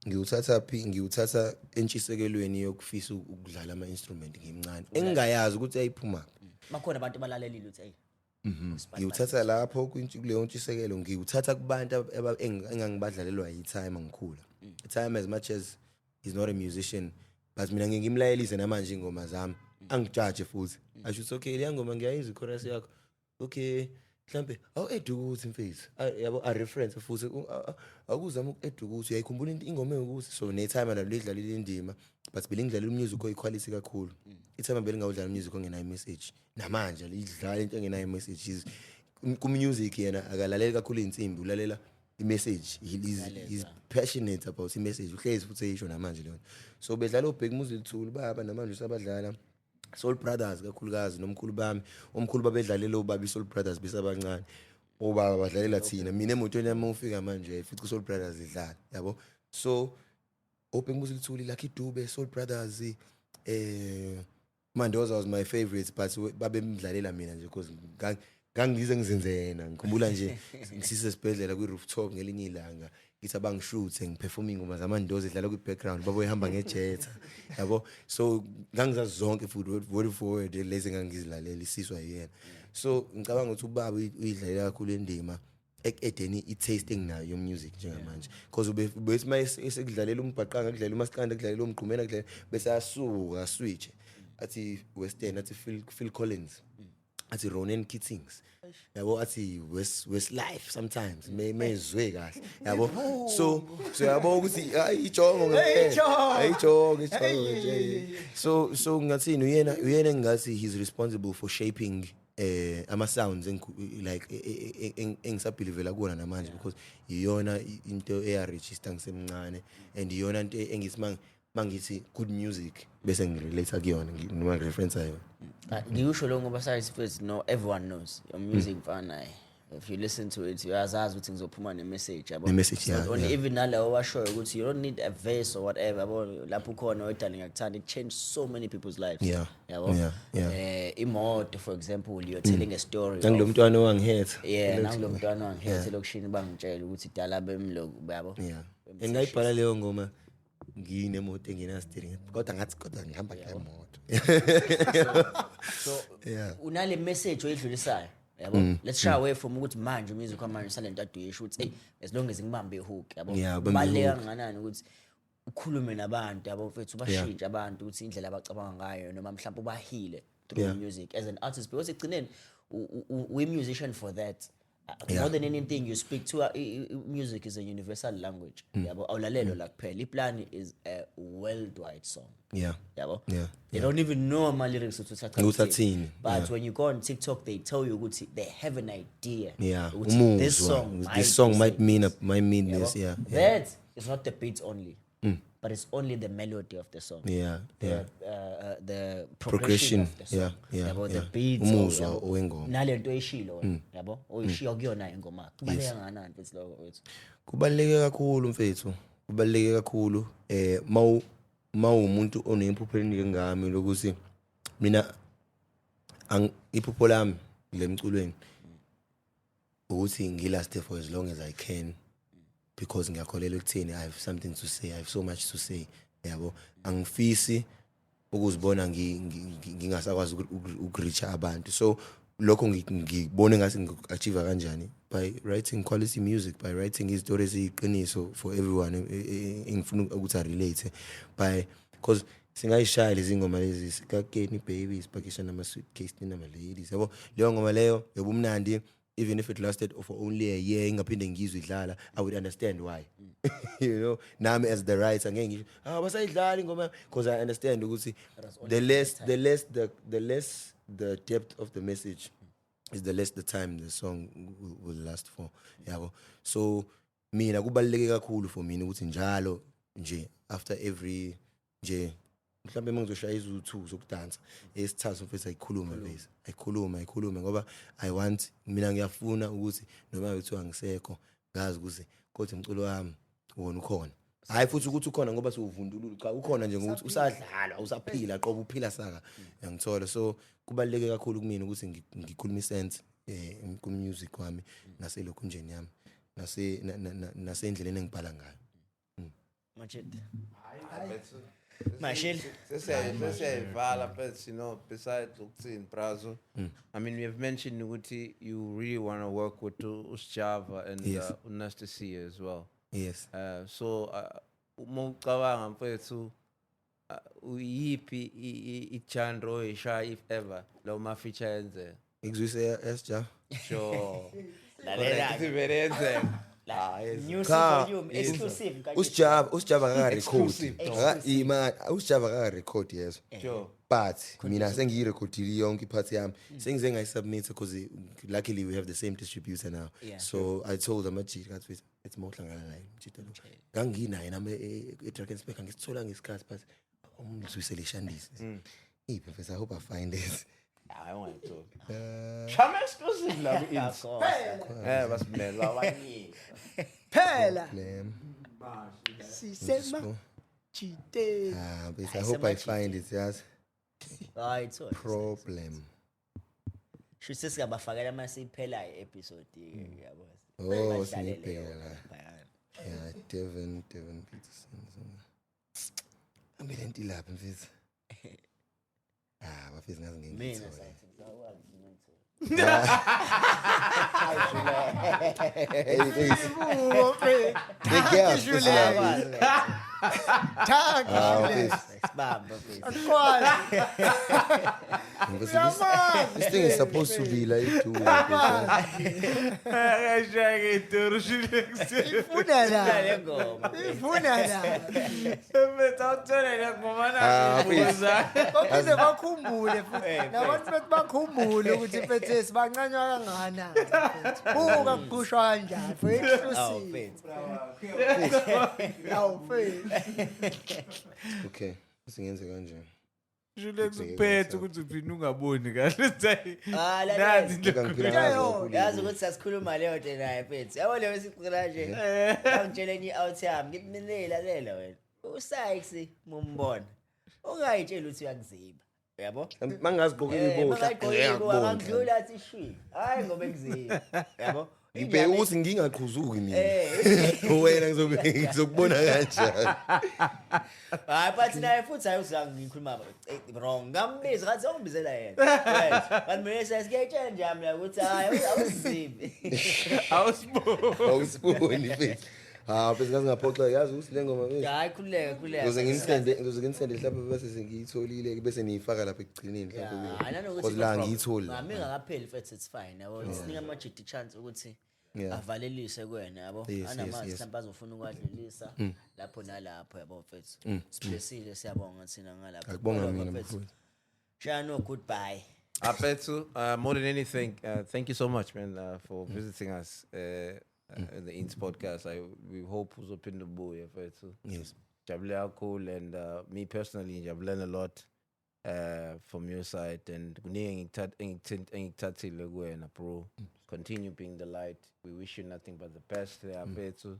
ngiwuthatha phi? Ngiwuthatha entshisekelweni yokufisa ukudlala ama-instrument ngimncane, engingayazi ukuthi ayiphuma. Bakhona abantu abalalelile ukuthi eyi. Ngiwuthatha lapho kuleyo ntshisekelo. Ngiwuthatha kubantu engangibadlalelwa yi-time ngikhula. Time, as much as he's not a musician, but mina ngike ngimlayelise namanje ingoma zami, angijaje futhi, asho ukuthi okay, leya ngoma ngiyayizwa i-chorus yakho, okay, mhlambe awu-add ukuthi, mfethu. Ah, yabo, a-reference futhi akuzama uku-add ukuthi uyayikhumbula ingoma ewukuthi. So ne-timer nalo lidlalile indima, but belingidlalela umusic oyiquality kakhulu. I-timer belingawudlala umusic ongenayo i-message. Namanje lidlala into engenayo i-message. Ku-music yena akalaleli kakhulu iy'nsimbi, ulalela i-message. He's passionate about i-message, uhlezi futhi eyisho namanje leyo nto. So bedlala oBhekumuzi Luthuli, baba, namanje usabadlala Soul Brothers kakhulukazi nomkhulu bami. Omkhulu babedlalela obaba i-Soul Brothers besabancane, obaba badlalela thina. Mina emotweni yami ufika manje futhi i-Soul Brothers idlala, yabo. So oBhekumuzi Luthuli, Lucky Dube, Soul Brothers, Mandoza was my favorite, but babemdlalela mina nje because ngangize ngizenze yena. Ngikhumbula nje ngisisesibhedlela kwi-rooftop ngelinye ilanga, ngithi abangishuthe ngiperform ingoma zaMandoza idlala kwi-background, baboyihamba ngejeta, yabo. So ngangizazi zonke futhi word for word lezi engangizilalela isiswa yiyena. So ngicabanga ukuthi ubaba uyidlalela kakhulu indima eku-edeni i-taste enginayo yo-music njengamanje, because ubethi uma esekudlalela umbhaqanga, kudlalela umaskandi, kudlalela umgqumena, kudlalela, bese asuka aswitche, athi western, athi Phil Collins, athi Ronan Keatings, yabo, athi Westlife sometimes mezwe kahle, yabo. So yabo ukuthi hayi, ijongo ngempela, ayijongo, ijongo nje. So ngathini, uyena engathi he's responsible for shaping ama sounds like engisabelievela kuwona namanje, because iyona into eya register ngisemncane and iyona into engithi mangithi good music bese ngirelate kuyona, noma ngireference yona. Ah, ngikusho lo ngoba sayithi first, no, everyone knows your music, mfana. If you listen to it, uyazazi ukuthi ngizophuma ne-message, yabo. Ne-message, It's not yeah, only even nalawo washoyo ukuthi you don't need a verse or whatever, yabo, lapho ukhona wedala ngiyakuthanda, it changed so many people's lives, yabo. Imoto, for example, you're telling a story Nangilo mntwana owangihetha. Yeah, nangulo mntwana wangihetha elokishini, bangitshela ukuthi dala bemloku, yabo. Yeah, and ngayibhala leyo ngoma nginemoto engenasteering, kodwa ngathi kodwa ngihamba ngemoto. So unale message oyidlulisayo, yabo. Let's shy away from ukuthi manje umusic wamanje salento aduyisho ukuthi, hey, as long as ngibambe ihook, yabo. Yeah, ubambe Kubaluleke i-hook. kangakanani ukuthi ukhulume nabantu, yabo, mfethu, bashintshe abantu ukuthi indlela abacabanga ngayo noma mhlawumbe ubahile through music as an artist, because ekugcineni we musician for that. More than anything you speak to music is a universal language, yabo. Awulalelwa la kuphela. Iplani is a worldwide song, yabo. They don't even know ama lyrics ukuthi uthatha Ukuthi ukuthini. athini, But when you go on TikTok, they tell you ukuthi they have an idea ukuthi this Umuzwa, song this might song be might saying mean this. might mean Yabo? this, yeah. That is not the beat only, but it's only the melody of the song, the, the progression Progression, of the song, yabo, the beats, Umuzwa yabo. wengoma. Nalento oyishilo wena, yabo, oyishiya kuyona ingoma, kubaluleke kangakanani futhi lokho wethu? Kubaluleke kakhulu, mfethu, kubaluleke kakhulu. Mawu umuntu onephupho elinjengami lokuthi mina iphupho lami lemculweni ukuthi ngilast for as long as I can, because ngiyakholelwa ekutheni I have something to say, I have so much to say, yabo. Angifisi ukuzibona ngingasakwazi ukureach abantu. So lokho ngibone ngathi ngiachieve kanjani? By writing quality music, by writing izitori eziyiqiniso for everyone engifuna ukuthi arelate by, because singayishaya lezi ngoma lezi, sikakeni baby, sipakisha nama-suitcase nama-ladies, yabo. Leyo ngoma leyo yobumnandi, even if it lasted for only a year, ingaphinde ngizwe idlala, I would understand why. Nami as the writer ngeke ngisho, "Ah, basayidlala ingoma," because I understand ukuthi the less the depth of the message is, the less the time the song will last for, yabo. So mina kubaluleke kakhulu for mina ukuthi njalo nje after every nje mhlawumbe uma ngizoshaya izu-2 zokudansa, esithathu, mfethu, ayikhulume bese ayikhulume, ayikhulume, ngoba I want, mina ngiyafuna ukuthi noma kuthiwa ngisekho, ngazi ukuthi kodwa umculo wami wona ukhona. Hayi futhi ukuthi ukhona ngoba siwuvundulula, cha, ukhona nje ngokuthi usadlalwa, usaphila qobo, uphila saka, uyangithola? So kubaluleke kakhulu kumina ukuthi ngikhulume isense ku music wami naselokhunjeni yami nase nasendleleni engibhala ngayo. Machete. Mashil. Sesiyayivala, but besides ukuthini, Brazo, I mean, we have mentioned ukuthi you really want to work with uSjava and uNasty C as well. Yes. So uma ucabanga, mfethu, uyiphi i-genre oyishaya, if ever lo ma feature yenzeka? Ikuzwise SJ. Sure. Lalela. Correct, ivele yenzeka. Ah, yes. New Cha. volume exclusive kanje. uSjava akaka record. Exclusive, dog. Ima uSjava akaka record, yes. But mina sengiyirekhodile yonke ipart yami, sengize ngayisubmit, because luckily we have the same distributor now. So I told amajita, ngathi, ethi mawuhlangana naye mjita lo, nganginaye nami e-Drakensberg, angisithola ngesikhathi, but umzwisele ishandisi iphi, mfethu? I hope I find it. Hayi, ungayitholi. Shama exclusive la ku-Insta. Basimela abanye. Phela Lem. sisema jite. Ah, but I hope I find it, yes. Hayi, thola. Problem. Shuthi sesingabafakela uma siphela i-episode, yabo. Oh, Badlale singibheka leyo la. laphayana. Yeah, Devin Peterson. Ambe lento ilapha, mfethu. Ah, bafethu, ngazi ngeke Mina ngiyithole. sathi ngizakwazi ngiyithole. Hey, hey, the gap is lapha. Thank Ah, you. mfethu. Sibamba, mfethu. Akwazi. Mfethu, this thing is supposed to be like two. Akashaya itori shile. Ifuna la. Le ngoma. Ifuna la. Mfethu, awuthole le ngoma. Ah, please. Baphinde bakhumbule futhi. Nabantu bethi bakhumbule ukuthi mfethu sibancanywa kangakanani. Mfethu. Buka kugushwa kanjani for Awu, exclusive. mfethu. Awu, mfethu. Okay, singenze kanje. Julex uphethe ukuthi uphinde ungaboni kahle. Ah, lalela. Nazi into Ngiphila ngazo kakhulu. Yazi ukuthi sasikhuluma leyo nto naye, mfethu. Yabo leyo sicela nje. Ngangitshela enye i-out yami, ngithi mina lalela wena. USykes mumbona. Ungayitsheli ukuthi uyakuziba. Yabo? Mangazigqokile ibohla. Angidlula athi shwi. Hayi ngoba ekuziba. Yabo? Ngibheke ukuthi ngingaqhuzuki mina. Eh. Wena ngizobe ngizokubona kanjani? Hayi, but naye futhi hayi uzange ngikhuluma wrong. Ngambiza ngathi ongibizela yena. Right. Kanti mina sesiyayitshela nje mina ukuthi hayi, awuzibi. Awusiboni. Awusiboni, mfethu. Ha, bese ngaze ngaphoxa, yazi ukuthi le ngoma mfethu. Hayi, khululeka, khululeka. Ngizoze nginisende mhlawumbe bese sengiyitholile, bese niyifaka lapha ekugcineni mhlawumbe. Hayi, nanokuthi Because la ngiyitholi. Ngami ngakapheli, mfethu, it's fine. Yabo, sinika amajidi chance ukuthi avalelise kuwena, yabo. Anamazwi mhlawumbe azofuna ukwadlulisa lapho nalapho, yabo, mfethu. Siphesile, siyabonga thina ngalapho. Akubonga Kodwa, mina, mfethu, mfowethu. Shaya no goodbye. Mfethu, more than anything, thank you so much, man, for visiting us in the Ins podcast. I we hope uzophinda ubuye, mfethu. Yes. Jabule kakhulu, and me personally, I've learned a lot from your side, and kuningi engikuthathile kuwena, bro. Continue being the light. We wish you nothing but the best there, mfethu.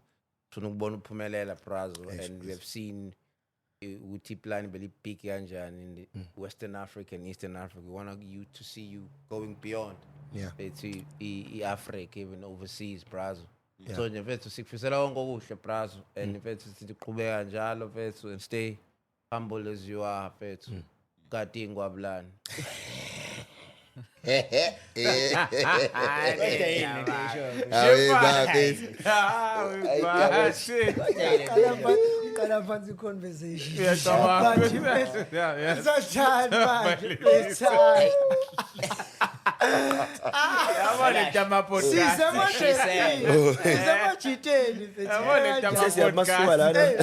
Sifuna ukubona uphumelela, brazo, and we have seen ukuthi iplan beli-big kanjani in the Western Africa and Eastern Africa. We want you to see you going beyond bethu i-Africa, even overseas, brazo. So nje, mfethu, sikufisela konke okuhle, brazo, and mfethu, sithi qhubeka njalo, mfethu, and stay humble as you are, mfethu. Kati ingwabulani. Kodwa yini le ngisho? Awe ba mfethu. Hayi, bashe. Qala phansi i-conversation. Uyacabanga. Manje, mfethu, Sathani manje, mfethu. Yabo le tama podcast. Sisemajiteni. Sisemajiteni, mfethu. Yabo le tama Sesiyamasuka lana. Eh,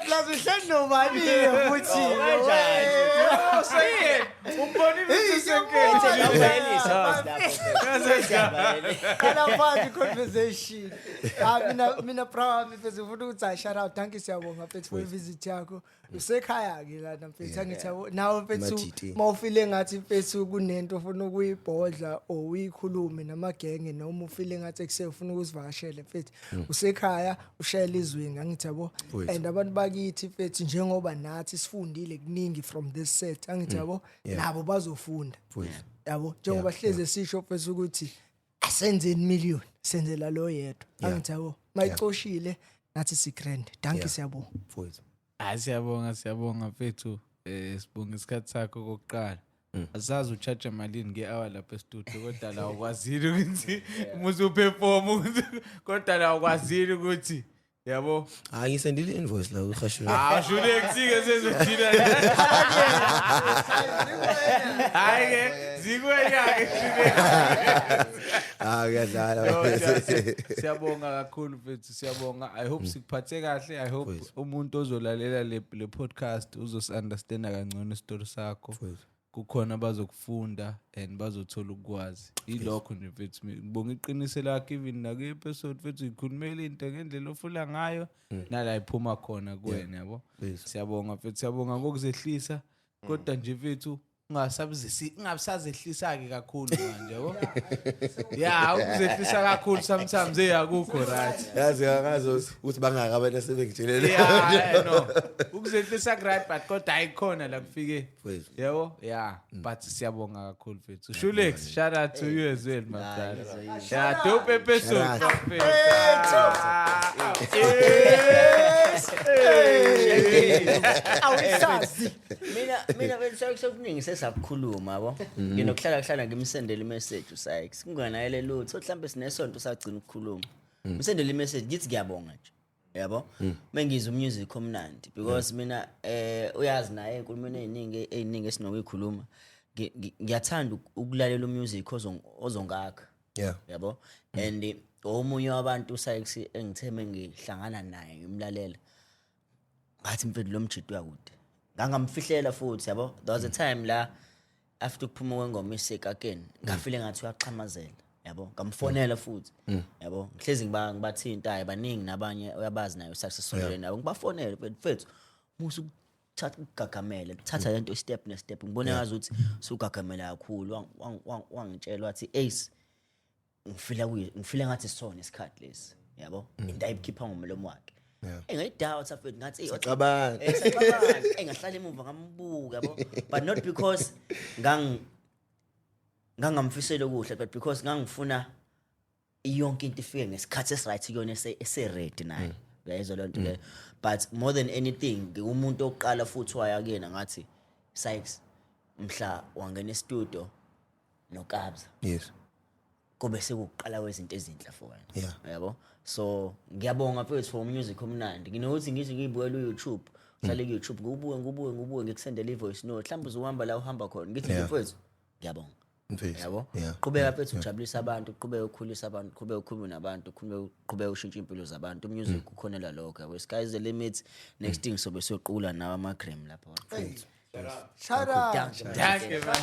plus uhleli nobani futhi. Kanjani? Oh, second. Umbonile ukuthi second. Awuvalelise lapho, mfethu. Siyavalelisa. Qala phansi i-conversation. Ah, mina bra wami, mfethu, ngifuna ukuthi hayi, shout out, thank you, siyabonga, mfethu, for visit yakho. Usekhaya ke lana, mfethu, angithi yabo nawe, mfethu, Majiti. mawufile ngathi, mfethu, kunento ofuna ukuyibhodla or uyikhulume namagenge noma ufile ngathi ekuse ufuna ukuzivakashela, mfethu, usekhaya, ushayela izwinga, angithi yabo. Mfethu. And abantu bakithi, mfethu, njengoba nathi sifundile kuningi from this set, angithi yabo, nabo bazofunda. Mfethu. Yabo, njengoba hleze sisho, mfethu, ukuthi asenzeni million, senzela lo yedwa, angithi yabo, mayicoshile nathi si grand. Thank you, siyabonga. Mfethu. Hayi, siyabonga, siyabonga, mfethu. Sibonga isikhathi sakho kokuqala. Asazi ucharge malini nge-hour lapha e-studio, kodwa la ukwazile ukuthi umuze uperform ukuthi, kodwa la ukwazile ukuthi, yabo. Hayi, ngisendile invoice la uhashwe. Ah, shule kusike sezothina. Hayi ke, zikwenya ke shule. Ah, kuyadlala. No, siyabonga kakhulu, mfethu, siyabonga. I hope sikuphathe kahle. I hope Mfethu. umuntu ozolalela le podcast uzosi-understanda kangcono isitori sakho. Mfethu. Kukhona abazokufunda and bazothola ukwazi. Yilokho nje, mfethu. Ngibonga iqiniso lakho, even naku-episode, mfethu, uyikhulumela into ngendlela ofula ngayo nala iphuma khona kuwena, yabo. Yes. Siyabonga, mfethu, siyabonga ngokuzehlisa. Kodwa nje, mfethu, ungasabuzisi, ungabisazehlisa-ke kakhulu manje, yabo. Ya, ukuzehlisa kakhulu sometimes akukho right. Yazi angazi ukuthi bangaka abantu asebengitshelele. Yeah, no, ukuzehlisa ku-right, but kodwa ayikhona la kufike. Mfethu. Yabo, yeah, but siyabonga kakhulu, mfethu. Shulex, shout out to you as well, my brother. Yeah, dope episode, Shout out. mfethu. Ah, yes. Hey. Awusazi. Mina mfethu, sekuningi sesakukhuluma, yabo. Nginokuhlala kuhlala ngimsendele imessage uSykes kunganayele lutho, mhlawumbe sinesonto sagcina ukukhuluma, ngimsendele imessage ngithi ngiyabonga nje, yabo, mengizwa umusic omnandi, because mina uyazi naye enkulumeni eziningi esinokuyikhuluma, ngiyathanda ukulalela umusic ozongakha. Yabo, and omunye wabantu uSykes engithe mengihlangana naye ngimlalela, ngathi mfethu, lo mjito uyakude. Ngangamfihlela futhi, yabo. There was a time la after ukuphuma kwengoma isekakeni, ngafile ngathi uyaxhamazela, yabo, ngamfonela futhi, yabo, ngihlezi ngibathinta, hayi, baningi nabanye uyabazi naye uSykes, sondelene nabo, ngibafonele, mfethu, mfethu. Musa ukuthatha ukugagamela, thatha lento step ne step. Ngibona ngazi ukuthi sugagamela kakhulu. Wangitshela wathi, "Ace, ngifila kuyi ngifila ngathi sona isikhathi lesi," yabo, into ayikhipha ngomlomo wakhe. Engayidoubt afethu, ngathi, "Ey," wathi, Sacabanga. Sacabanga. Ngahlala emuva ngambuka, yabo, but not because ngangamfisela okuhle, but because ngangifuna yonke into ifike ngesikhathi esiright kuyona, ese-ready naye, uyayizwa leyo nto leyo. But more than anything, ngiwumuntu oqala futhi waya kuyena ngathi, "Sykes, mhla wangena e-studio noKabza, kube sekuqala kwezinto ezinhle for wena." Yabo, so ngiyabonga mfethu for music omnandi. Nginokuthi ngithi ngiyibukela u-YouTube, hlale ku-YouTube, ngiwubuke, ngiwubuke, ngiwubuke, ngikusendele i-voice note, mhlawumbe uzohamba la uhamba khona, ngithi nje, "Mfethu, ngiyabonga." Mfethu. Yabo, qhubeka mfethu, ujabulisa abantu, qhubeka ukhulisa abantu, qhubeka ukhulume nabantu, qhubeka ushintshe impilo zabantu. Umusic ukhonela lokho, yabo. Sky is the limit. Next thing sobe siyoqula nawe ama-gram lapho. Shout out. Dankie, man. Dankie, man.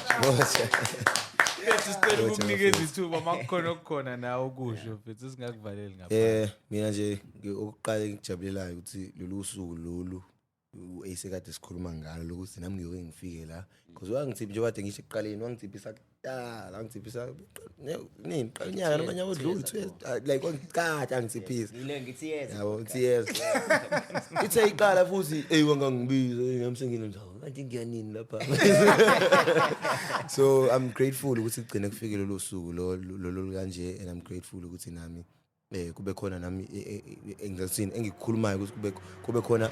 Mfethu, sicela ukukunikeza ithuba uma kukhona okukhona nawe ukusho, mfethu, singakuvaleli ngaphandle. Mina nje okokuqala engikujabulelayo ukuthi lolu suku lolu u-Ace kade sikhuluma ngalo lokuthi nami ngiyoke ngifike la, because wangithipha njengoba kade ngisho ekuqaleni, wangithiphisa kudala, wangithiphisa nini, qala unyaka noma nyaka odlule, 2 years, like wangikade angithiphisa. Ngile ngithi yes. Yabo, uthi yes, ithe iqala futhi, eyi, wangangibiza, eyi, nami sengile nje, kanti ngiyanini lapha? So I'm grateful ukuthi kugcine kufike lolu suku lolu kanje, and I'm grateful ukuthi nami kube khona nami engizothini engikukhulumayo, ukuthi kube khona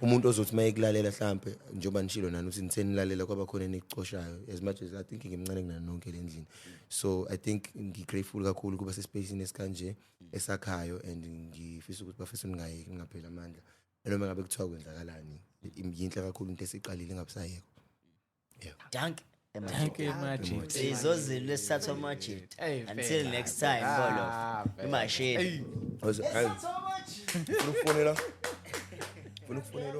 umuntu ozothi mayekulalela, mhlambe njengoba nishilo nani ukuthi nithe nilalela kwaba khona enikucoshayo, as much as I think ngimncane kunani nonke le ndlini. So I think ngi-grateful kakhulu kuba sespacini esikanje esakhayo, and ngifisa ukuthi bafisa ningayeki, ningapheli amandla noma ngabe kuthiwa kwenzakalani. Yinhle kakhulu into esiqalile, ingabusayekho. Dankie. Dankie, Majid. Sizozilo lesithathu amajit. Hey, Until phela. next time, Ah, bolo. phela. Imashini. Ufuna ukufonela? Ufuna ukufonela?